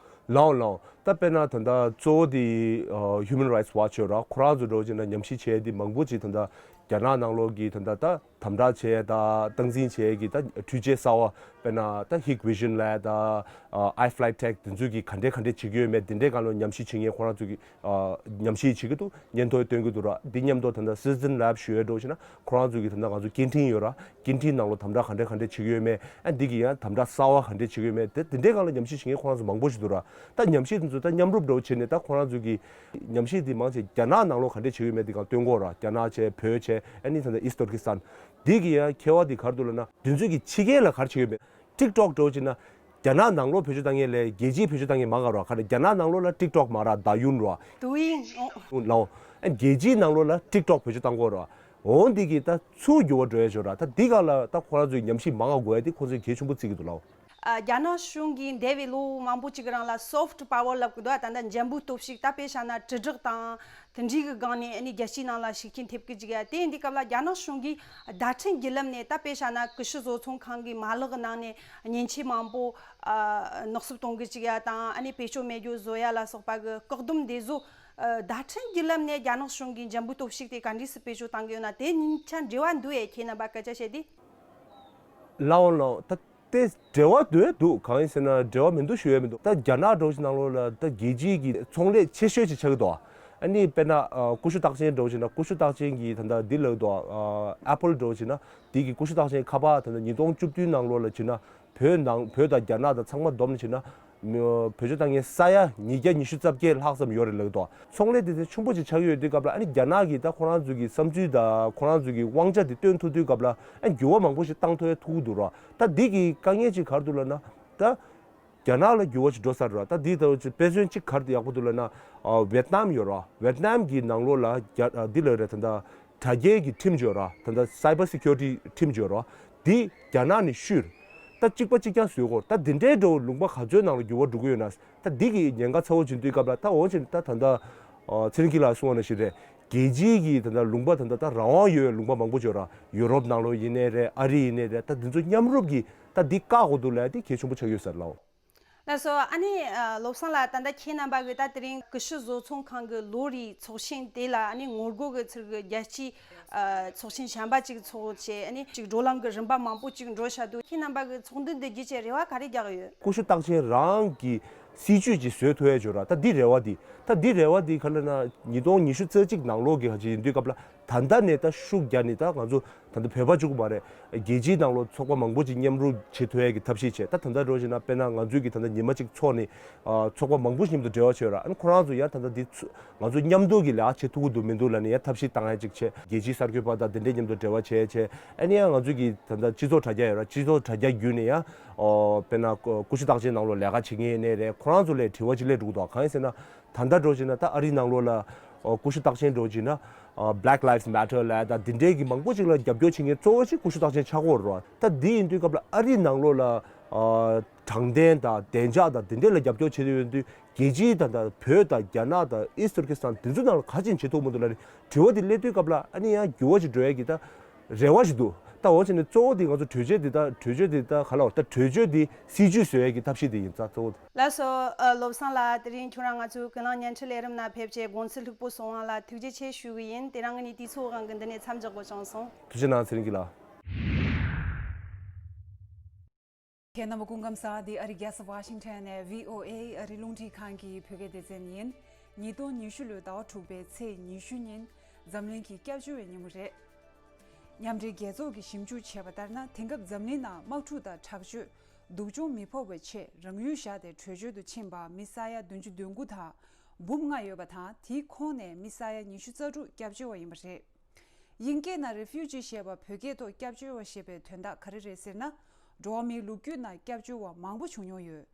ལགས་ལགས། ད་དཔེར་ན་ད་ལྟ་གཙོ་བོ་དེ་ཨ་Human Rights Watch་ཡོད་ར། ཁོ་རང་ཚོ་འདྲ་བོ་བྱས་ན་ཉམས་ཞིབ་བྱས་དེ་མང་པོ་ཅིག་ད་ལྟ་རྒྱ་ནག་ནང་ལོགས་ཀྱི་ད་ལྟ་ད་དམ་དྲག་བྱས་ད་སྟངས་འཛིན་བྱས་ཀྱི་ད་འཕྲུལ་ཆས་གསར་བ་དཔེར་ན་ད་Hikvision་ལབ་ད་ཨ་iFlytek་དེ་ཚོས་ཀྱི་ག་འདྲས་ག་འདྲས་བྱེད་ཀྱི་ཡོད་མེད་དེ་འདྲས་སྒང་ལ་ཉམས་ཞིབ་བྱེད་མཁན་ཁོ་རང་ཚོས་ཀྱི་ཨ་ཉམས་ཞིབ་བྱེད་ཀྱི་འདུག་སྙན་ཐོ་སྟོན་གྱི་འདུག་ར། འདི་མཉམ་དུ་ད་ལྟ་Citizen Lab་ཞུ་ཡས་འདྲ་བོ་བྱས་ན་ཁོ་རང་ཚོས་ཀྱི་ད་ལྟ་ང་ཚོ་སྐད་འཕྲིན་ཡོད་ར། སྐད་འཕྲིན་ནང་ལོགས་དམ་དྲག་ག་འདྲས་ག་འདྲས་བྱེད་ཀྱི་ཡོད་མེད་ཨ་འདི་གི་ཡང་དམ་དྲག་གསར་བ་ག་འདྲས་བྱེད་ཀྱི་ཡོད་མེད་དེ་དེ་འདྲའི་སྒང་ལ་ཉམས་ཞིབ་བྱེད་མཁན་ཁོ་རང་ཚོ་མང་པོ་ཞིག་འདུག་ར། ད་ཉམས་ཞིབ་དེ་ཚོ་ད་མཉམ་རུབ་འདྲ་བོ་བྱས་ནས་ད་ཁོ་རང་ཚོས་ཀྱི་ཉམས་ཞིབ་དེ་མང་ཆེ་རྒྱ་ནག་ནང་ལོགས་ག་འདྲས་བྱེད་ཀྱི་ཡོད་མེད་དེ་སྒང་སྟོན་གྱི་ཡོད་ར། རྒྱ་ནག་བྱས་བོད་བྱས་ཨ་ནི་ད་ལྟ་East Turkestan་འདི་གི་ཡང་ཁྱད་པར་དེ་ག་རེ་འདུག་ལབ་ན་དེ་ཚོས་ཀྱི་ཕྱི་རྒྱལ་ལ་ག་རེ་བྱེད་ཀྱི་ཡོད་མེད། TikTok་འདྲ་བོ་བྱས་ན་རྒྱ་ནག་ནང་ལོགས་བེད་སྤྱོད་བཏང་མཁན་ལས་རྒྱལ་སྤྱིའི་བེད་སྤྱོད་བཏང་མཁན་མང་ག་ར། ག་རེ་རྒྱ་ནག་ནང་ལོགས་ལ་TikTok་མ་ར་Douyin་ར། Douyin། ཨོ། ལའོ། ཨ་རྒྱལ་སྤྱིའི་ནང་ལོགས་ལ་TikTok་བེད་སྤྱོད་བཏང་གི་ཡོད་ར། འོ་འདི་གི་ད་ཚུར་འགྱུར་བ་འགྲོ་ཡ་ཅིག་ཡོད་ར། ད་འདི་སྒང་ལ་ད་ཁོ་རང་ཚོའི་ཉམས་ཞིབ་མང་ག་དགོས་ཡ་དེ་ཁོ་ཚོས་གལ་ཆེན་པོ་བརྩི་གི་འདུག་ལའོ། ཨ་རྒྱ་ནག་གཞུང་གིས་འདས་པའི་ལོ་མང་པོ་ཅིག་གི་རིང་ལ་soft power་ལབ་གི་འདུག་ད་ལྟ་འཇམ་པོའི་སྟོབས་ཤུགས་ད་དཔེ་བཞག་ན་དྲིལ་བསྒྲགས་དང་དེ་འདྲའི་གི་སྒང་ནས་ཨ་ནི་རྒྱལ་སྤྱིའི་ནང་ལ་ཤུགས་རྐྱེན་ཐེབས་ཀི་ཅིག་ཡ། དེ་ཡིན་དུས་སྐབས་ལ་རྒྱ་ནག་གཞུང་གིས་བརྡ་འཕྲིན་བརྒྱུད་ལམ་ནས་ད་དཔེ་བཞག་ན་ཀུ་ཤུ་བཟོ་ཚོང་ཁང་གི་མ་ལག་གི་ནང་ནས་མཉེན་ཆས་མང་པོ་ཨ་ནག་སུབ་གཏོང་གི་ཅིག་ཡ་དང་ཨ་ནི་བེད་སྤྱོད་མེད་རྒྱུ་བཟོ་ཡ་ལ་སོགས་པ་གི་བཀག་སྡོམ་དེ་ཚོ་ཨ་བརྡ་འཕྲིན་བརྒྱུད་ལམ་ནས་རྒྱ་ནག་གཞུང་གིས་འཇམ་པོའི་སྟོབས་ཤུགས་དེ་ག་འདྲས་སུ་བེད་སྤྱོད་བཏང་གི་ཡོད་ན་དེ་གཉིས་ཆ་འབྲེལ་བ་འདུག་ཨེ། ཁྱེད་རྣམ་པ་སྐད་ཆ་བཤད་དུས། ལའོ་ལའོ། ད་དེ་འབྲེལ་བ་འདུག་ཨེ་འདུག་གང་ཡིན་ཟེར་ན་འབྲེལ་བ་མི་འདུག་ཞུ་ཡས་མི་འདུག་ད་རྒྱ་ནག་འདྲ་བོ་ཞིག་ནང་ལོགས་ལ་ད་རྒྱལ་སྤྱིའི་གི་ཚོང་ལས་ཆེ་ཤོས་ཅིག་ཆགས་ཀྱི་འདུག་ཨ་ནི་དཔེར་ན་ཨ་ཀུ་ཤུ་རྟགས་ཅན་འདྲ་བོ་ཞིག་ན་ཀུ་ཤུ་རྟགས་ཅན་གྱི་ད་ལྟ་འདི་ལབ་འདུག་ཨ་Apple་འདྲ་བོ་ཞིག་ན་དེ་གི་ཀུ་ཤུ་རྟགས་ཅན་ཁ་པར་ད་ལྟ་ཉིས་སྟོང་བཅུ་བདུན་ནང་ལོགས་ལ་བྱས་ན་བོད་ནང་བོད་དང་རྒྱ་ནག་དང་ཚང་མ་བསྡོམས་ནས་བྱས་ན་ བེད་སྤྱོད་བཏང་མཁན་ས་ཡ་ཉིས་བརྒྱ་ཉི་ཤུ་རྩ་བརྒྱད་ལྷག་ཙམ་ཡོད་རེད་ལབ་ཀྱི་འདུག་ཚོང་ལས་དེ་ཚོ་ཆེན་པོ་ཅིག་ཆགས་ཀྱི་ཡོད་དུས་སྐབས་ལ། ཨ་ནི་རྒྱ་ནག་གིས་ད་ཁོ་རང་ཚོའི་གི་བསམ་ཚུལ་དང་ཁོ་རང་ཚོའི་གི་དབང་ཆ་དེ་སྟོན་ཐུབ་དུས་སྐབས་ལ། ཨ་ནི་འགྱུར་བ་མང་པོ་ཞིག་བཏང་ཐུབ་ཡ་ཐུབ་ཀྱི་འདུག་ར། ད་འདི་གི་དཀའ་ངལ་ཅིག་ག་རེ་འདུག་ལབ་ན། ད་རྒྱ་ནག་ལ་འགྱུར་བ་ཞིག་འགྲོ་ས་རེད་ར། ད་འདི་ལྟ་བུ་ཅིག་དཔེ་མཚོན་གཅིག་ག་རེ་ཡག་པོ་འདུག་ལབ་ན། ཨ་ཝེད་ནམ་ཡོད་ར། ཝེད་ནམ་གི་ནང་ལོགས་ལ་རྒྱ་ཨ་འདི་ལ་རེད། ད་ལྟ་དྲ་རྒྱའི་གི་ཁྲིམས་ཡོད་ར། ད་ལྟ་Cyber Security ཁྲིམས་ཡོད་ར། འདི་རྒྱ་ནག་ནས་བཤུས། ད་གཅིག་པ་གཅིག་རྐྱང་བཟོས་གོ། ད་འདི་འདྲའི་འདྲ་བོ་ལུང་པ་ག་ཚོད་ནང་ལ་འགྱུར་བ་འགྲོ་གི་ཡོད་ན། ད་འདི་གི་ཉེན་ཁ་ཚ་བོ་ཅིག་འདུག་སྐབས་ལ། ད་འོ་ཅིག་ད་ད་ལྟ་ཨ་ཚེ་རིང་སྐྱིད་ལགས་གསུངས་པ་ནང་བཞིན་རེད། རྒྱལ་སྤྱིའི་གི་ད་ལྟ་ལུང་པ་ད་ལྟ་ད་རང་དབང་ཡོད་པའི་ལུང་པ་མང་པོ་ཅིག་ཡོད་ར། ཡུ་རོབ་ནང་ལོགས་ཡིན་ནའི་རེད། ཨ་རི་ཡིན་ནའི་རེད། ད་འདི་ཚོ་མཉམ་རུབ་ཀྱིས་ད་འདི་བཀག་དགོས་འདུག་ལབ་ཡ་དེ་གལ་ཆེན་པོ་ཆགས་ཡོད་ས་རེད་ལགས། ལགས་སོ། ཨ་ནི་ཨ་བློ་བཟང་ལགས། ད་ལྟ་ཁྱེད་རྣམ་པ་གིས་ད་དེ་རིང་ཀུ་ཤུ་བཟོ་ཚོང་ཁང་གི་ལོ་རེའི་ཚོགས་ཆེན་དེ་ལ། ཨ་ནི་ངོ་རྒོལ་གྱི་ཚུལ་གྱིས་རྒྱལ་སྤྱིའི་ཨ་ཚོགས་ཆེན་གཞན་པ་ཅིག་ཚོགས་བྱས། ཨ་ནི་ཅིག་བགྲོ་གླེང་གི་རིམ་པ་མང་པོ་ཅིག་འགྲོ་བཞག་འདུག་ཁྱེད་རྣམ་པ་གིས་ཚོགས་འདུ་འདི་བརྒྱུད་བྱས་རེ་བ་ག་རེ་རྒྱག་གི་ཡོད། ཀུ་ཤུ་རྟགས་ཅན་རང་གི་སྲིད་ཇུས་ཅིག་བཟོ་ཐུབ་ཡ་ཅིག་ཡོད་ར། ད་འདི་རེ་བ་འདི། ད་འདི་རེ་བ་འདི་ག་རེ་ལབ་ན། ཉིས་སྟོང་ཉི་ཤུ་རྩ་གཅིག་ནང་ལོགས་ཀྱི་ཧ་ཅིག་ཡིན་དུས་སྐབས་ལ། ད་ལྟ་ནས་ད་ཤུགས་རྒྱག་ནས། ད་ང་ཚོ་ད་ལྟ་བོད་པ་གཅིག་པུ་མ་རེད། རྒྱལ་སྤྱིའི་ནང་ལོགས་ཚོགས་པ་མང་པོ་ཅིག་མཉམ་རུབ་བྱེད་ཐུབ་ཡ་གི་ཐབས་ཤེས་བྱས། ད་ད་ལྟ་འདྲ་བོ་བྱས་ན། དཔེར་ན་ང་ཚོའི་གི་ད་ལྟ་ཉི་མ་གཅིག་ཚོགས་ནས་ཨ་ཚོགས་པ་མང་པོ་ཞིག་མཉམ་དུ་འབྲེལ་བ་བྱས་ཡོད་ར། ཨ་ནི་ཁོ་རང་ཚོ་ཡང་ད་ལྟ་འདི་ཚོ་ང་ཚོ་མཉམ་དུ་གི་ལས་ཀ་བྱེད་ཐུབ་ཀྱི་འདུག་མི་འདུག་ལབ་ནས་ཡང་ཐབས་ཤེས་བཏང་ཡ་ཅིག་བྱས། རྒྱལ་སྤྱིའི་གསར་འགོད་པ་དང་དེ་འདྲས་མཉམ་དུ་འབྲེལ་བ་བྱས་བྱས། ཨ་ནི་ཡང་ང་ཚོའི་གི་ད་ལྟ་སྤྱི་ཚོགས་དྲ་རྒྱ་ཡོད་ར། སྤྱི་ཚོགས་དྲ་རྒྱ་བརྒྱུད་ནས་ཡང་ཨོ་དཔེར་ན་ཀུ་ཤུ་རྟགས་ཅན་ནང་ལོགས་ལས་ཀ་བྱེད་མཁན་ཡིན་ནའི་རེད། ཁོ་རང་ཚོ་ལ་དྲི་བ་ཅིག་སླེབས་འགྲོ་གི་འདུག་གང་ཡིན་ཟེར་ན། ད་ལྟ་འདྲ་བོ་བྱས་ན་ད་ཨ་རིའི་ནང་ལོགས་ལ་ཨོ་ཀུ་ཤུ་རྟགས་ཅན་འདྲ་བོ་བྱས་ན། ཨ་Black Lives Matter ལབ་ཡ་དང་དེ་འདྲའི་གི་མང་པོ་ཅིག་ལ་རྒྱབ་སྐྱོར་བྱེད་མཁན་གཙོ་བོ་ཅིག་ཀུ་ཤུ་རྟགས་ཅན་ཆགས་ཀྱི་ཡོད་རེད་བ། ད་འདི་ཡིན་དུས་སྐབས་ལ་ཨ་རིའི་ནང་ལོགས་ལ་ཨ་དྲང་བདེན་དང་བདེ་འཇགས་དང་དེ་འདྲས་ལ་རྒྱབ་སྐྱོར་བྱེད་དུ་ཡོང་དུས། རྒྱལ་སྤྱིའི་ད་ལྟ་བོད་དང་རྒྱ་ནག་དང་ཨིསི་ཏུར་ཀི་སི་ཐན་དེ་ཚོ་ནང་ལ་ག་ཅིག་བྱེད་ཐུབ་མི་འདུག་ལབ་ནས་དྲི་བ་དེ་སླེབས་དུས་སྐབས་ལ། ཨ་ནི་ཡང་འགྱུར་བ་ཞིག་འགྲོ་ཡ་གི་ད་རེ་བ་ཞིག་འདུག་ད་འོ་བྱས་ནས་གཙོ་བོ་དེ་ང་ཚོ་གྲོས་ཆོད་དེ། ད་གྲོས་ཆོད་དེ་ད་ག་ལ་བ། ད་གྲོས་ཆོད་དེ་སྲིད་ཇུས་བཟོ་ཡ་གི་ཐབས་ཤེས་དེ་ཡིན་ཙང་གཙོ་བོ་དེ། ལགས་སོ། ཨ་བློ་བཟང་ལགས། དེ་རིང་ཁྱོད་རང་ང་ཚོའི་ཀུན་གླེང་བརྙན་འཕྲིན་ལས་རིམ་ནང་ཕེབས་བྱས་དགོངས་ཚུལ་ལྷུག་པོ་གསུངས་པ་ལ་ཐུགས་རྗེ་ཆེ་ཞུ་གི་ཡིན། དེ་རིང་ངེད་གཉིས་དུས་ཚོད་དབང་གིས་འདི་ནས་མཚམས་འཇོག་དགོས་བྱུང་སོང་། ཐུགས་རྗེ་གནང་། ཚེ་རིང་སྐྱིད་ལགས། ཁྱེད་རྣམ་པ་སྐུ་ཁམས་བཟང་། འདི་ཨ་རིའི་རྒྱལ་ས་ཝ་ཤིང་ཊོན་ནས་བྷི་ཨོ་ཨེ་ཨ་རིའི་རླུང་འཕྲིན་ཁང་གི་བོད་སྐད་སྡེ་ཚན་ཡིན། ཉིས་སྟོང་ཉི་ཤུ་ལོའི་ཟླ་བ་དྲུག་པའི་ཚེས་ཉི་ཤུ་ཉིན་འཛམ་གླིང་གི་སྐྱབས་བཅོལ་བའི་ཉིན་མོ་རེད། མཉམ་འབྲེལ་རྒྱལ་ཚོགས་ཀྱིས་ཞིབ་འཇུག་བྱས་པ་ལྟར་ན། དེང་སྐབས་འཛམ་གླིང་ནང་དམག་འཁྲུག་དང་དྲག་སྤྱོད། སྡུག་སྦྱོང་མི་ཕོག་པའི་ཆེད་རང་ཡུལ་བཞག་སྟེ་བྲོས་བྱོལ་དུ་ཕྱིན་པ་མི་ས་ཡ་བདུན་ཅུ་དོན་དགུ་དང་འབུམ་ལྔ་ཡོད་པ་དང་། དེའི་ཁོངས་ནས་མི་ས་ཡ་ཉི་ཤུ་རྩ་དྲུག་སྐྱབས་བཅོལ་བ་ཡིན་པ་རེད། དབྱིན་སྐད་ནང་Refugee ཞེས་པ། བོད་སྐད་ཐོག་སྐྱབས་བཅོལ་བ་ཞེས་པའི་དོན་དག་ག་རེ་རེད་ཟེར་ན། འགྲོ་བ་མིའི་ལོ་རྒྱུས་ནང་སྐྱབས་བཅོལ་བ་མང་པོ་བྱུང་མྱོང་ཡོད།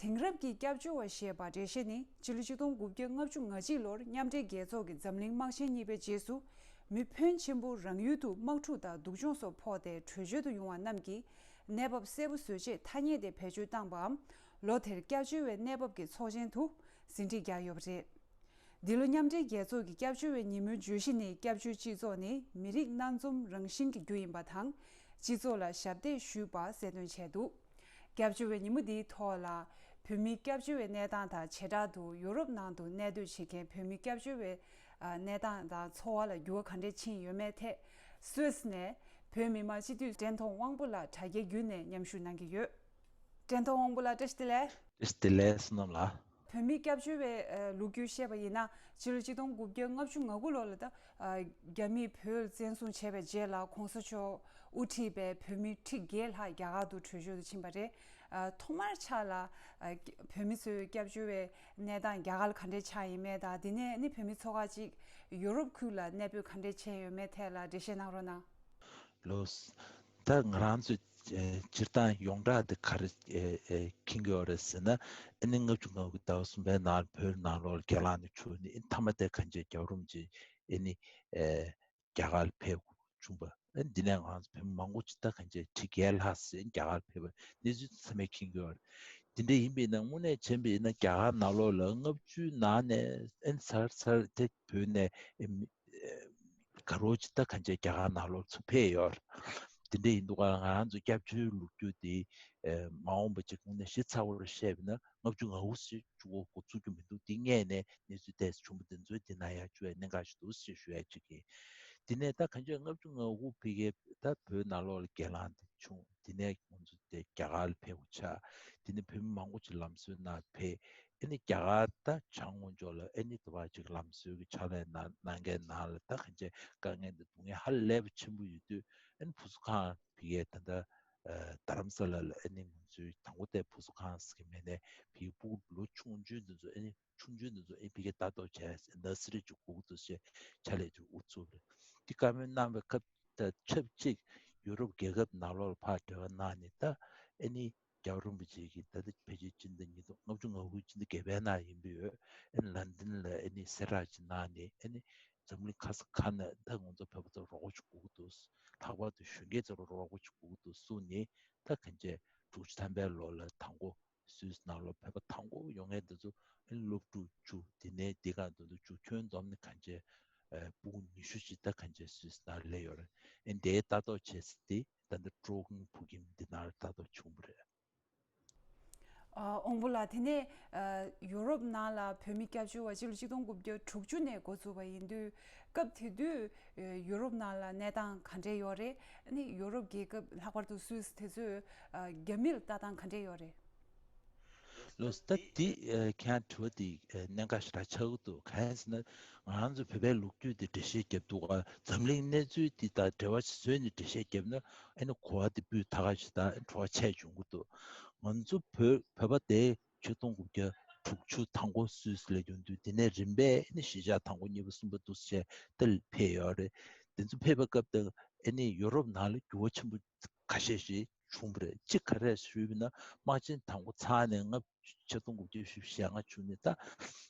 དེང་རབས་ཀྱི་སྐྱབས་བཅོལ་བ་ཞེས་པ་འགྲེལ་བཤད་ནི་ཕྱི་ལོ་ཆིག་སྟོང་དགུ་བརྒྱ་ལྔ་བཅུ་ང་གཅིག་ལོར་མཉམ་འབྲེལ་རྒྱལ་ཚོགས་ཀྱིས་འཛམ་གླིང་དམག་ཆེན་གཉིས་པའི་རྗེས་སུ་མི་ཕོན་ཆེན་པོ་རང་ཡུལ་དུ་དམག་འཁྲུག་དང་སྡུག་སྦྱོང་སོགས་ཕོག་སྟེ་བྲོས་བྱོལ་དུ་ཡོང་བ་རྣམས་ཀྱི་གནས་བབ་གསལ་པོ་བཟོ་ཆེད་ཐ་སྙད་དེ་བེད་སྤྱོད་བཏང་པའམ། ལོ་དེར་སྐྱབས་བཅོལ་བའི་གནས་བབ་ཀྱི་ཚོགས་ཆེན་དུ་ཟིན་བྲིས་བརྒྱབ་ཡོད་པ་རེད། འདི་ལོ་མཉམ་འབྲེལ་རྒྱལ་ཚོགས་ཀྱི་སྐྱབས་བཅོལ་བའི་ཉིན་མོའི་བརྗོད་གཞི་ནི། སྐྱབས་བཅོལ་སྤྱི་ཚོགས་ནི་མི་རིགས་སྣ་འཛོམས་རང་བཞིན་གྱི་རྒྱུ་ཡིན་པ་དང་། སྤྱི་ཚོགས་ལ་ཞབས་འདེགས་ཞུས་པ་གསལ་སྟོན་བྱས་འདུག་སྐྱབས་བཅོལ་བའི་ཉིན་མོ་འདིའི་ཐོག་ལ། བོད་མིའི་སྐྱབས་བཅོལ་བའི་གནས་སྟངས་དང་། བྱེ་བྲག་ཏུ་ཡོ་རོབ་ནང་དུ་གནས་སྡོད་བྱེད་མཁན་བོད་མིའི་སྐྱབས་བཅོལ་བའི་གནས་སྟངས་དང་འཚོ་བ་ལ་འགྱུར་བ་ག་འདྲས་ཕྱིན་ཡོད་མེད་ཐད། སུད་སི་ནས་བོད་མི་མང་སྤྱི་འཐུས་བཀྲས་མཐོང་དབང་པོ་ལགས་དྲ་རྒྱའི་བརྒྱུད་ནས་མཉམ་ཞུགས་གནང་གི་ཡོད། བཀྲས་མཐོང་དབང་པོ་ལགས། བཀྲ་ཤིས་བདེ་ལེགས། བཀྲ་ཤིས་བདེ་ལེགས། བསོད་ནམས་ལགས། བོད་མིའི་སྐྱབས་བཅོལ་བའི་ལོ་རྒྱུས་བཤད་པ་ཡིན་ན། ཕྱི་ལོ་ཆིག་སྟོང་དགུ་བརྒྱ་ལྔ་བཅུ་ང་དགུ་ལོ་ལ། ད་རྒྱ་མིས་བོད་བཙན་བཟུང་བྱས་པའི་རྗེས་ལ་གོང་ས་མཆོག་དབུ་ཁྲིད་པའི་བོད་མི་ཁྲི་བརྒྱད་ལྷག་རྒྱ་གར་དུ་བྲོས་བྱོལ་དུ་ཕྱིན་པ་རེད། ཐོག་མར་ཆགས་ལ་བོད་མི་ཚོའི་སྐྱབས་བཅོལ་བའི་གནས་སྟངས་རྒྱ་གར་ལ་ག་འདྲས་ཆགས་ཡིན་མེད་དང་། དེ་ནས་ནི་བོད་མི་ཚོ་ཁག་ཅིག་ཡོ་རོབ་ཁུལ་ལ་གནས་སྤོས་ག་འདྲས་བྱས་ཡོད་མེད་ཐད་ལ་འགྲེལ་བཤད་གནང་རོགས་གནང་། ལགས། ད་ང་རང་ཚོས་ཨེ་སྤྱིར་བཏང་ཡོངས་གྲགས་འདི་ག་རེ་ཨེ་ཨེ་མཁྱེན་གྱི་ཡོད་རེད་ཟེར་ན། ཨ་ནི་ལྔ་བཅུ་ང་དགུ་ཟླ་བ་གསུམ་པའི་ནང་བོད་ནང་ལོགས་ལ་སྒེར་ལངས་ནས་བྱུང་ནས། ཨ་ནི་མཐའ་མ་དེ་གང་ཅི་རྒྱལ་བ་རིན་པོ་ཆེ་ཨ་ནི་ཨེ་རྒྱ་གར་ལ་ཕེབས་བྱུང་བ། ཨ་ནི་འདི་ནས་ང་རང་ཚོ་བོད་མི་མང་པོ་ཅིག་ད་གང་ཅི་ཁྲི་བརྒྱད་ལྷག་ཙམ་རྒྱ་གར་ལ་ཕེབས་པ་གནས་ཚུལ་ཚང་མས་མཁྱེན་གྱི་ཡོད་རེད། དེ་འདྲ་ཡིན་པས་ན་དངོས་གནས་བྱས་པས་ན་རྒྱ་གར་ནང་ལོགས་ལ་ལྔ་བཅུའི་ནང་ནས་ཨ་ནི་ཚར་ཚར་དེ་བོད་ནས་ཨ་ནི་ཨེ་ག་རོ་ཅིག་ད་གང་ཅི་རྒྱ་གར་ནང་ལོགས་ཚུར་ཕེབས་ཡོད་རེད། དེ་འདྲ་ཡིན་དུས་ང་རང་ཚོ་སྐྱབས་བཅོལ་ལོ་རྒྱུས་དེ་ཨེ་མ་འོངས་པ་ཅིག་དངོས་གནས་ཞིབ་ཚགས་པོར་བཤད་པ་ཡིན་ན་ལྔ་བཅུ་ང་དགུ་ཞེས་བཅུ་དགུ་འགོ་ཚུགས་རྒྱུ་མི་འདུག་དེ་སྔས་ནས་གནས་ཚུལ་དེ་བྱུང་བ་དེ་ཚོ་དེ་ན་ཡར་བཅུག་ཡ་གནད་འགག་ཞིག་འདུག་ཅེས་ཞུ་ཡ་གཅིག་ཡིན། དེ་ནས་ད་གང་ཅི་ལྔ་བཅུ་ང་དགུ་ཕ་གིར་ད་བོད་ནང་ལོགས་ལ་སྒེར་ལངས་དེ་བྱུང་། དེ་ནས་ང་ཚོ་དེ་རྒྱ་གར་ལ་ཕེབས་པ་ཆགས། དེ་ནས་བོད་མི་མང་པོ་ཅིག་ལམ་སྲོལ་ནང་ཕེབས། ཨ་ནི་རྒྱ་གར་ད་བྱང་ངོས་ཕྱོགས་ལ་ཨ་ནི་དེ་བ་ཅིག་ལམ་སྲོལ་གྱི་ཕྱག་ལས་གནང་གནང་མཁན་ནང་ལ་ད་གང་ཅི་དཀའ་ངལ་དང་སྡུག་བསྔལ་ཧ་ལས་པ་ཆེན་པོ་ཡོད་དུས། ཨ་ནི་བུ་གསོ་ཁང་ཕ་གིར་ད་ལྟ་ རྡ་རམ་ས་ལ་ལ་ཨ་ནི་ང་ཚོའི་དང་པོ་དེ་ཕུ་སུ་ཁང་ཟེར་གི་མེད་ནས་ཕི་ཕྲུ་གུ་ལོ་ཆུང་ཆུང་དེ་ཚོ་ཨ་ནི་ཆུང་ཆུང་དེ་ཚོ་ཨ་ནི་ཕི་གི་ལྟ་རྟོག་བྱས་ནར་སི་རི་ཅིག་དགོས་ཀྱི་འདུག་ཅེས་ཕྱག་ལས་ཅིག་དབུ་ཚུགས་རེད། དེ་བཀའ་མོལ་གནང་བའི་སྐབས་ད་ཆབས་ཅིག་ཡུ་རོབ་རྒྱལ་ཁབ་ནང་ལོགས་ལ་ཕར་འབྲེལ་བ་གནང་ནས་ད་ཨ་ནི་རྒྱལ་བ་རིན་པོ་ཆེ་གིས་ད་ལྟ་ཕལ་ཆེར་སྤྱི་ཟླ་ཉིས་སྟོང་ལྔ་བཅུ་ང་དགུ་སྤྱི་ཟླ་བརྒྱད་པའི་ནང་ཡིན་པ་ཡོད། ཨ་ནི་ལན་ཌན་ལ་ཨ་ནི་གསལ་བསྒྲགས་ཅིག་གནང་ནས་ཨ་ནི་འཛམ་གླིང་ག་ས་ག་ནས་ད་ང་ཚོ་བོད་པ་ཚོར་རོགས་པ་ཅིག་དགོས་ཀྱི་འདུག་ལྷག་པར་དུ་གཞོན་སྐྱེས་ཚོར་རོགས་པ་ཅིག་དགོས་ཀྱི་འདུག་གསུངས་ནས་ད་གང་ཅི་དྲུག་ཅུ་ཐམ་པའི་ལོ་ལ་དང་པོ་སུད་སི་ནང་ལོགས་བོད་པ་དང་པོ་ཡོང་མཁན་དེ་ཚོ་ཨ་ནི་སློབ་ཕྲུག་བཅུ། དེ་ནས་དེ་ག་དེ་ཚོ་བཅུ་ཁྱོན་བསྡོམས་ནས་གང་ཅི་ཨ་ཕྲུ་གུ་ཉི་ཤུ་ཅིག་ད་གང་ཅི་སུད་སི་ནང་སླེབས་ཡོད་རེད། ཨ་ནི་དེའི་ལྟ་རྟོག་བྱེད་ས་དེ་ད་ལྟ་ཀྲོ་ཀིང་ཕུ་ཀིམ་འདི་ནང་ལ་ལྟ་རྟོག་བྱུང་བ་རེད། ཨ་དབང་པོ་ལགས། དེ་ནས་ཨ་ཡུ་རོབ་ནང་ལ་བོད་མི་སྐྱབས་བཅོལ་བ་སྤྱི་ལོ་ཆིག་སྟོང་དགུ་བརྒྱ་དྲུག་ཅུ་ནས་འགོ་བཙུགས་པ་ཡིན་དུས། སྐབས་དེ་དུས་ཨ་ཡུ་རོབ་ནང་ལ་གནས་སྟངས་ག་འདྲས་ཡོད་རེད། ཨ་ནི་ཡུ་རོབ་རྒྱལ་ཁབ་ལྷག་པར་དུ་སུད་སི་དེ་ཚོས་ཨ་རྒྱ་མིར་ལྟ་སྟངས་ག་འདྲས་ཡོད་རེད། ལགས་སོ། ད་འདི་ཨ་ཁྱེད་རང་དྲི་བ་འདི་ཨ་གནད་འགག་ཞེ་དྲག་ཆགས་ཀྱི་འདུག་གང་ཡིན་ཟེར་ན། ང་རང་ཚོ་བོད་པའི་ལོ་རྒྱུས་འདི་འགྲེལ་བཤད་རྒྱབ་འདུག་ག་འཛམ་གླིང་གནས་ཚུལ་འདི་དང་འབྲེལ་བ་ཞིག་བཟོས་ནས་འགྲེལ་བཤད་རྒྱབ་ན་ཨ་ནི་གོ་བ་འདི་སྤུས་དག་པ་ཞིག་དང་བྲོ་བ་ཆེ་བྱུང་གི་འདུག་ང་ཚོ་བོད་བོད་པ་དེ་ཆིག་སྟོང་དགུ་བརྒྱ་དྲུག་ཅུ་དང་པོ་སུད་སི་ལ་ཡོང་དུས། དེ་ནས་རིམ་པས་ཨ་ནི་གཞིས་ཆགས་དང་པོ་གཉིས་པ་གསུམ་པ་འདུག་སེ་བྱས་ཏེ་ཕེབས་ཡོད་རེད། དེ་ཚོ་ཕེབས་པའི་སྐབས་དེ་ཨ་ནི་ཡུ་རོབ་ནང་ལ་འགྱུར་བ་ཆེན་པོ་ཁ་ཤས་ཤིག་བྱུང་བ་རེད། གཅིག་ག་རེ་ཞུས་པ་ན། དམག་ཆེན་དང་པོ་ཚར་ནས་སྔ་ཆིག་སྟོང་དགུ་བརྒྱ་བཞི་བཅུ་ཞེ་ལྔ་བཅུ་ནས་ད་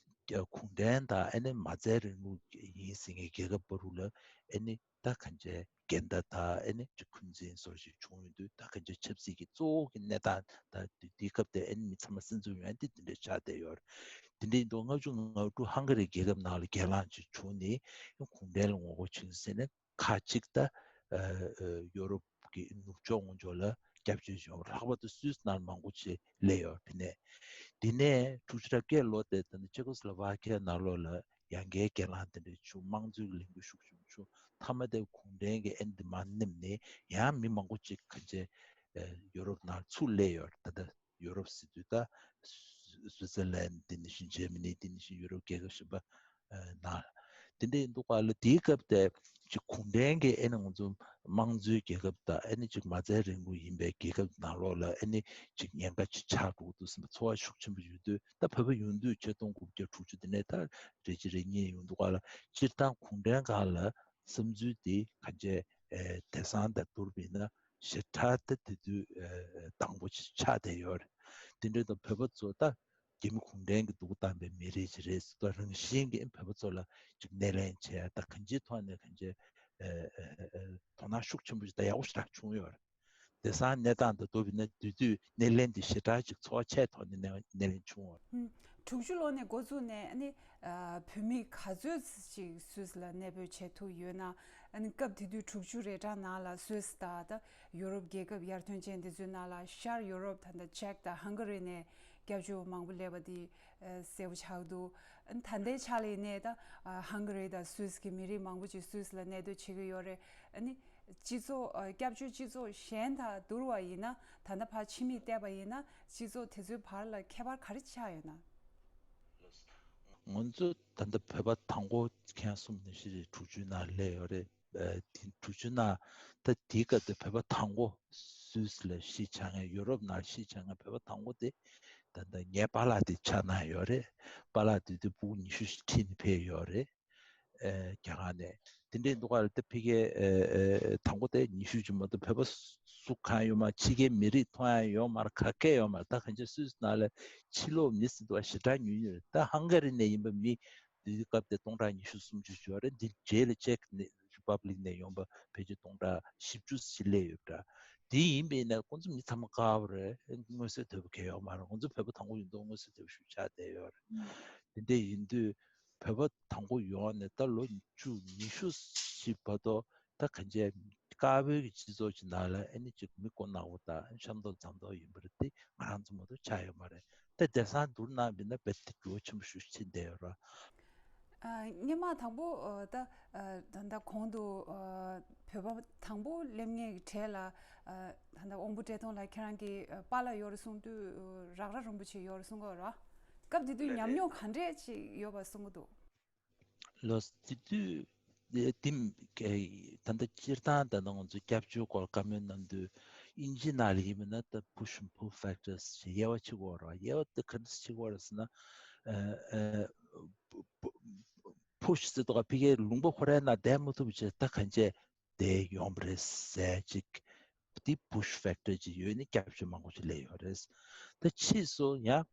གུང་ཁྲན་དང་ཨ་ནི་མ་རྩའི་རིང་ལུགས་ཡིན་ཟེར་མཁན་རྒྱལ་ཁབ་བར་དུ་ལ་ཨ་ནི་ད་གང་ཅི་འགལ་ཟླ་དང་ཨ་ནི་ཅིག་འཁོན་འཛིན་སོགས་ཤིག་བྱུང་ཡོང་དུས། ད་གང་ཅི་ཆབ་སྲིད་ཀྱི་གཙོ་བོ་གི་གནས་སྟངས་ད་དུས་དེའི་སྐབས་དེ་ཨ་ནི་མི་ཚང་མ་སེམས་ཚོར་ཡོང་ཡ་དེ་དེ་འདྲ་ཆགས་བསྡད་ཡོད་རེད། དེ་འདྲ་ཡིན་དུས་ལྔ་བཅུ་ང་དྲུག་ཧང་ག་རི་རྒྱལ་ཁབ་ནང་ལ་གྱེན་ལངས་ཅིག་བྱུང་ནས་གུང་ཁྲན་ལ་ངོ་རྒོལ་བྱུང་ཟེར་ནས། ཁག་ཅིག་ད་ཨ་ཨ་ཡོ་རོབ་ཀྱི་ནུབ་ཕྱོགས་ངོས་ཕྱོགས་ལ་སྐྱབས་བཅོལ་བྱུང་། ལྷག་པར་དུ་སུད་སི་ནང་མང་པོ་ཞིག་སླེབས་ཡོད། དེ་ནས་དེ་ནས་དྲུག་ཅུ་རེ་བརྒྱད་ལོ་དེ་ད་ནི་ཅེ་ཀོ་སི་ལོ་ཝ་ཁི་ཡ་ནང་ལོགས་ལ་ཡང་བསྐྱར་གྱེན་ལངས་དེ་འདྲ་བྱུང་། དམངས་གཙོའི་ལས་འགུལ་ཤུགས་ཆེན་པོ་བྱུང་། མཐའ་མ་དེ་གུང་ཁྲན་གྱི་ཨ་ནི་འདི་མར་མནན་ནས་ཡང་མི་མང་པོ་ཅིག་ག་ཅི་ཨ་ཡོ་རོབ་ནང་ཚུར་སླེབས་ཡོད། ད་ལྟ་ཡོ་རོབ་ཟེར་དུས་ད་སུ་ཝི་ཙར་ལན། དེ་ནང་བཞིན་ཇར་མ་ནི། དེ་ནང་བཞིན་ཡུ་རོབ་རྒྱལ་ཁབ་གཞན་པ་ཨ་ནང་དེ་འདྲ་ཡིན་དུས་སྒང་ལ། དེའི་སྐབས་དེ་ཅིག་གུང་ཁྲན་གྱི་ཨ་ནི་ང་ཚོ་དམངས་གཙོའི་རྒྱལ་ཁབ་དང་ཨ་ནི་ཅིག་མ་རྩའི་རིང་ལུགས་ཡིན་པའི་རྒྱལ་ཁབ་ནང་ལོགས་ལ་ཨ་ནི་ཅིག་ཉེན་ཁ་ཅིག་ཆགས་འགྲོ་གི་འདུག་ཟེར་བའི་ཚོར་བ་ཤུགས་ཆེན་པོ་ཡོད་དུས། ད་བོད་པ་ཡོང་དུས་ཆིག་སྟོང་དགུ་བརྒྱ་དྲུག་ཅུ་དེ་ནས་ད་རེ་གཅིག་རེ་གཉིས་ཡོང་དུས་སྒང་ལ། སྤྱིར་བཏང་གུང་ཁྲན་སྒང་ལ་བསམ་ཚུལ་དེ་ག་ཅི་ཨ་དེང་སང་དང་བསྡུར་བ་ཡིན་ན་ཞེ་དྲག་ད་དེ་དུས་ཨ་དྭངས་པོ་ཅིག་ཆགས་བསྡད་ཡོད་རེད། དེ་འདྲ་དང་བོད་པ་ཚོ་ད་རྒྱ་མི་གུང་ཁྲན་གྱིས་སྡུག་བཏང་བའི་མི་རིགས་ཅིག་རེད་ཟེར། ད་རང་བཞིན་གྱིས་བོད་པ་ཚོ་ལ་ཅིག་སྣེ་ལེན་བྱས། ད་གང་ཅིའི་ཐོག་ནས་གང་ཅི་ཨ་ཨ་ཨ་དོ་སྣང་ཤུགས་ཆེན་པོ་ཞིག་ད་ཡག་པོ་ཞེ་དྲག་བྱུང་ཡོད་རེད། དེང་སང་གནས་སྟངས་དང་བསྡུར་བ་ཡིན་ན་དེ་དུས་སྣེ་ལེན་དེ་ཞེ་དྲག་ཅིག་ཚོར་བ་ཆེ་ཐོག་ནས་སྣེ་སྣེ་ལེན་བྱུང་བ། ཨུམ། དྲུག་ཅུ་ལོ་ནས་འགོ་བཙུགས་ནས་ཨ་ནི་ཨ་བོད་མི་ག་ཚོད་ཅིག་སུད་སི་ལ་གནས་སྤོས་བྱེད་ཐུབ་ཡོད་ན། ཨ་ནི་སྐབས་དེ་དུས་དྲུག་ཅུ་རེ་གྲངས་ནང་ལ་སུད་སི་དང་ད་ཡུ་རོབ་རྒྱལ་ཁབ་ཡར་ཐོན་ཅན་དེ་ཚོའི་ནང་ལ་ཤར་ཡུ་རོབ་ད་ལྟ་ཅེག་དང་ཧང་ག་རི་ནས་སྐྱབས་བཅོལ་མང་པོ་སླེབས་པ་དེ་ཨ་གསལ་པོ་ཆགས་འདུག་ཨ་ནི་ད་ལྟའི་ཆ་ལ་ཡིན་ནའི་ད་ཨ་ཧང་ག་རི་དང་སུད་སི་གི་མི་རིགས་མང་པོ་ཅིག་སུད་སི་ལ་གནས་སྡོད་བྱེད་ཀྱི་ཡོད་རེད། ཨ་ནི་སྤྱི་ཚོགས་ཨ་སྐྱབས་བཅོལ་སྤྱི་ཚོགས་གཞན་དང་བསྡུར་བ་ཡིན་ན། ད་ལྟ་ཕར་ཕྱི་མིག་བལྟས་པ་ཡིན་ན་སྤྱི་ཚོགས་དེ་ཚོའི་བར་ལ་ཁྱད་པར་ག་རེ་ཆགས་ཡོད་ན། ང་ཚོ་ད་ལྟ་བོད་པ་དང་པོ་ཁྱེད་གསུངས་ནང་བཞིན་རེད། དྲུག་ཅུའི་ནང་སླེབས་ཡོད་རེད། ཨ་དེ་དྲུག་ཅུའི་ནང་ད་དེའི་སྐབས་དེ་བོད་པ་དང་པོ་སུད་སི་ལ་གཞིས་ཆགས་མཁན། ཡུ་རོབ་ནང་གཞིས་ཆགས་མཁན་བོད་པ་དང་པོ་དེ་ད་ལྟ་ངའི་པཱ་ལགས་དེ་ཆགས་གནང་ཡོད་རེད། པཱ་ལགས་དེ་དུས་ཕྲུ་གུ་ཉི་ཤུ་ཞིག་ཁྲིད་ནས་ཕེབས་ཡོད་རེད། ཨེ་རྒྱ་གར་ནས། དེ་འདྲའི་འདུག་ག་ལ། ད་ཕ་གིའི་ཨེ་ཨེ་དང་པོ་དེ་ཉི་ཤུ་ཅིག་མ་གཏོགས་བོད་པ་སུ་གང་ཡོད་མ་རེད། ཕྱི་རྒྱལ་མི་རིགས་མཐོང་ཡ་ཡོད་མ་རེད། ག་གེ་ཡོད་མ་རེད། ད་གང་ཅི་སུད་སི་ནང་ལ་ཕྱི་ལོགས་མི་ཟེར་དུས་ཞེ་དྲག་ཉུང་ཉུང་རེད། ད་ཧང་ག་རི་ནས་ཡིན་པ་མི་དེ་དུས་སྐབས་དེ་སྟོང་ཕྲག་ཉི་ཤུ་སུམ་ཅུ་ཅིག་ཡོད་རེད། འདི་རྗེས་ལ་ཅེག་ནས་རི་པབ་ལིག་ནས་ཡོང་པ་ཕལ་ཆེར་སྟོང་ཕྲག་བཞི་བཅུ་ཞིག་སླེབས་ཡོད་པ་འདྲ། དེ་ཡིན་པས་ན་ཁོང་ཚོ་མི་ཚང་མ་དཀར་པོ་རེད། མངོན་གསལ་དོད་པོ་གང་ཡང་ཡོད་མ་རེད། ཁོང་ཚོ་བོད་པ་དང་པོ་ཡིན་མདོག་མངོན་གསལ་དོད་པོ་ཞིག་ཆགས་བསྡད་ཡོད་རེད། དེ་འདྲ་ཡིན་དུས། བོད་པ་དང་པོ་ཡོང་ནས་ད་ལོ་བཅུ་ཉི་ཤུ་ཞིག་བར་དུ་ད་གང་ཅི་དཀར་པོའི་གི་སྤྱི་ཚོགས་ཀྱི་ནང་ལ་ཨ་ནི་ཅིག་མི་མགོ་ནག་པོ་དང་ཤ་མདོག་འཇམ་མདོག་ཡིན་པ་རེད། དེ་ང་རང་ཚོ་མ་གཏོགས་ཆགས་ཡོད་མ་རེད། ད་དེང་སང་བསྡུར་གནང་བ་ཡིན་ན་རྦད་དེ་འགྱུར་བ་ཆེན་པོ་ཞིག་ཕྱིན་བསྡད་ཡོད་རེད། ཨ་སྔོན་མ་དང་པོ་ཨ་ད་ཨ་ད་ལྟ་གོང་དུ་ཨ་བོད་པ་དང་པོ་སླེབས་མཁན་གྱི་གྲས་ལ་ཨ་ད་ལྟ་དབང་པོ་བཀྲས་མཐོང་ལགས་ཁྱེད་རང་གི་ཨ་པཱ་ལགས་ཡོད་རེད་གསུངས་དུས་ཨ་རཀ་ར་རིན་པོ་ཆེ་ཡོད་རེད་གསུང་གི་ཡོད་རེད་བ། སྐབས་དེ་དུས་ལགས་ཉམས་ལགས། མྱོང་ག་འདྲས་ཅིག་ཡོད་པ་གསུང་གི་འདུག་ལགས། དེ་དུས་ འདི་ད་ལྟ་སྤྱིར་བཏང་ད་ལྟ་ང་ཚོ་སྐྱབས་བཅོལ་སྐོར་བཀའ་མོལ་གནང་དུས་དབྱིན་ཇི་ནང་ལ་ཡིན་མིན་ན་ད་push and pull factors ཞེས་དབྱེ་བ་ཕྱེ་དགོས་རེད་བ། དབྱེ་བ་ད་ག་འདྲ་ཕྱེ་དགོས་རེད་ཟེར་ན། push ཟེར་དུས་ཕ་གིའི་ལུང་པ་ཁོ་རའི་ནང་བསྡད་མ་ཐུབ་བྱས་ད་གང་བྱས་བསྡད་ཡོང་བ་རེད་ཟེར་ཅིག་འདི་push factor ཅིག་ཡོད་ནི་སྐྱབས་བཅོལ་མང་པོ་ཞིག་སླེབས་ཡོད་རེད། ད་ཕྱིས་སུ་ཡང་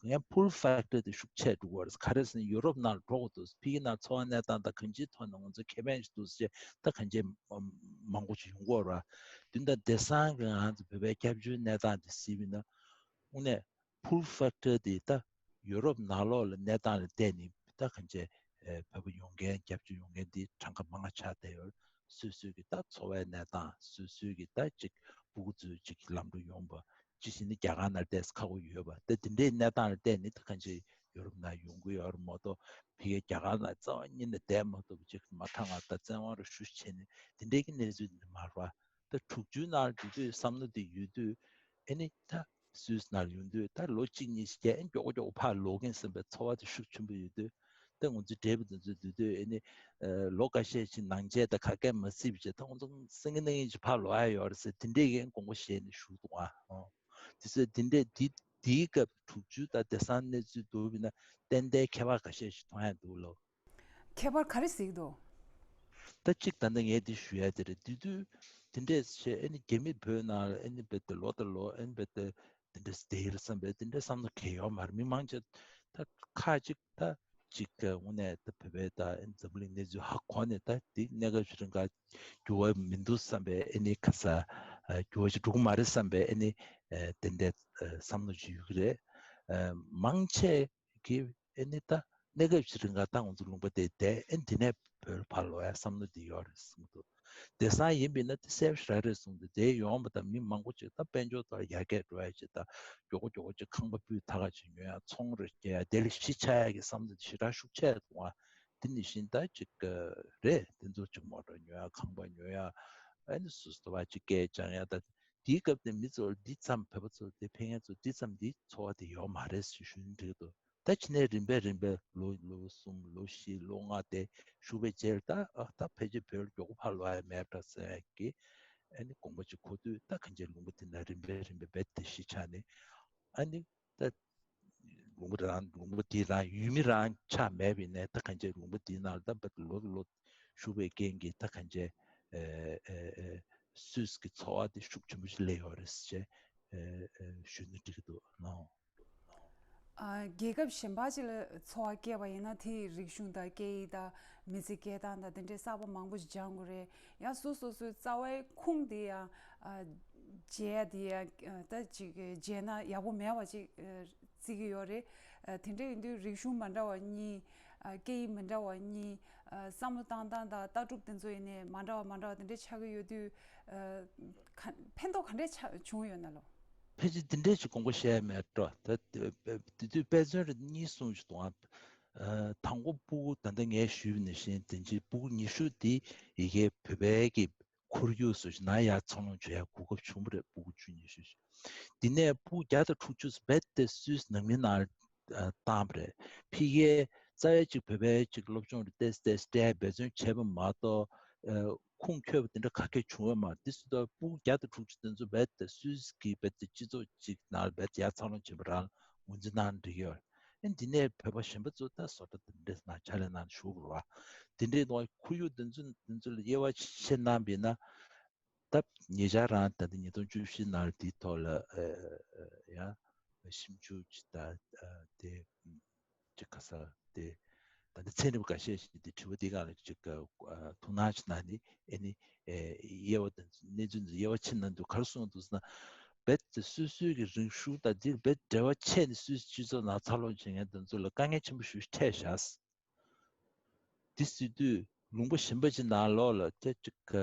ཡང་pull factor དེ་ཤུགས་ཆེ་འགྲོ་གི་རེད། ག་རེ་ཟེར་ན་ཡུ་རོབ་ནང་འགྲོ་དགོས་འདུག་ཕ་གི་ནང་འཚོ་བ་གནས་སྟངས་དང་གང་ཅིའི་ཐོག་ནས་ང་ཚོ་ཁེ་ཕན་ཞིག་འདུག་ཟེར་ད་གང་ཅི་མང་པོ་ཞིག་ཡོང་གི་ཡོད་རེད། དེ་འདྲ་བསྡད་སའི་ང་ཚོ་བོད་པའི་སྐྱབས་བཅོལ་གནས་སྟངས་དེ་གཟིགས་པ་ཡིན་ན་དངོས་གནས་pull factor དེ་ད་ཡུ་རོབ་ནང་ལོགས་ལ་གནས་སྟངས་ལ་བལྟས་ནས་ད་གང་ཅི་བོད་པ་ཡོང་མཁན་སྐྱབས་བཅོལ་ཡོང་མཁན་དེ་གྲངས་ཀ་མང་ང་ཆགས་བསྡད་ཡོད། སོ་སོའི་གི་ད་འཚོ་བའི་གནས་སྟངས་སོ་སོའི་གི་ད་ཅིག་སྤུ་གུ་ཚོའི་ཅིག་ལམ་འགྲོ་ཡོང་པ། ཅི་ཞིག་ནི་རྒྱ་གར་ནང་བསྡད་ཁག་པོ་ཡོད་པ། ད་དེ་འདྲའི་གནས་སྟངས་ལ་བལྟས་ནས་ད་གང་ཅི་ཡུ་རོབ་ནང་ཡོང་གི་ཡོད་རེད་མ་གཏོགས་ཕ་གིའི་རྒྱ་གར་ནང་རྩ་བ་ཉིད་ནས་བསྡད་མ་ཐུབ་པ་ཅིག་མ་ཐག་ང་ད་བཙན་དབང་རུ་ཞུ་བྱས་ནས་དེ་འདྲའི་གི་གནས་ཚུལ་འདི་མ་རེད་བ། ད་དྲུག་ཅུའི་ནང་ལ་འདུག་དུས་བསམ་བློ་དེ་ཡོད་དུས་ཨེ་ནི་ད་སུད་སི་ནང་ལ་ཡོང་དུས་ད་ལོ་གཅིག་གཉིས་ཤིག་ཨེ་མགྱོགས་པོ་མགྱོགས་པོ་ཕར་ལོག་གིན་བསམ་པའི་ཚོར་བ་དེ་ཤུགས་ཆེན་པོ་ཡོད་དུས། ད་ང་ཚོའི་བགྲེས་པ་དེ་ཚོ་འདུག་དུས་ཨེ་ནི་ལོ་འགའ་ཤས་ཤིག་ནང་ཆས་དང་ག་གས་མ་སྲིད་པ་བྱས་ད་ང་ཚོ་སེང་གེ་ནང་བཞིན་ཅིག་ཕར་ལོག་ཡ་ཡོད་རེད་ཟེར་དེ་འདྲས་ཀྱི་དགོངས་པ་བཞེས་ནས་བཞུགས་འདུག་ཨ། དེ་ཚོ་དེ་འདྲས་དེ་དེའི་སྐབས་དྲུག་ཅུ་དང་དེང་སང་གནས་ཚུལ་འདུག་པ་ཡིན་ན་ཏན་ཏན་ཁྱད་པར་འགའ་ཤས་ཤིག་མཐོང་ཡ་འདུག་ལོ། ཁྱད་པར་ག་རེ་གཟིགས་འདུག་ད་གཅིག་ད་ལྟ་ངས་འདི་ཞུ་ཡ་དེ་རེད། དེ་དུས་དེ་འདྲས་བྱས་ཨེ་ནི་རྒྱ་མི་བོད་ནང་ལ་ཨེ་ནི་བེད་དེ་ལོ་དང་ལོ་ཨེ་ནི་བེད་དེ་དེ་འདྲས་དེ་ཡིན་བསམ་པའི་དེ་འདྲས་བསམ་བློ་གང་ཡང་ཡོད་མ་རེད། མི་མང་ཆེ་ད་ཁ་ཅིག་ད་ཅིག་དངོས་གནས་ད་བོད་པའི་ད་ཨེ་ནི་འཛམ་བུ་གླིང་གནས་ཚུལ་ཧ་གོ་ནས་ད་དེ་གནས་སྐབས་ཤིག་རིང་ག་འགྱུར་བ་མི་འདུག་བསམ་པའི་ཨེ་ནི་ཁ་ས་འགྱུར་བ་ཞིག་འགྲོ་གི་མ་རེད་བསམ་པའི་ཨེ་ནི་དེ་འདྲས་བསམ་བློ་ཞིག་ཡོད་ཀྱི་རེད། མང་ཆེ་གི་ཨེ་ནི་ད་གནས་སྐབས་ཤིག་རིང་ག་ད་ང་ཚོ་ལུང་པ་དེ་བསྡད་ཨེ་འདི་ནས་བོད་ཕར་ལོག་ཡ་བསམ་བློ་དེ་ཡོད་རེད་གསུངས་འདུག་དེང་སང་ཡིན་པས་ན་དེ་གསལ་པོ་ཞེ་དྲག་རེད་གསུངས་འདུག་དེ་ཡོང་བ་དང་མི་མང་པོ་ཅིག་ད་དཔལ་འབྱོར་ཐོག་ཡར་རྒྱས་འགྲོ་ཡ་ཅིག་ད་མགྱོགས་པོ་མགྱོགས་པོ་ཅིག་ཁང་པ་སྤུས་དག་ཅིག་ཉོ་ཡ་ཚོང་རེ་སྐྱེལ་ཡ་དེ་ལ་གཞི་ཆགས་ཡ་གི་བསམ་བློ་དེ་ཞེ་དྲག་ཤུགས་ཆེ་འདུག་ཨ། དེ་ནི་བཞིན་ད་ཅིག་རེད། དེ་ཚོ་ཅིག་མོ་ཊ་ཉོ་ཡ་ཁང་པ་ཉོ་ཡ་ཨ་ནི་སོ་སོ་བ་ཅིག་སྐད་སྦྱང་ཡ་ད་དེའི་སྐབས་དེ་མི་ཚོ་འདི་ཙམ་བོད་པ་ཚོ་དེ་ཕན་ཡ་ཚོ་འདི་ཙམ་འདི་ཚོར་བ་དེ་ཡོད་མ་རེད་ཞུ་ཞུ་ན་འགྲིག་འདུག་ད་ཕྱི་ནས་རིམ་པས་རིམ་པས་ལོ་ལོ་གསུམ་ལོ་བཞི་ལོ་ལྔ་དེ་བཞུགས་པའི་རྗེས་ད་ཨ་ད་ཕལ་ཆེར་བོད་ལ་མགྱོགས་པོ་ཕར་ལོག་ཡ་མེད་འདྲ་ཟེར་ཡ་གི་ཨ་ནི་དགོངས་པ་ཅིག་འཁོར་དུས་ད་གང་ཅིའི་ལུང་པ་དེ་ན་རིམ་པས་རིམ་པས་རྦད་དེ་གཞི་ཆགས་ནས་ཨ་ནི་ད་ལུང་པ་རང་ལུང་པ་དེ་རང་ཡུལ་མི་རང་ཆགས་མེད་པ་ཡིན་ནའི་ད་གང་ཅིའི་ལུང་པ་དེ་ནང་ལ་ད་རྦད་ལོ་ལོ་བཞུགས་པའི་རྐྱེན་གྱིས་ད་གང་ཅིའི་ཨ་ཨ་ཨ་སུད་སི་གི་ཚོར་བ་དེ་ཤུགས་ཆེན་པོ་ཞིག་སླེབས་ཡོད་རེད་ཟེར་བྱས་ཨ་ཨ་ཞུ་ན་འགྲིག་གི་འདུག་ནོ། རྒྱལ་ཁབ་གཞན་པ་ཅིག་ལ་འཚོ་བ་སྐྱེལ་བ་ཡིན་ན་དེའི་རིག་གཞུང་དང་སྐད་ཡིག་དང་མི་ཚེ་སྐྱེལ་སྟངས་དང་དེ་འདྲའི་གསར་པ་མང་པོ་ཞིག་སྦྱང་དགོས་རེད། ཡང་སོ་སོ་སོའི་རྩ་བའི་ཁུངས་དེ་ཡང་བརྗེད་ཡ་དེ་ཡང་ད་ཅིག་བརྗེད་ན་ཡག་པོ་མེད་པ་ཅིག་བརྩི་གི་ཡོད་རེད། དེ་འདྲ་ཡིན་དུས་རིག་གཞུང་མ་འདྲ་བ་གཉིས། སྐད་ཡིག་མི་འདྲ་བ་གཉིས། བསམ་བློ་བཏང་སྟངས་དང་ལྟ་གྲུབ་དེ་ཚོ་ཡིན་ནའི་མ་འདྲ་བ་མ་འདྲ་བ་དེ་འདྲ་ཆགས་ཀྱི་ཡོད་དུས། ཕན་ཐོགས་ག་འདྲས་བྱུང་ཡོད་ན་ལོ། ཕལ་ཆེར་འདི་འདྲས་ཀྱི་དགོངས་པ་བཞེས་མེད་འགྲོ། ད་དེ་དུས་དཔེ་མཚོན་རེ་གཉིས་གསུངས་ཤིག་དང་། དང་པོ་སྤུ་གུ་ད་ལྟ་ངས་ཞུས་པ་ནང་བཞིན་དེ་འདྲའི་སྤུ་གུ་ཉི་ཤུ་དེ་ཡི་གེ་བོད་པའི་གི་ཁོར་ཡུག་སུ་ཞིག་ན་ཡར་འཚར་ལོངས་བྱེད་ཡ་གོ་སྐབས་བྱུང་བ་རེད། སྤུ་གུ་བཅུ་ཉི་ཤུ་ཞིག་དེ་ནས་སྤུ་གུ་བརྒྱ་དང་དྲུག་ཅུ་རྦད་དེ་སུད་སི་ནང་མི་ནང་བཏང་བ་རེད། ཕ་གིའི་རྩ་བའི་ཅིག་བོད་པའི་ཅིག་སློབ་སྦྱོང་རེ་ཏོག་ཙམ་ཏོག་ཙམ་འབད་བརྩོན་བྱས་པ་མ་གཏོགས། ཁུངས་འཁྱོལ་བ་དེ་འདྲ་ག་གེ་བྱུང་བ་མ་རེད། དེ་སུ་ད་སྤུ་གུ་བརྒྱ་དང་དྲུག་ཅུ་དེ་ཚོ་རྦད་དེ་སུད་སི་གི་རྦད་དེ་སྤྱི་ཚོགས་ཅིག་ནང་རྦད་དེ་ཡར་འཚར་ལོངས་བྱེད་པ་རང་ངོས་འཛིན་གནང་འགྲིག་ཡོད། ཨེ་འདི་ནས་བོད་པ་གཞན་པ་ཚོ་ད་བཟོ་གྲྭ་དེ་འདྲས་ནང་ཕྱག་ལས་གནང་བཞུགས་པ་རེད་བ། དེ་འདྲའི་ནང་ཁོར་ཡུག་དེ་ཚོ་དེ་ཚོ་ལ་དབྱེ་བ་ཕྱེ་གནང་བ་ཡིན་ན། ད་ཉེ་ཆར་རང་ད་ལྟ་ཉིས་སྟོང་བཅུ་བཞི་ནང་དེའི་ཐོག་ལ་ཨ་ཨ་ཡང་ཞིབ་འཇུག་ཅིག་ད་ཨ་དེ་ཅིག་ག་ས་དེ་ད་ལྟ་ཚན་རིག་པ་འགའ་ཤས་ཤིག་དེ་དྲི་བ་དེ་སྒང་ལ་ཅིག་ཨ་ཐུགས་སྣང་ཅིག་གནང་ནས་ཨེ་ནི་ཨེ་དབྱེ་བ་དང་གནས་ཚུལ་འདི་དབྱེ་བ་ཕྱེ་གནང་དུས་ག་རེ་གསུངས་འདུག་ཟེར་ན། རྦད་དེ་སོ་སོའི་གི་རིག་གཞུང་དང་འདིར་རྦད་འབྲེལ་བ་ཆད་ནས་སོ་སོའི་སྤྱི་ཚོགས་ནང་འཚར་ལོངས་བྱེད་མཁན་དེ་ཚོ་ལ་དཀའ་ངལ་ཆེན་པོ་ཞིག་འཕྲད་བཞག་དེ་སྲིད་དུས་ལུང་པ་གཞན་པ་ཅིག་ནང་ལོགས་ལ་ཅིག་ཅིག་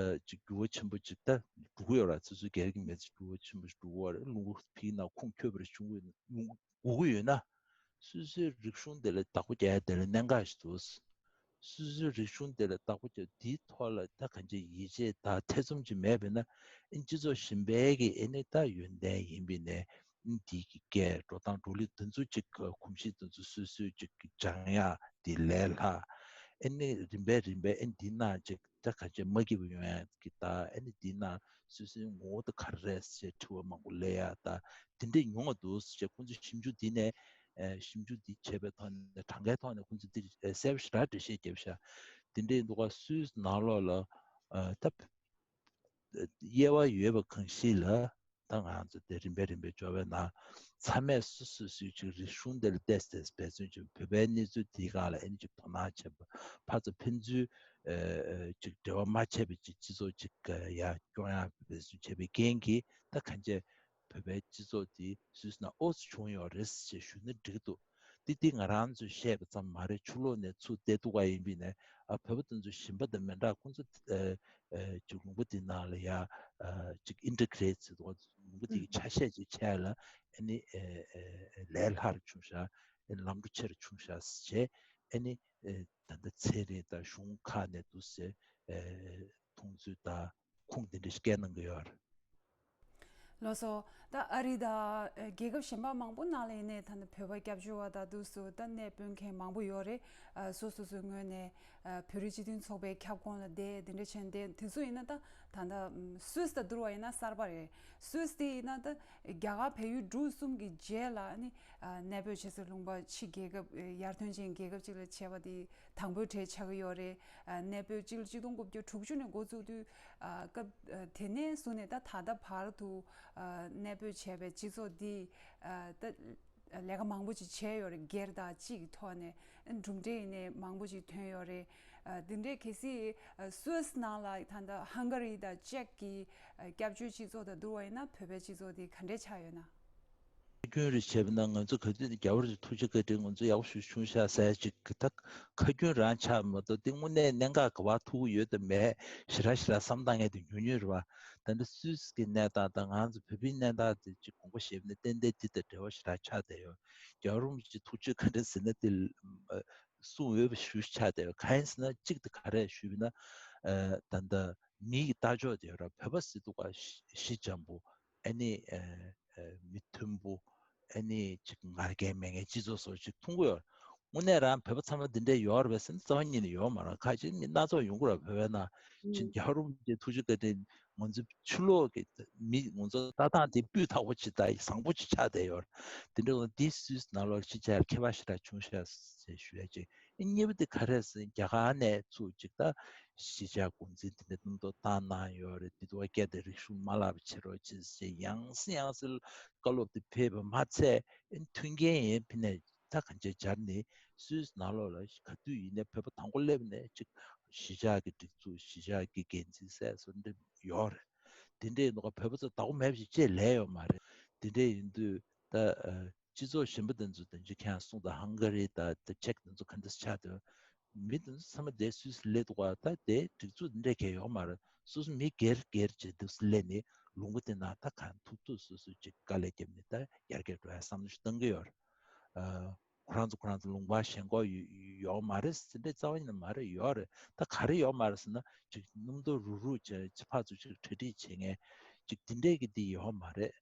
ཅིག་འགྱུར་བ་ཆེན་པོ་ཅིག་ད་འགྲོ་གི་ཡོད་ར། སོ་སོའི་སྒེར་གྱི་མི་ཚེ་འགྱུར་བ་ཆེན་པོ་ཞིག་འགྲོ་གི་ཡོད་རེད། ལུང་པ་ཕ་གི་ནང་ཁུངས་འཁྱོལ་བ་རེ་བྱུང་གི་ཡོད་ན་ཡོང་དགོས་ཀྱི་ཡོད་ན། སོ་སོའི་རིག་གཞུང་དེ་ལ་བདག་པོ་རྒྱག་ཡ་དེ་ལ་གནད་འགག་ཞིག་འདུག་སོ་སོའི་རིག་གཞུང་དེ་ལ་བདག་པོ་རྒྱག་དེའི་ཐོག་ལ་ད་གང་ཅི་ཡིད་ཆེས་དང་ཐེ་ཚོམ་ཅིག་མེད་པས་ན། ཨིན་སྤྱི་ཚོགས་གཞན་པའི་གི་ཨེ་ནི་ད་ཡོན་ཏན་ཡིན་པས་ནས་ཨིན་དེའི་གི་སྐད་འགྲོ་སྟངས་འགྲོ་ལུགས་དེ་ཚོ་ཅིག་གོམས་གཤིས་དེ་ཚོ་སོ་སོའི་ཅིག་སྦྱང་ཡ་དེ་ལས་སླ། ཨེ་ནི་རིམ་པས་རིམ་པས་ཨེ་ནི་འདི་ན་ཅིག་ད་ག་ཅེ་མ་སྐྱིད་པ་ཡོང་ཡ་གི་ད་ཨེ་ནི་འདི་ན་སོ་སོའི་ངོ་བོ་ད་ག་རེ་རེད་ཅེས་དྲི་བ་མང་པོ་སླེབས་ཡ་ད་དེ་འདྲས་ཡོང་བ་འདུག་ཅེས་ཁོང་ཚོས་ཞིབ་འཇུག་འདི་ནས་ཨེ་ཞིབ་འཇུག་འདི་བྱས་པའི་ཐོག་ནས་གྲངས་ཀའི་ཐོག་ནས་ཁོང་ཚོས་འདི་ཨེ་གསལ་པོ་ཞེ་དྲག་འགྲེལ་བཤད་བརྒྱབ་ཤག་དེ་འདྲས་འདུག་ག་སུད་སི་ནང་ལོགས་ལ་ཨ་ད་དབྱེ་བ་ཡོད་པ་གང་ཞིག་ལ་ད་ང་ཚོ་དེ་རིམ་པས་རིམ་པས་འབྱོར་བའི་ནང་ཚང་མས་སོ་སོ་སོའི་ཅིག་རིག་གཞུང་དེ་ལ་བལྟས་ཏེ་འབད་བརྩོན་བྱེད་བོད་པའི་གནས་ཚུལ་དེའི་སྒང་ལ་ཨེ་ནི་ཅིག་དོ་སྣང་བྱེད་པ་ཕར་ཚུར་ཕན་ཚུན་ཨ་ཨ་ཅིག་འབྲེལ་བ་མ་ཆད་པའི་ཅིག་སྤྱི་ཚོགས་ཅིག་ཡར་སྐྱོང་ཡག་འབད་བརྩོན་བྱེད་པའི་རྐྱེན་གྱིས་ད་གང་ཅི་བོད་པའི་སྤྱི་ཚོགས་དེ་སུད་སི་ནང་ཨོ་ཙི་བྱུང་ཡོད་རེད་ཅེས་ཞུ་ན་འགྲིག་འདུག་འདི་འདི་ང་རང་ཚོས་བཤད་པ་ཙམ་མ་རེད། ཕྱི་ལོགས་ནས་ཚུར་བལྟས་འདུག་ག་ཡིན་པས་ནས་ཨ་བོད་པ་དེ་ཚོ་ཞིང་པ་དང་མི་འདྲ་ཁོང་ཚོ་ཨ་ཨ་ཅིག་ལུང་པ་འདི་ནང་ལ་ཡ་ཨ་ཅིག་ཨིན་ཊི་གྷི་རེཊ་ཟེར་འདུག་ག་ལུང་པ་འདི་གི་ཆ་ཤས་ཅིག་བྱས་ལ་ཨ་ནི་ཨ་ཨ་ལས་སླ་རུ་བྱུང་ཤག་ཨ་ནི་ལམ་འགྲོ་ཆེ་རུ་བྱུང་ཤག་ཟེར་བྱས་ཨ་ནི་ཨ་ད་ལྟ་ཚན་རིག་དང་གཞུང་ཁག་ནས་འདུག་ཟེར་ཨ་མཐོང་ཚུལ་དང་། ཁུངས་དེ་འདྲ་ཞིག་བཀལ་གནང་གི་ཡོད་རེད། ལགས་སོ། ད་ཨ་རི་དང་ཨ་རྒྱལ་ཁབ་གཞན་པ་མང་པོ་ནང་ལ་ཡིན་ནའི་ད་ནི་བོད་པ་སྐྱབས་བཅོལ་བ་དང་དུས་སུ་ད་གནས་སྤོ་མཁན་མང་པོ་ཡོད་རེད། ཨ་སོ་སོ་སོའི་ངོས་ནས་ཨ་བོད་རིགས་སྤྱི་མཐུན་ཚོགས་པའི་ཁྱབ་ཁོངས་ལ་བསྡད་དེ་འདྲ་བྱས་ནས་བསྡད་དེ་ཚོ་ཡིན་ན་ད་ད་ལྟ་སུད་སི་དང་བསྡུར་བ་ཡིན་ན་གསར་པ་རེད། སུད་སི་དེ་ཡིན་ན་ད་རྒྱ་གར་བལ་ཡུལ་འབྲུག་གསུམ་གྱི་རྗེས་ལ་ཨ་ནི་ཨ་གནས་སྤོ་བྱེད་སའི་ལུང་པ་ཕྱི་རྒྱལ་ཁབ་ཨ་ཡར་ཐོན་ཅན་རྒྱལ་ཁབ་ཅིག་ལ་བྱས་པ་དེ་དང་པོའི་གྲས་ཆགས་ཀྱི་ཡོད་རེད། ཨ་གནས་སྤོ་སྤྱི་ལོ་གཅིག་སྟོང་དགུ་བརྒྱ་དྲུག་ཅུ་ནས་འགོ་བཙུགས་དུས་ཨ་སྐབས་ཨ་དེ་ནས་བཟུང་ནས་ད་ད་ལྟ་བར་དུ་ཨ་གནས་སྤོ་བྱས་པའི་སྤྱི་ཚོགས་འདི་ཨ་ད་ལས་ཀ་མང་པོ་ཅིག་བྱས་ཡོད་རེད། སྒེར་དང་སྤྱི་གི་ཐོག་ནས་གྲུབ་འབྲས་ཡིན་ནའི་མང་པོ་ཅིག་ཐོན་ཡོད་རེད། ཨ་འདི་འདྲའི་གལ་སྲིད་ཨ་སུད་སི་ནང་ལ་ད་ལྟ་ཧང་ག་རི་དང་ཅེག་གི་ཨ་སྐྱབས་བཅོལ་སྤྱི་ཚོགས་དང་བསྡུར་བ་ཡིན་ན་བོད་པའི་སྤྱི་ཚོགས་འདི་ག་འདྲས་ཆགས་ཡོད་ན། ཁ་རྒྱུན་རེ་བྱས་པ་ན་ང་ཚོ་ག་དུས་ནས་རྒྱལ་བ་རིན་པོ་ཆེ་ཐུགས་རྗེ་བཀའ་དྲིན་ང་ཚོ་ཡག་པོ་ཞིག་བྱུང་ཤག་ཟེར་ཅིག་གི་ད་ཁ་རྒྱུན་རང་ཆགས་མ་གཏོགས་དེ་དངོས་གནས་གནད་འགག་ག་པར་ཐུག་གི་ཡོད་དམ་མེད་ཞེ་དྲག་ཞེ་དྲག་བསམ་བཏང་མཁན་དེ་ཉུང་ཉུང་རེད་བ། ད་ལྟ་སུད་སི་གི་གནས་སྟངས་དང་ང་ཚོ་བོད་པའི་གནས་སྟངས་དེ་ཅིག་དགོངས་པ་བཞེས་པ་ན་ཏན་ཏན་དེ་དང་འབྲེལ་བ་ཞེ་དྲག་ཆགས་བསྡད་ཡོད། རྒྱལ་བ་རིན་པོ་ཆེ་ཐུགས་རྗེ་བཀའ་དྲིན་ཟེར་ན་དེ་གསུང་འོས་པ་ཞུ་ཆགས་བསྡད་ཡོད། གང་ཡིན་ཟེར་ན་གཅིག་དེ་ག་རེ་ཞུས་པ་ན་ད་ལྟ་མི་ཡི་ལྟ་ཕྱོགས་དེ་ཡོད་ར་བོད་པ་ཟེར་འདུག་ག་ཞི་འཇམ་པོ། ཨ་ནི་ཨ་ཨ་མི་མཐུན་པོ། ཨ་ནི་ཅིག་ང་རྒྱལ་མེད་མཁན་སྤྱི་ཚོགས་སོགས་ཅིག་མཐོང་གི་ཡོད། དངོས་གནས་རང་བོད་པ་ཚང་མ་འདི་འདྲས་ཡོད་རེད་པས་ཟེར་ན་རྩ་བ་ཉིད་ནས་ཡོད་མ་རེད། ཁ་ཅིག་མི་སྣ་ཚོགས་ཡོང་གི་རེད་བོད་པའི་ནང་། ཕྱིན་རྒྱལ་བ་རིན་པོ་ཆེའི་ཐུགས་རྗེ་བཀའ་དྲིན་ང་ཚོའི་ཕྱི་ལོགས་ཀྱི་མི་ང་ཚོ་ལྟ་སྟངས་དེ་སྤུས་དག་པོ་ཅིག་དང་བཟང་པོ་ཅིག་ཆགས་བསྡད་ཡོད་རེད། དེ་འདྲས་འདི་སུད་སི་ནང་ལོགས་ཕྱི་རྒྱལ་ཁྱད་པར་ཞེ་དྲག་བྱུང་ཤག་ཟེར་ཞུ་ཡ་ཅིག་གཉིས་པ་དེ་ག་རེ་ཟེར་ན་རྒྱ་གར་ནས་ཚུར་ཅིག་ད་གཞིས་ཆགས་འགོ་འཛིན་དེ་འདྲ་སྣུམ་ཐོག་བཏང་གནང་ཡོད་རེད། དེ་དུས་སྐད་དང་རིག་གཞུང་མ་བརླག་པ་བྱེད་རོགས་བྱེད་ཟེར་ཡང་སེ་ཡང་སེ་བཀའ་སློབ་དེ་ཕེབས་པ་མ་ཚད་མཐུན་རྐྱེན་ཡིན་ཕི་ནས་ད་གང་ཅི་སྦྱར་ནས་སུད་སི་ནང་ལོགས་ལ་ག་དུས་ཡིན་ནའི་བོད་པ་དང་པོ་སླེབས་ནས་ཅིག་གཞིས་ཆགས་ཀྱི་སྒྲིག་འཛུགས་གཞིས་ཆགས་ཀྱི་འགན་འཛིན་ཟེར་སོ་འདྲ་ཡོད་རེད། དེ་འདྲས་ཡིན་དུས་བོད་པ་ཚོ་བདག་པོ་མེད་པ་ཞིག་ཅེས་ལས་ཡོད་མ་རེད། དེ་འདྲས་ཡིན་དུས་ད་སྤྱི་ཚོགས་གཞན་པ་དེ་ཚོ་དེ་ཚོ་ཁྱེད་རང་གསུངས་དང་ཧང་ག་རི་དང་ཅེག་དེ་ཚོ་ག་འདྲས་ཆགས་འདུག་མི་དེ་ཚོ་ཚང་མ་བསྡད་སུད་སི་སླེབས་འདུག་ག་ད་དེ་སྒྲིག་འཛུགས་འདི་འདྲས་གས་ཡོད་མ་རེད། སོ་སོ་མི་སྒེར་སྒེར་གྱིས་འདུག་སླེབས་ནས་ལུང་པ་དེ་ནང་ད་གང་ཐུབ་ཐུབ་སོ་སོ་ཅིག་དཀའ་ལས་བརྒྱབ་ནས་ད་ཡར་རྒྱས་འགྲོ་ཡ་བསམ་བློ་ཞིག་བཏང་གི་ཡོད་རེད། ཨ་ཁོ་རང་ཚོ་ཁོ་རང་ཚོ་ལུང་པ་ཞེན་ཁོག་ཡོད་ཡོད་མ་རེད་ཟེར་འདྲས་རྩ་བ་ཉིད་ནས་མ་རེད། ཡོད་རེད། ད་ག་རེ་ཡོད་མ་རེད་ཟེར་ན་ཅིག་སྣུམ་ཐོག་རུག་རུག་བྱས་ཕར་ཚུར་ཅིག་གྲ་སྒྲིག་བྱེད་མཁན་ཅིག་དེ་འདྲས་ཀྱི་འདི་ཡོད་མ་རེད།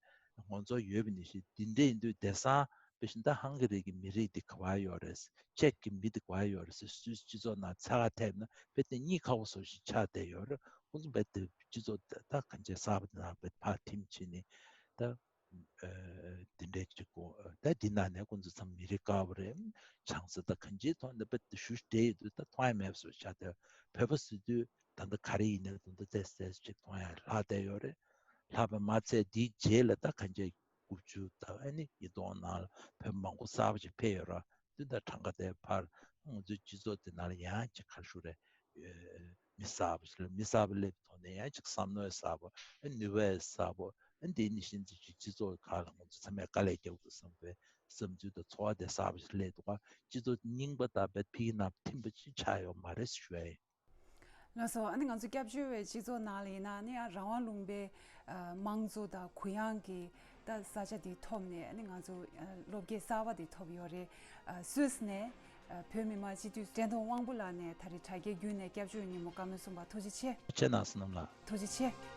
ང་ཚོ་ཡོད་པ་ནི་ཞིག་འདི་འདྲས་ཡིན་དུས་དེང་སང་དཔེ་བཞིན་ད་ཧང་ག་རི་གི་མི་རིགས་འདི་ག་པར་ཡོད་རེད། ཅེག་གི་མི་འདི་ག་པར་ཡོད་རེད་ཟེར་སུད་སི་སྤྱི་ཚོགས་ནང་འཚོལ་ག་ཐེབས་ན་དཔེ་དེ་རྙེད་ཁག་པོ་བཟོ་ཞིག་ཆགས་བསྡད་ཡོད་རེད། ཁོང་ཚོ་དཔེ་དེ་སྤྱི་ཚོགས་ད་གང་ཅི་གསར་པ་དེ་ནང་དཔེ་ཕར་ཐིམ་བྱས་ནས་ད་ཨ་འདི་འདྲས་ཅིག་གོ་ད་འདི་ནང་ནས་ཁོང་ཚོ་ཚང་མི་རིགས་དཀར་པོ་རེད། ཆང་ས་ད་གང་ཅིའི་ཐོག་ནས་དཔེ་དེ་ཞུ་བསྡད་ཡོད་དུས་ད་མཐོང་ཡ་མེད་པ་བཟོ་ཆགས་བསྡད་ཡོད། བོད་པ་ཟེར་དུས་ད་ལྟ་ག་རེ་ཡིན་ནའི་ད་ལྟ་ཏོག་ཙམ་ཅིག་མཐོང་ཡ་ལྷག་བསྡད་ཡོད་རེད། ལྷག་པ་མ་ཚད་དེའི་རྗེས་ལ་ད་གང་ཅི་དགུ་བཅུ་དང་ཨ་ནི་ཉིས་སྟོང་ནང་ལ་བོད་མང་པོ་གསར་པ་ཅིག་ཕེབས་ཡོད་ར། དེ་ད་གྲངས་ཀ་དེ་ཕར་ང་ཚོའི་སྤྱི་ཚོགས་དེ་ནང་ལ་ཡང་ཅིག་ག་རེ་ཞུ་རེད། མི་གསར་པ་ཞིག་ལ་མི་གསར་པ་སླེབས་ཐོག་ནས་ཡང་ཅིག་བསམ་མནོ་གསར་པ་ཨ་ནུས་པ་གསར་པ་ཨ་འདི་ནི་བཞིན་ཅིག་སྤྱི་ཚོགས་ཁག་ལ་ང་ཚོ་ཚང་མས་དཀའ་ལས་རྒྱག་དགོས་བསམ་པའི་བསམ་ཚུལ་དང་ཚོར་བ་དེ་གསར་པ་ཞིག་སླེབས་འདུག་ག་སྤྱི་ཚོགས་རྙིང་པ་དང་བད་ཕིག་ནང་ཐིམ་པ་ཅིག་ཆགས་ཡོད་མ་རེད་ཞུ་ཡ་ཡིན། ལགས་སོ། ཨ་ནི་ང་ཚོ་སྐྱབས་བཅོལ་བའི་སྤྱི་ཚོགས་ནང་ལ་ཡིན་ན་ཨ་ནི་ཡང་རང་དབང་ལུང་པའི་ཨ་དམངས་གཙོ་དང་གུ་ཡངས་ཀྱི་ད་ས་ཆ་དེ་ཐོབ་ནས་ཨ་ནི་ང་ཚོ་ཨ་བློ་སྐྱེད་གསར་པ་དེ་ཐོབ་ཡོད་རེད། ཨ་སུད་སི་ནས་ཨ་བོད་མི་མང་སྤྱི་འཐུས་བཀྲས་མཐོང་དབང་པོ་ལགས་ནས་ད་རེས་དྲ་རྒྱའི་བརྒྱུད་ནས་སྐྱབས་བཅོལ་ཉིན་མོ་བཀའ་མོལ་གསུངས་པ་ཐུགས་རྗེ་ཆེ། ཁྱེད་ནང་སུ་ནམ་ལ། ཐུགས་རྗེ་ཆེ།